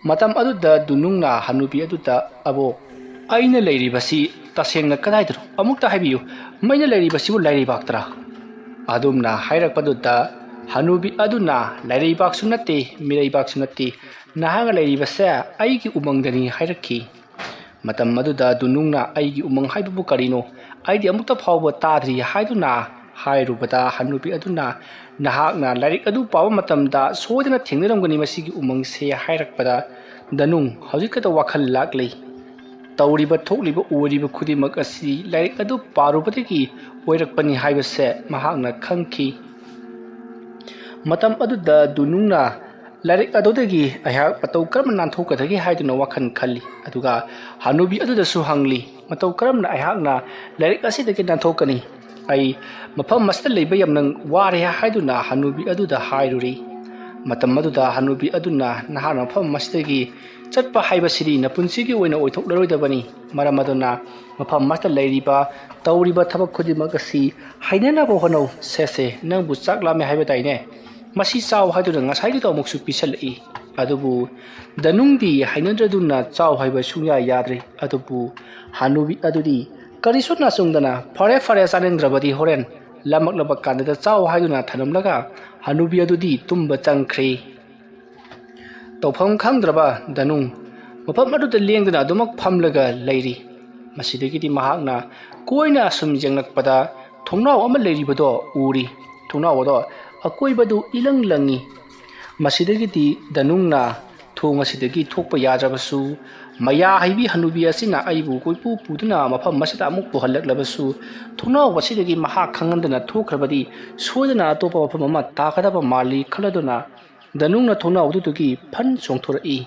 ꯃꯇꯝ ꯑꯗꯨꯗ ꯗꯨꯅꯨꯡꯅ ꯍꯅꯨꯕꯤ ꯑꯗꯨꯗ, "ꯑꯕꯣꯛ, ꯑꯩꯅ ꯂꯩꯔꯤꯕꯁꯤ ꯇꯁꯦꯡꯅ ꯀꯗꯥꯏꯗꯅꯣ? ꯑꯃꯨꯛꯇ ꯍꯥꯏꯕꯤꯌꯨ, ꯃꯩꯅ ꯂꯩꯔꯤꯕꯁꯤꯕꯨ ꯂꯥꯏꯔꯩꯕꯥꯛꯇꯔꯥ?" ꯑꯗꯨꯝꯅ ꯍꯥꯏꯔꯛꯄꯗꯨꯗ ꯍꯅꯨꯕꯤ ꯑꯗꯨꯅ, "ꯂꯩꯔꯩꯕꯥꯛꯁꯨ ꯅꯠꯇꯦ, ꯃꯤꯔꯩꯕꯥꯛꯁꯨ ꯅꯠꯇꯦ, ꯅꯍꯥꯛꯅ ꯂꯩꯔꯤꯕꯁꯦ ꯑꯩꯒꯤ ꯎꯃꯪꯗꯅꯤ" ꯍꯥꯏꯔꯛꯈꯤ꯫ ꯃꯇꯝ ꯑꯗꯨꯗ ꯗꯨꯅꯨꯡꯅ, "ꯑꯩꯒꯤ ꯎꯃꯪ ꯍꯥꯏꯕꯕꯨ ꯀꯔꯤꯅꯣ? ꯑꯩꯗꯤ ꯑꯃꯨꯛꯇ ꯐꯥꯎꯕ ꯇꯥꯗ꯭ꯔꯤ" ꯍꯥꯏꯗꯨꯅ ꯍꯥꯏꯔꯨꯕꯗ, ꯍꯅꯨꯕꯤ ꯑꯗꯨꯅ, "ꯅꯍꯥꯛꯅ ꯂꯥꯏꯔꯤꯛ ꯑꯗꯨ ꯄꯥꯕ ꯃꯇꯝꯗ ꯁꯣꯏꯗꯅ ꯊꯦꯡꯅꯔꯝꯒꯅꯤ ꯃꯁꯤꯒꯤ ꯎꯃꯪꯁꯦ" ꯍꯥꯏꯔꯛꯄꯗ, ꯗꯅꯨꯡ ꯍꯧꯖꯤꯛꯈꯛꯇ ꯋꯥꯈꯜ ꯂꯥꯛꯂꯤ꯫ ꯇꯧꯔꯤꯕ ꯊꯣꯛꯂꯤꯕ ꯑꯣꯏꯔꯤꯕ ꯈꯨꯗꯤꯡꯃꯛ ꯑꯁꯤ ꯂꯥꯏꯔꯤꯛ ꯑꯗꯨ ꯄꯥꯔꯨꯕꯗꯒꯤ ꯑꯣꯏꯔꯛꯄꯅꯤ ꯍꯥꯏꯕꯁꯦ ꯃꯍꯥꯛꯅ ꯈꯪꯈꯤ꯫ ꯃꯇꯝ ꯑꯗꯨꯗ ꯗꯨꯅꯨꯡꯅ, "ꯂꯥꯏꯔꯤꯛ ꯑꯗꯨꯗꯒꯤ ꯑꯩꯍꯥꯛ ꯃꯇꯧ ꯀꯔꯝꯅ ꯅꯥꯟꯊꯣꯛꯀꯗꯒꯦ?" ꯍꯥꯏꯗꯨꯅ ꯋꯥꯈꯜ ꯈꯜꯂꯤ꯫ ꯑꯗꯨꯒ ꯍꯅꯨꯕꯤ ꯑꯗꯨꯗꯁꯨ ꯍꯪꯂꯤ, "ꯃꯇꯧ ꯀꯔꯝꯅ ꯑꯩꯍꯥꯛꯅ ꯂꯥꯏꯔꯤꯛ ꯑꯁꯤꯗꯒꯤ ꯅꯥꯟꯊꯣꯛꯀꯅꯤ? ꯑꯩ ꯃꯐꯝ ꯑꯁꯤꯗ ꯂꯩꯕ ꯌꯥꯝꯅ ꯋꯥꯔꯦ" ꯍꯥꯏꯗꯨꯅ ꯍꯅꯨꯕꯤ ꯑꯗꯨꯗ ꯍꯥꯏꯔꯨꯔꯤ꯫ ꯃꯇꯝ ꯑꯗꯨꯗ ꯍꯅꯨꯕꯤ ꯑꯗꯨꯅ, "ꯅꯍꯥꯛꯅ ꯃꯐꯝ ꯑꯁꯤꯗꯒꯤ ꯆꯠꯄ ꯍꯥꯏꯕꯁꯤꯗꯤ ꯅꯄꯨꯟꯁꯤꯒꯤ ꯑꯣꯏꯅ ꯑꯣꯏꯊꯣꯛꯂꯔꯣꯏꯗꯕꯅꯤ꯫ ꯃꯔꯝ ꯑꯗꯨꯅ ꯃꯐꯝ ꯑꯁꯤꯗ ꯂꯩꯔꯤꯕ, ꯇꯧꯔꯤꯕ ꯊꯕꯛ ꯈꯨꯗꯤꯡꯃꯛ ꯑꯁꯤ ꯍꯩꯅꯅꯕ ꯍꯣꯠꯅꯧ꯫ ꯁꯦ, ꯁꯦ, ꯅꯪꯕꯨ ꯆꯥꯛ ꯂꯥꯝꯃꯦ ꯍꯥꯏꯕ ꯇꯥꯏꯅꯦ? ꯃꯁꯤ ꯆꯥꯎ" ꯍꯥꯏꯗꯨꯅ ꯉꯁꯥꯏꯒꯤꯗꯣ ꯑꯃꯨꯛꯁꯨ ꯄꯤꯁꯜꯂꯛꯏ꯫ ꯑꯗꯨꯕꯨ ꯗꯅꯨꯡꯗꯤ ꯍꯩꯅꯗ꯭ꯔꯗꯨꯅ ꯆꯥꯎ ꯍꯥꯏꯕ ꯁꯨꯡꯌꯥ ꯌꯥꯗ꯭ꯔꯦ꯫ ꯑꯗꯨꯕꯨ ꯍꯅꯨꯕꯤ ꯑꯗꯨꯗꯤ ꯀꯔꯤꯁꯨ ꯅꯥꯆꯨꯡꯗꯅ, "ꯐꯔꯦ, ꯐꯔꯦ, ꯆꯥꯅꯤꯡꯗ꯭ꯔꯕꯗꯤ ꯍꯣꯔꯦꯟ ꯂꯥꯝꯃꯛꯂꯕ ꯀꯥꯟꯗꯗ ꯆꯥꯎ" ꯍꯥꯏꯗꯨꯅ ꯊꯅꯝꯂꯒ ꯍꯅꯨꯕꯤ ꯑꯗꯨꯗꯤ ꯇꯨꯝꯕ ꯆꯪꯈ꯭ꯔꯦ꯫ ꯇꯧꯐꯝ ꯈꯪꯗ꯭ꯔꯕ ꯗꯅꯨꯡ ꯃꯐꯝ ꯑꯗꯨꯗ ꯂꯦꯡꯗꯅ ꯑꯗꯨꯃꯛ ꯐꯝꯂꯒ ꯂꯩꯔꯤ꯫ ꯃꯁꯤꯗꯒꯤꯗꯤ ꯃꯍꯥꯛꯅ ꯀꯣꯏꯅ ꯑꯁꯨꯝ ꯌꯦꯡꯂꯛꯄꯗ ꯊꯣꯡꯅꯥꯎ ꯑꯃ ꯂꯩꯔꯤꯕꯗꯣ ꯎꯔꯤ꯫ ꯊꯣꯡꯅꯥꯎ ꯑꯗꯣ ꯑꯀꯣꯏꯕꯗꯨ ꯏꯂꯪ ꯂꯪꯉꯤ꯫ ꯃꯁꯤꯗꯒꯤꯗꯤ ꯗꯅꯨꯡꯅ, "ꯊꯣꯡ ꯑꯁꯤꯗꯒꯤ ꯊꯣꯛꯄ ꯌꯥꯗ꯭ꯔꯕꯁꯨ, ꯃꯌꯥ ꯍꯩꯕꯤ ꯍꯅꯨꯕꯤ ꯑꯁꯤꯅ ꯑꯩꯕꯨ ꯀꯣꯏꯄꯨ ꯄꯨꯗꯨꯅ ꯃꯐꯝ ꯑꯁꯤꯗ ꯑꯃꯨꯛ ꯄꯨꯍꯜꯂꯛꯂꯕꯁꯨ, ꯊꯣꯡꯅꯥꯎ ꯑꯁꯤꯗꯒꯤ ꯃꯍꯥꯛ ꯈꯪꯍꯟꯗꯅ ꯊꯣꯛꯈ꯭ꯔꯕꯗꯤ ꯁꯣꯏꯗꯅ ꯑꯇꯣꯞꯄ ꯃꯐꯝ ꯑꯃ ꯇꯥꯒꯗꯕ ꯃꯥꯜꯂꯤ" ꯈꯜꯂꯗꯨꯅ ꯗꯅꯨꯡꯅ ꯊꯣꯡꯅꯥꯎ ꯑꯗꯨꯗꯒꯤ ꯐꯟ ꯆꯣꯡꯊꯣꯔꯛꯏ꯫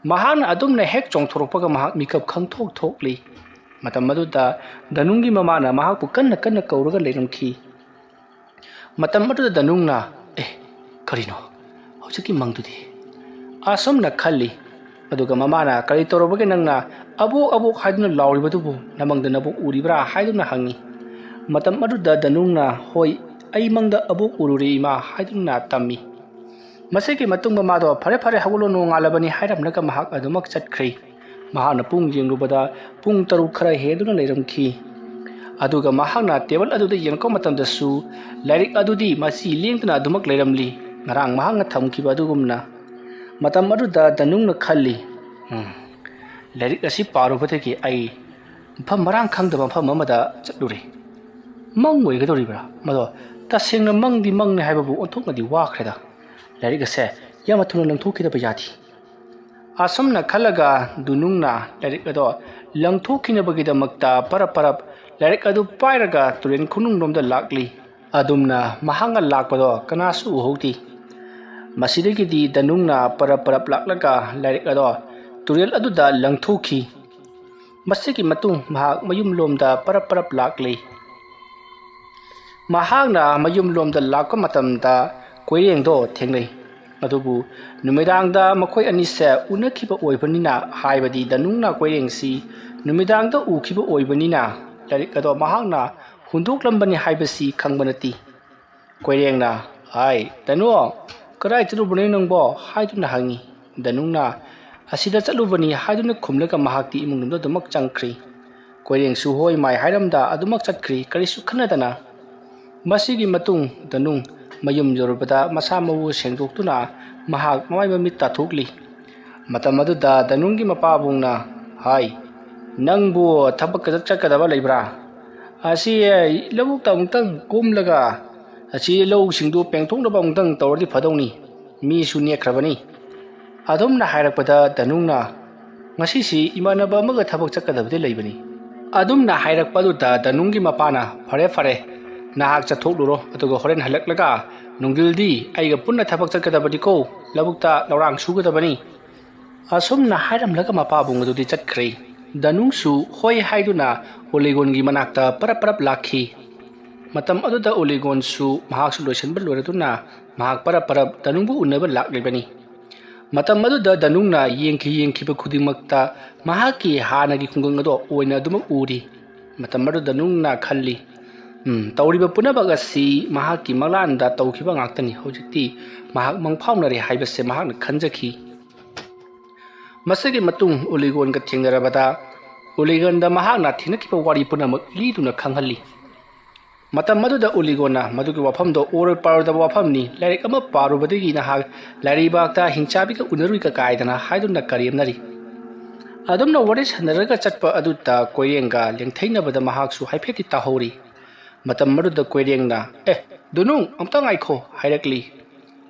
ꯃꯍꯥꯛꯅ ꯑꯗꯨꯝꯅ ꯍꯦꯛ ꯆꯣꯡꯊꯣꯔꯛꯄꯒ ꯃꯍꯥꯛ ꯃꯤꯀꯞ ꯈꯪꯊꯣꯛ ꯊꯣꯛꯂꯤ꯫ ꯃꯇꯝ ꯑꯗꯨꯗ ꯗꯅꯨꯡꯒꯤ ꯃꯃꯥꯅ ꯃꯍꯥꯛꯄꯨ ꯀꯟꯅ ꯀꯟꯅ ꯀꯧꯔꯒ ꯂꯩꯔꯝꯈꯤ꯫ ꯃꯇꯝ ꯑꯗꯨꯗ ꯗꯅꯨꯡꯅ, "ꯑꯦ, ꯀꯔꯤꯅꯣ ꯍꯧꯖꯤꯛꯀꯤ ꯃꯪꯗꯨꯗꯤ?" ꯑꯁꯨꯝꯅ ꯈꯜꯂꯤ꯫ ꯑꯗꯨꯒ ꯃꯃꯥꯅ, "ꯀꯔꯤ ꯇꯧꯔꯕꯒꯦ ꯅꯪꯅ ꯑꯕꯣꯛ ꯑꯕꯣꯛ ꯍꯥꯏꯗꯨꯅ ꯂꯥꯎꯔꯤꯕꯗꯨꯕꯨ? ꯅꯃꯪꯗ ꯅꯕꯣꯛ ꯎꯔꯤꯕ꯭ꯔꯥ?" ꯍꯥꯏꯗꯨꯅ ꯍꯪꯉꯤ꯫ ꯃꯇꯝ ꯑꯗꯨꯗ ꯗꯅꯨꯡꯅ, "ꯍꯣꯏ, ꯑꯩ ꯃꯪꯗ ꯑꯕꯣꯛ ꯎꯔꯨꯔꯦ ꯏꯃꯥ" ꯍꯥꯏꯗꯨꯅ ꯇꯝꯃꯤ꯫ ꯃꯁꯤꯒꯤ ꯃꯇꯨꯡ ꯃꯃꯥꯗꯣ, "ꯐꯔꯦ, ꯐꯔꯦ, ꯍꯧꯒꯠꯂꯣ, ꯅꯣꯡꯉꯥꯜꯂꯕꯅꯤ" ꯍꯥꯏꯔꯝꯂꯒ ꯃꯍꯥꯛ ꯑꯗꯨꯃꯛ ꯆꯠꯈ꯭ꯔꯦ꯫ ꯃꯍꯥꯛꯅ ꯄꯨꯡ ꯌꯦꯡꯂꯨꯕꯗ ꯄꯨꯡ ꯇꯔꯨꯛ ꯈꯔ ꯍꯦꯟꯗꯨꯅ ꯂꯩꯔꯝꯈꯤ꯫ ꯑꯗꯨꯒ ꯃꯍꯥꯛꯅ ꯇꯦꯕꯜ ꯑꯗꯨꯗ ꯌꯦꯡꯂꯛꯄ ꯃꯇꯝꯗꯁꯨ ꯂꯥꯏꯔꯤꯛ ꯑꯗꯨꯗꯤ ꯃꯆꯤ ꯂꯦꯡꯗꯅ ꯑꯗꯨꯃꯛ ꯂꯩꯔꯝꯂꯤ, ꯉꯔꯥꯡ ꯃꯍꯥꯛꯅ ꯊꯝꯈꯤꯕ ꯑꯗꯨꯒꯨꯝꯅ꯫ ꯃꯇꯝ ꯑꯗꯨꯗ ꯗꯅꯨꯡꯅ ꯈꯜꯂꯤ, "ꯎꯝ, ꯂꯥꯏꯔꯤꯛ ꯑꯁꯤ ꯄꯥꯔꯨꯕꯗꯒꯤ ꯑꯩ ꯃꯐꯝ ꯃꯔꯥꯡ ꯈꯪꯗꯕ ꯃꯐꯝ ꯑꯃꯗ ꯆꯠꯂꯨꯔꯦ꯫ ꯃꯪ ꯑꯣꯏꯒꯗꯧꯔꯤꯕ꯭ꯔꯥ? ꯃꯗꯣ ꯇꯁꯦꯡꯅ ꯃꯪꯗꯤ ꯃꯪꯅꯤ ꯍꯥꯏꯕꯕꯨ ꯑꯣꯟꯊꯣꯛꯅꯗꯤ ꯋꯥꯈ꯭ꯔꯦꯗ꯫ ꯂꯥꯏꯔꯤꯛ ꯑꯁꯦ ꯌꯥꯝꯅ ꯊꯨꯅ ꯂꯪꯊꯣꯛꯈꯤꯗꯕ ꯌꯥꯗꯦ꯫" ꯑꯁꯨꯝꯅ ꯈꯜꯂꯒ ꯗꯅꯨꯡꯅ ꯂꯥꯏꯔꯤꯛ ꯑꯗꯣ ꯂꯪꯊꯣꯛꯈꯤꯅꯕꯒꯤꯗꯃꯛꯇ ꯄꯔꯞ ꯄꯔꯞ ꯂꯥꯏꯔꯤꯛ ꯑꯗꯨ ꯄꯥꯏꯔꯒ ꯇꯨꯔꯦꯟ ꯈꯣꯡꯅꯨꯡꯂꯣꯝꯗ ꯂꯥꯛꯂꯤ꯫ ꯑꯗꯨꯝꯅ ꯃꯍꯥꯛꯅ ꯂꯥꯛꯄꯗꯣ ꯀꯅꯥꯁꯨ ꯎꯍꯧꯗꯦ꯫ ꯃꯁꯤꯗꯒꯤꯗꯤ ꯗꯅꯨꯡꯅ ꯄꯔꯞ ꯄꯔꯞ ꯂꯥꯛꯂꯒ ꯂꯥꯏꯔꯤꯛ ꯑꯗꯣ ꯇꯨꯔꯦꯜ ꯑꯗꯨꯗ ꯂꯪꯊꯣꯛꯈꯤ꯫ ꯃꯁꯤꯒꯤ ꯃꯇꯨꯡ ꯃꯍꯥꯛ ꯃꯌꯨꯝꯂꯣꯝꯗ ꯄꯔꯞ ꯄꯔꯞ ꯂꯥꯛꯂꯤ꯫ ꯃꯍꯥꯛꯅ ꯃꯌꯨꯝꯂꯣꯝꯗ ꯂꯥꯛꯄ ꯃꯇꯝꯗ ꯀꯣꯏꯔꯦꯡꯗꯣ ꯊꯦꯡꯅꯩ꯫ ꯑꯗꯨꯕꯨ ꯅꯨꯃꯤꯗꯥꯡꯗ ꯃꯈꯣꯏ ꯑꯅꯤꯁꯦ ꯎꯅꯈꯤꯕ ꯑꯣꯏꯕꯅꯤꯅ, ꯍꯥꯏꯕꯗꯤ ꯗꯅꯨꯡꯅ ꯀꯣꯏꯔꯦꯡꯁꯤ ꯅꯨꯃꯤꯗꯥꯡꯗ ꯎꯈꯤꯕ ꯑꯣꯏꯕꯅꯤꯅ, ꯂꯥꯏꯔꯤꯛ ꯑꯗꯣ ꯃꯍꯥꯛꯅ ꯍꯨꯟꯗꯣꯛꯂꯝꯕꯅꯤ ꯍꯥꯏꯕꯁꯤ ꯈꯪꯕ ꯅꯠꯇꯦ꯫ ꯀꯣꯏꯔꯦꯡꯅ, "ꯍꯥꯏ, ꯗꯅꯨ, ꯀꯗꯥꯏ ꯆꯠꯂꯨꯕꯅꯣ ꯅꯪꯕꯣ?" ꯍꯥꯏꯗꯨꯅ ꯍꯪꯉꯤ꯫ ꯗꯅꯨꯡꯅ, "ꯑꯁꯤꯗ ꯆꯠꯂꯨꯕꯅꯤ" ꯍꯥꯏꯗꯨꯅ ꯈꯨꯝꯂꯒ ꯃꯍꯥꯛꯇꯤ ꯏꯃꯨꯡꯗ ꯑꯗꯨꯃꯛ ꯆꯪꯈ꯭ꯔꯤ꯫ ꯀꯣꯏꯔꯦꯡꯁꯨ ꯍꯣꯏ ꯃꯥꯏ ꯍꯥꯏꯔꯝꯗ ꯑꯗꯨꯃꯛ ꯆꯠꯈ꯭ꯔꯤ, ꯀꯔꯤꯁꯨ ꯈꯟꯅꯗꯅ꯫ ꯃꯁꯤꯒꯤ ꯃꯇꯨꯡ ꯗꯅꯨꯡ ꯃꯌꯨꯝ ꯌꯧꯔꯕꯗ ꯃꯁꯥ ꯃꯎ ꯁꯦꯡꯗꯣꯛꯇꯨꯅ ꯃꯍꯥꯛ ꯃꯃꯥꯏ ꯃꯃꯤꯠ ꯇꯥꯊꯣꯛꯂꯤ꯫ ꯃꯇꯝ ꯑꯗꯨꯗ ꯗꯅꯨꯡꯒꯤ ꯃꯄꯥꯕꯨꯡꯅ, "ꯍꯥꯏ, ꯅꯪꯕꯨ ꯊꯕꯛꯀ ꯆꯠꯀꯗꯕ ꯂꯩꯕ꯭ꯔꯥ? ꯑꯁꯤ ꯂꯧꯕꯨꯛꯇ ꯑꯃꯨꯛꯇꯪ ꯀꯨꯝꯂꯒ ꯑꯁꯤ ꯂꯧꯁꯤꯡꯗꯨ ꯄꯦꯡꯊꯣꯛꯅꯕ ꯑꯃꯨꯛꯇꯪ ꯇꯧꯔꯗꯤ ꯐꯗꯧꯅꯤ꯫ ꯃꯤꯁꯨ ꯅꯦꯛꯈ꯭ꯔꯕꯅꯤ꯫" ꯑꯗꯨꯝꯅ ꯍꯥꯏꯔꯛꯄꯗ ꯗꯅꯨꯡꯅ, "ꯉꯁꯤꯁꯤ ꯏꯃꯥꯟꯅꯕ ꯑꯃꯒ ꯊꯕꯛ ꯆꯠꯀꯗꯕꯗꯤ ꯂꯩꯕꯅꯤ꯫" ꯑꯗꯨꯝꯅ ꯍꯥꯏꯔꯛꯄ ꯑꯗꯨꯗ ꯗꯅꯨꯡꯒꯤ ꯃꯄꯥꯅ, "ꯐꯔꯦ, ꯐꯔꯦ, ꯅꯍꯥꯛ ꯆꯠꯊꯣꯛꯂꯨꯔꯣ, ꯑꯗꯨꯒ ꯍꯣꯔꯦꯟ ꯍꯜꯂꯛꯂꯒ ꯅꯨꯡꯊꯤꯜꯗꯤ ꯑꯩꯒ ꯄꯨꯟꯅ ꯊꯕꯛ ꯆꯠꯀꯗꯕꯅꯤꯀꯣ, ꯂꯧꯕꯨꯛꯇ ꯂꯧꯔꯥꯡ ꯁꯨꯒꯗꯕꯅꯤ꯫" ꯑꯁꯨꯝꯅ ꯍꯥꯏꯔꯝꯂꯒ ꯃꯄꯥꯕꯨꯡ ꯑꯗꯨꯗꯤ ꯆꯠꯈ꯭ꯔꯦ꯫ ꯗꯅꯨꯡꯁꯨ ꯍꯣꯏ ꯍꯥꯏꯗꯨꯅ ꯑꯣꯂꯤꯒꯣꯟꯒꯤ ꯃꯅꯥꯛꯇ ꯄꯔꯞ ꯄꯔꯞ ꯂꯥꯛꯈꯤ꯫ ꯃꯇꯝ ꯑꯗꯨꯗ ꯑꯣꯂꯤꯒꯣꯟꯁꯨ ꯃꯍꯥꯛꯁꯨ ꯂꯣꯏꯁꯤꯟꯕ ꯂꯣꯏꯔꯗꯨꯅ ꯃꯍꯥꯛ ꯄꯔꯞ ꯄꯔꯞ ꯗꯅꯨꯡꯕꯨ ꯎꯅꯕ ꯂꯥꯛꯂꯤꯕꯅꯤ꯫ ꯃꯇꯝ ꯑꯗꯨꯗ ꯗꯅꯨꯡꯅ ꯌꯦꯡꯈꯤ ꯌꯦꯡꯈꯤꯕ ꯈꯨꯗꯤꯡꯃꯛꯇ ꯃꯍꯥꯛꯀꯤ ꯍꯥꯟꯅꯒꯤ ꯈꯨꯡꯒꯪ ꯑꯗꯨ ꯑꯣꯏꯅ ꯑꯗꯨꯃꯛ ꯎꯔꯤ꯫ ꯃꯇꯝ ꯑꯗꯨꯗ ꯗꯅꯨꯡꯅ ꯈꯜꯂꯤ, "ꯎꯝ, ꯇꯧꯔꯤꯕ ꯄꯨꯝꯅꯃꯛ ꯑꯁꯤ ꯃꯍꯥꯛꯀꯤ ꯃꯪꯂꯥꯟꯗ ꯇꯧꯈꯤꯕ ꯉꯥꯛꯇꯅꯤ꯫ ꯍꯧꯖꯤꯛꯇꯤ ꯃꯍꯥꯛ ꯃꯪꯐꯥꯎꯅꯔꯦ" ꯍꯥꯏꯕꯁꯦ ꯃꯍꯥꯛꯅ ꯈꯟꯖꯈꯤ꯫ ꯃꯁꯤꯒꯤ ꯃꯇꯨꯡ ꯑꯣꯂꯤꯒꯣꯟꯒ ꯊꯦꯡꯅꯔꯕꯗ ꯎꯂꯤꯒꯣꯟꯗ ꯃꯍꯥꯛꯅ ꯊꯦꯡꯅꯈꯤꯕ ꯋꯥꯔꯤ ꯄꯨꯝꯅꯃꯛ ꯂꯤꯗꯨꯅ ꯈꯪꯍꯜꯂꯤ꯫ ꯃꯇꯝ ꯑꯗꯨꯗ ꯎꯂꯤꯒꯣꯟꯅ ꯃꯗꯨꯒꯤ ꯋꯥꯐꯝꯗꯣ ꯑꯣꯏꯔꯣꯏ ꯄꯥꯔꯣꯏꯗꯕ ꯋꯥꯐꯝꯅꯤ, ꯂꯥꯏꯔꯤꯛ ꯑꯃ ꯄꯥꯔꯨꯕꯗꯒꯤ ꯅꯍꯥꯛ ꯂꯥꯏꯔꯩꯕꯥꯛꯇ ꯍꯤꯡꯆꯥꯕꯤꯒ ꯎꯅꯔꯨꯏ ꯀꯀꯥꯏꯗꯅ ꯍꯥꯏꯗꯨꯅ ꯀꯔꯦꯝꯅꯔꯤ꯫ ꯑꯗꯨꯝꯅ ꯋꯥꯔꯤ ꯁꯥꯟꯅꯔꯒ ꯆꯠꯄ ꯑꯗꯨꯗ ꯀꯣꯏꯔꯦꯡꯒ ꯂꯦꯡꯊꯩꯅꯕꯗ ꯃꯍꯥꯛꯁꯨ ꯍꯥꯏꯐꯦꯠꯇꯤ ꯇꯥꯍꯧꯔꯤ꯫ ꯃꯇꯝ ꯑꯗꯨꯗ ꯀꯣꯏꯔꯦꯡꯅ, "ꯑꯦ, ꯗꯨꯅꯨꯡ, ꯑꯝꯇ ꯉꯥꯏꯈꯣ," ꯍꯥꯏꯔꯛꯂꯤ꯫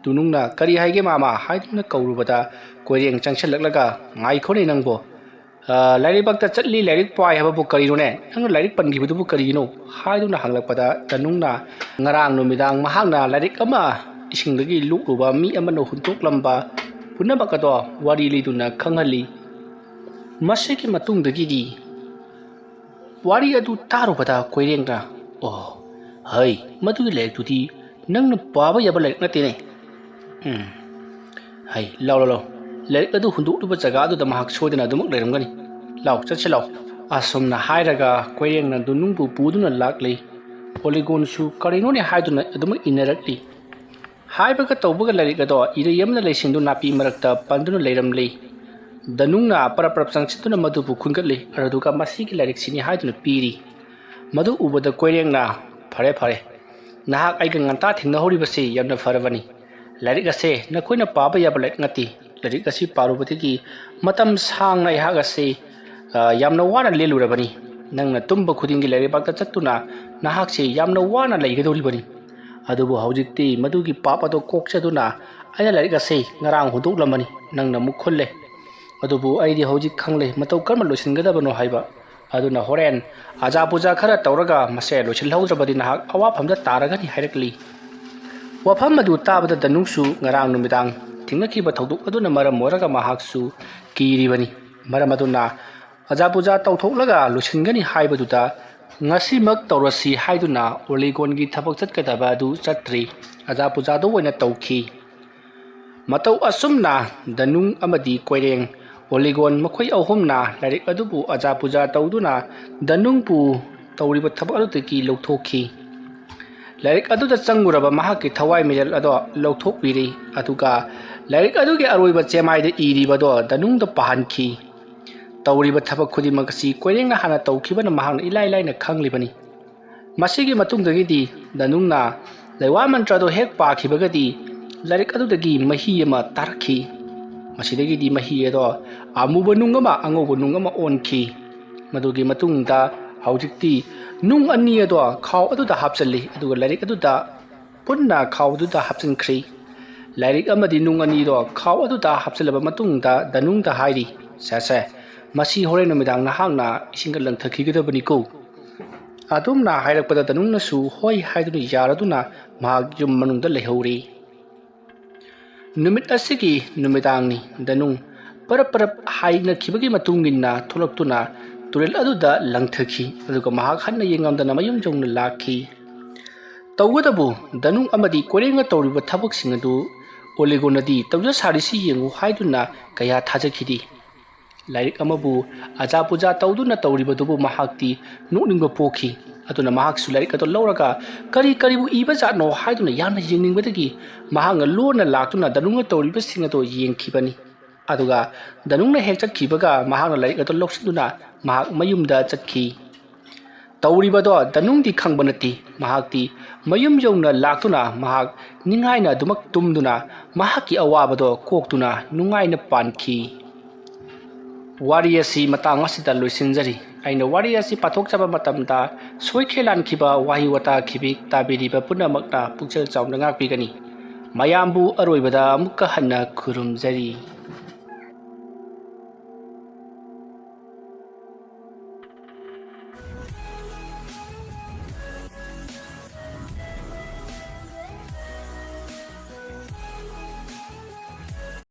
ꯗꯨꯅꯨꯡꯅ, "ꯀꯔꯤ ꯍꯥꯏꯒꯦ ꯃꯥꯃ?" ꯍꯥꯏꯗꯨꯅ ꯀꯧꯔꯨꯕꯗ ꯀꯣꯏꯔꯦꯡ ꯆꯪꯁꯤꯜꯂꯛꯂꯒ, "ꯉꯥꯏꯈꯣꯅꯦ ꯅꯪꯕꯣ, ꯑ, ꯂꯥꯏꯔꯩꯕꯥꯛꯇ ꯆꯠꯂꯤ, ꯂꯥꯏꯔꯤꯛ ꯄꯥꯏ ꯍꯥꯏꯕꯕꯨ ꯀꯔꯤꯅꯣꯅꯦ? ꯅꯪꯅ ꯂꯥꯏꯔꯤꯛ ꯄꯟꯈꯤꯕꯗꯨꯕꯨ ꯀꯔꯤꯒꯤꯅꯣ?" ꯍꯥꯏꯗꯨꯅ ꯍꯪꯂꯛꯄꯗ ꯗꯅꯨꯡꯅ ꯉꯔꯥꯡ ꯅꯨꯃꯤꯗꯥꯡ ꯃꯍꯥꯛꯅ ꯂꯥꯏꯔꯤꯛ ꯑꯃ ꯏꯁꯤꯡꯗꯒꯤ ꯂꯣꯛꯂꯨꯕ ꯃꯤ ꯑꯃꯅ ꯍꯨꯟꯗꯣꯛꯂꯝꯕ ꯄꯨꯝꯅꯃꯛ ꯑꯗꯣ ꯋꯥꯔꯤ ꯂꯤꯗꯨꯅ ꯈꯪꯍꯜꯂꯤ꯫ ꯃꯁꯤꯒꯤ ꯃꯇꯨꯡꯗꯒꯤꯗꯤ ꯋꯥꯔꯤ ꯑꯗꯨ ꯇꯥꯔꯨꯕꯗ ꯀꯣꯏꯔꯦꯡꯅ, "ꯑꯣ, ꯍꯩ, ꯃꯗꯨꯒꯤ ꯂꯥꯏꯔꯤꯛꯇꯨꯗꯤ ꯅꯪꯅ ꯄꯥꯕ ꯌꯥꯕ ꯂꯥꯏꯔꯤꯛ ꯅꯠꯇꯦꯅꯦ꯫ ꯎꯝ, ꯍꯩ, ꯂꯥꯎ, ꯂꯥꯎ, ꯂꯥꯎ꯫ ꯂꯥꯏꯔꯤꯛ ꯑꯗꯨ ꯍꯨꯟꯗꯣꯛꯂꯨꯕ ꯖꯒꯥ ꯑꯗꯨꯗ ꯃꯍꯥꯛ ꯁꯣꯏꯗꯅ ꯑꯗꯨꯃꯛ ꯂꯩꯔꯝꯒꯅꯤ꯫ ꯂꯥꯎ, ꯆꯠꯁꯤ ꯂꯥꯎ꯫" ꯑꯁꯨꯝꯅ ꯍꯥꯏꯔꯒ ꯀꯣꯏꯔꯦꯡꯅ ꯗꯨꯅꯨꯡꯕꯨ ꯄꯨꯗꯨꯅ ꯂꯥꯛꯂꯤ꯫ ꯑꯣꯂꯤꯒꯣꯟꯁꯨ ꯀꯔꯤꯅꯣꯅꯦ ꯍꯥꯏꯗꯨꯅ ꯑꯗꯨꯃꯛ ꯏꯟꯅꯔꯛꯂꯤ꯫ ꯍꯥꯏꯕꯒ ꯇꯧꯕꯒ ꯂꯥꯏꯔꯤꯛ ꯑꯗꯣ ꯏꯔꯩ ꯑꯃꯅ ꯂꯩꯁꯤꯡꯗꯨ ꯅꯥꯄꯤ ꯃꯔꯛꯇ ꯄꯟꯗꯨꯅ ꯂꯩꯔꯝꯂꯤ꯫ ꯗꯅꯨꯡꯅ ꯄꯔꯞ ꯄꯔꯞ ꯆꯪꯁꯤꯟꯗꯨꯅ ꯃꯗꯨꯕꯨ ꯈꯨꯟꯒꯠꯂꯤ, ꯑꯗꯨꯒ "ꯃꯁꯤꯒꯤ ꯂꯥꯏꯔꯤꯛꯁꯤꯅꯤ" ꯍꯥꯏꯗꯨꯅ ꯄꯤꯔꯤ꯫ ꯃꯗꯨ ꯎꯕꯗ ꯀꯣꯏꯔꯦꯡꯅ, "ꯐꯔꯦ, ꯐꯔꯦ, ꯅꯍꯥꯛ ꯑꯩꯒ ꯉꯟꯇꯥ ꯊꯦꯡꯅꯍꯧꯔꯤꯕꯁꯤ ꯌꯥꯝꯅ ꯐꯔꯕꯅꯤ꯫ ꯂꯥꯏꯔꯤꯛ ꯑꯁꯦ ꯅꯈꯣꯏꯅ ꯄꯥꯕ ꯌꯥꯕ ꯂꯥꯏꯔꯤꯛ ꯅꯠꯇꯦ꯫ ꯂꯥꯏꯔꯤꯛ ꯑꯁꯤ ꯄꯥꯔꯨꯕꯗꯒꯤ ꯃꯇꯝ ꯁꯥꯡꯅ ꯑꯩꯍꯥꯛ ꯑꯁꯤ, ꯑ, ꯌꯥꯝꯅ ꯋꯥꯅ ꯂꯦꯜꯂꯨꯔꯕꯅꯤ꯫ ꯅꯪꯅ ꯇꯨꯝꯕ ꯈꯨꯗꯤꯡꯒꯤ ꯂꯥꯏꯔꯩꯕꯥꯛꯇ ꯆꯠꯇꯨꯅ ꯅꯍꯥꯛꯁꯤ ꯌꯥꯝꯅ ꯋꯥꯅ ꯂꯩꯒꯗꯧꯔꯤꯕꯅꯤ꯫ ꯑꯗꯨꯕꯨ ꯍꯧꯖꯤꯛꯇꯤ ꯃꯗꯨꯒꯤ ꯄꯥꯞ ꯑꯗꯣ ꯀꯣꯛꯆꯗꯨꯅ ꯑꯩꯅ ꯂꯥꯏꯔꯤꯛ ꯑꯁꯤ ꯉꯔꯥꯡ ꯍꯨꯟꯗꯣꯛꯂꯝꯕꯅꯤ꯫ ꯅꯪꯅ ꯑꯃꯨꯛ ꯈꯨꯜꯂꯦ꯫ ꯑꯗꯨꯕꯨ ꯑꯩꯗꯤ ꯍꯧꯖꯤꯛ ꯈꯪꯂꯦ ꯃꯇꯧ ꯀꯔꯝꯅ ꯂꯣꯏꯁꯤꯟꯒꯗꯕꯅꯣ ꯍꯥꯏꯕ꯫ ꯑꯗꯨꯅ ꯍꯣꯔꯦꯟ ꯑꯖꯥ ꯄꯨꯖꯥ ꯈꯔ ꯇꯧꯔꯒ ꯃꯁꯦ ꯂꯣꯏꯁꯤꯜꯍꯧꯗ꯭ꯔꯕꯗꯤ ꯅꯍꯥꯛ ꯑꯋꯥꯐꯝꯗ ꯇꯥꯔꯒꯅꯤ" ꯍꯥꯏꯔꯛꯂꯤ꯫ ꯋꯥꯐꯝ ꯑꯗꯨ ꯇꯥꯕꯗ ꯗꯅꯨꯡꯁꯨ ꯉꯔꯥꯡ ꯅꯨꯃꯤꯗꯥꯡ ꯊꯦꯡꯅꯈꯤꯕ ꯊꯧꯗꯣꯛ ꯑꯗꯨꯅ ꯃꯔꯝ ꯑꯣꯏꯔꯒ ꯃꯍꯥꯛꯁꯨ ꯀꯤꯔꯤꯕꯅꯤ꯫ ꯃꯔꯝ ꯑꯗꯨꯅ ꯑꯖꯥ ꯄꯨꯖꯥ ꯇꯧꯊꯣꯛꯂꯒ ꯂꯣꯏꯁꯤꯟꯒꯅꯤ ꯍꯥꯏꯕꯗꯨꯗ ꯉꯁꯤꯃꯛ ꯇꯧꯔꯁꯤ ꯍꯥꯏꯗꯨꯅ ꯑꯣꯂꯤꯒꯣꯟꯒꯤ ꯊꯕꯛ ꯆꯠꯀꯗꯕ ꯑꯗꯨ ꯆꯠꯇ꯭ꯔꯤ꯫ ꯑꯖꯥ ꯄꯨꯖꯥꯗꯨ ꯑꯣꯏꯅ ꯇꯧꯈꯤ꯫ ꯃꯇꯧ ꯑꯁꯨꯝꯅ ꯗꯅꯨꯡ ꯑꯃꯗꯤ ꯀꯣꯏꯔꯦꯡ, ꯑꯣꯂꯤꯒꯣꯟ ꯃꯈꯣꯏ ꯑꯍꯨꯝꯅ ꯂꯥꯏꯔꯤꯛ ꯑꯗꯨꯕꯨ ꯑꯖꯥ ꯄꯨꯖꯥ ꯇꯧꯗꯨꯅ ꯗꯅꯨꯡꯕꯨ ꯇꯧꯔꯤꯕ ꯊꯕꯛ ꯑꯗꯨꯗꯒꯤ ꯂꯧꯊꯣꯛꯈꯤ꯫ ꯂꯥꯏꯔꯤꯛ ꯑꯗꯨꯗ ꯆꯪꯉꯨꯔꯕ ꯃꯍꯥꯛꯀꯤ ꯊꯋꯥꯏ ꯃꯤꯔꯦꯜ ꯑꯗꯣ ꯂꯧꯊꯣꯛꯄꯤꯔꯤ, ꯑꯗꯨꯒ ꯂꯥꯏꯔꯤꯛ ꯑꯗꯨꯒꯤ ꯑꯔꯣꯏꯕ ꯆꯦꯃꯥꯏꯗ ꯏꯔꯤꯕꯗꯣ ꯗꯅꯨꯡꯗ ꯄꯥꯍꯟꯈꯤ꯫ ꯇꯧꯔꯤꯕ ꯊꯕꯛ ꯈꯨꯗꯤꯡꯃꯛ ꯑꯁꯤ ꯀꯣꯏꯔꯦꯡꯅ ꯍꯥꯟꯅ ꯇꯧꯈꯤꯕꯅ ꯃꯍꯥꯛꯅ ꯏꯂꯥꯏ ꯂꯥꯏꯅ ꯈꯪꯂꯤꯕꯅꯤ꯫ ꯃꯁꯤꯒꯤ ꯃꯇꯨꯡꯗꯒꯤꯗꯤ ꯗꯅꯨꯡꯅ ꯂꯩꯋꯥ ꯃꯟꯇ꯭ꯔꯗꯣ ꯍꯦꯛ ꯄꯥꯈꯤꯕꯒꯗꯤ ꯂꯥꯏꯔꯤꯛ ꯑꯗꯨꯗꯒꯤ ꯃꯍꯤ ꯑꯃ ꯇꯥꯔꯛꯈꯤ꯫ ꯃꯁꯤꯗꯒꯤꯗꯤ ꯃꯍꯤ ꯑꯗꯣ ꯑꯃꯨꯕ ꯅꯨꯡ ꯑꯃ ꯑꯉꯧꯕ ꯅꯨꯡ ꯑꯃ ꯑꯣꯟꯈꯤ꯫ ꯃꯗꯨꯒꯤ ꯃꯇꯨꯡꯗ ꯍꯧꯖꯤꯛꯇꯤ ꯅꯨꯡ ꯑꯅꯤ ꯑꯗꯣ ꯈꯥꯎ ꯑꯗꯨꯗ ꯍꯥꯞꯆꯤꯜꯂꯤ, ꯑꯗꯨꯒ ꯂꯥꯏꯔꯤꯛ ꯑꯗꯨꯗ ꯄꯨꯟꯅ ꯈꯥꯎꯗꯨꯗ ꯍꯥꯞꯆꯤꯟꯈ꯭ꯔꯤ꯫ ꯂꯥꯏꯔꯤꯛ ꯑꯃꯗꯤ ꯅꯨꯡ ꯑꯅꯤꯗꯣ ꯈꯥꯎ ꯑꯗꯨꯗ ꯍꯥꯞꯆꯤꯜꯂꯕ ꯃꯇꯨꯡꯗ ꯗꯅꯨꯡꯗ ꯍꯥꯏꯔꯤ, "ꯁꯦ ꯁꯦ, ꯃꯁꯤ ꯍꯣꯔꯦꯟ ꯅꯨꯃꯤꯗꯥꯡ ꯅꯍꯥꯛꯅ ꯏꯁꯤꯡꯗ ꯂꯪꯊꯈꯤꯒꯗꯕꯅꯤꯀꯣ"꯫ ꯑꯗꯨꯝꯅ ꯍꯥꯏꯔꯛꯄꯗ ꯗꯅꯨꯡꯅꯁꯨ ꯍꯣꯏ ꯍꯥꯏꯗꯨꯅ ꯌꯥꯔꯗꯨꯅ ꯃꯍꯥꯛ ꯌꯨꯝ ꯃꯅꯨꯡꯗ ꯂꯩꯍꯧꯔꯤ꯫ ꯅꯨꯃꯤꯠ ꯑꯁꯤꯒꯤ ꯅꯨꯃꯤꯗꯥꯡꯅꯤ꯫ ꯗꯅꯨꯡ ꯄꯔꯞ ꯄꯔꯞ ꯍꯥꯏꯅꯈꯤꯕꯒꯤ ꯃꯇꯨꯡ ꯏꯟꯅ ꯊꯣꯛꯂꯛꯇꯨꯅ ꯇꯨꯔꯦꯜ ꯑꯗꯨꯗ ꯂꯪꯊꯈꯤ, ꯑꯗꯨꯒ ꯃꯍꯥꯛ ꯍꯟꯅ ꯌꯦꯡꯉꯝꯗꯅ ꯃꯌꯨꯝ ꯌꯧꯅ ꯂꯥꯛꯈꯤ꯫ ꯇꯧꯕꯇꯕꯨ ꯗꯅꯨꯡ ꯑꯃꯗꯤ ꯀꯣꯏꯔꯦꯡꯅ ꯇꯧꯔꯤꯕ ꯊꯕꯛꯁꯤꯡ ꯑꯗꯨ ꯑꯣꯂꯤꯒꯣꯅꯗꯤ ꯇꯧꯖ ꯁꯥꯔꯤꯁꯤ ꯌꯦꯡꯉꯨ ꯍꯥꯏꯗꯨꯅ ꯀꯌꯥ ꯊꯥꯖꯈꯤꯗꯦ꯫ ꯂꯥꯏꯔꯤꯛ ꯑꯃꯕꯨ ꯑꯖꯥ ꯄꯨꯖꯥ ꯇꯧꯗꯨꯅ ꯇꯧꯔꯤꯕꯗꯨꯕꯨ ꯃꯍꯥꯛꯇꯤ ꯅꯣꯛꯅꯤꯡꯕ ꯄꯣꯛꯈꯤ꯫ ꯑꯗꯨꯅ ꯃꯍꯥꯛꯁꯨ ꯂꯥꯏꯔꯤꯛ ꯑꯗꯨ ꯂꯧꯔꯒ ꯀꯔꯤ ꯀꯔꯤꯕꯨ ꯏꯕ ꯖꯥꯠꯅꯣ ꯍꯥꯏꯗꯨꯅ ꯌꯥꯝꯅ ꯌꯦꯡꯅꯤꯡꯕꯗꯒꯤ ꯃꯍꯥꯛꯅ ꯂꯣꯟꯅ ꯂꯥꯛꯇꯨꯅ ꯗꯅꯨꯡꯅ ꯇꯧꯔꯤꯕꯁꯤꯡ ꯑꯗꯨ ꯌꯦꯡꯈꯤꯕꯅꯤ꯫ ꯑꯗꯨꯒ ꯗꯅꯨꯡꯅ ꯍꯦꯛ ꯆꯠꯈꯤꯕꯒ ꯃꯍꯥꯛꯅ ꯂꯥꯏꯔꯤꯛ ꯑꯗꯨ ꯂꯧꯁꯤꯟꯗꯨꯅ ꯃꯍꯥꯛ ꯃꯌꯨꯝꯗ ꯆꯠꯈꯤ꯫ ꯇꯧꯔꯤꯕꯗꯣ ꯗꯅꯨꯡꯗꯤ ꯈꯪꯕ ꯅꯠꯇꯦ꯫ ꯃꯍꯥꯛꯇꯤ ꯃꯌꯨꯝ ꯌꯧꯅ ꯂꯥꯛꯇꯨꯅ ꯃꯍꯥꯛ ꯅꯤꯡꯉꯥꯏꯅ ꯑꯗꯨꯃꯛ ꯇꯨꯝꯗꯨꯅ ꯃꯍꯥꯛꯀꯤ ꯑꯋꯥꯕꯗꯣ ꯀꯣꯛꯇꯨꯅ ꯅꯨꯡꯉꯥꯏꯅ ꯄꯥꯟꯈꯤ꯫ ꯋꯥꯔꯤ ꯑꯁꯤ ꯃꯇꯥꯡ ꯑꯁꯤꯗ ꯂꯣꯏꯁꯤꯟꯖꯔꯤ꯫ ꯑꯩꯅ ꯋꯥꯔꯤ ꯑꯁꯤ ꯄꯥꯊꯣꯛꯆꯕ ꯃꯇꯝꯗ ꯁꯣꯏꯈ꯭ꯔꯦ ꯂꯥꯟꯈꯤꯕ ꯋꯥꯍꯩ ꯋꯥꯇꯥ ꯈꯤꯕꯤꯛ ꯇꯥꯕꯤꯔꯤꯕ ꯄꯨꯝꯅꯃꯛꯅ ꯄꯨꯛꯆꯦꯜ ꯆꯥꯎꯅ ꯉꯥꯛꯄꯤꯒꯅꯤ꯫ ꯃꯌꯥꯝꯕꯨ ꯑꯔꯣꯏꯕꯗ ꯑꯃꯨꯛꯀ ꯍꯟꯅ ꯈꯨꯔꯨꯝꯖꯔꯤ꯫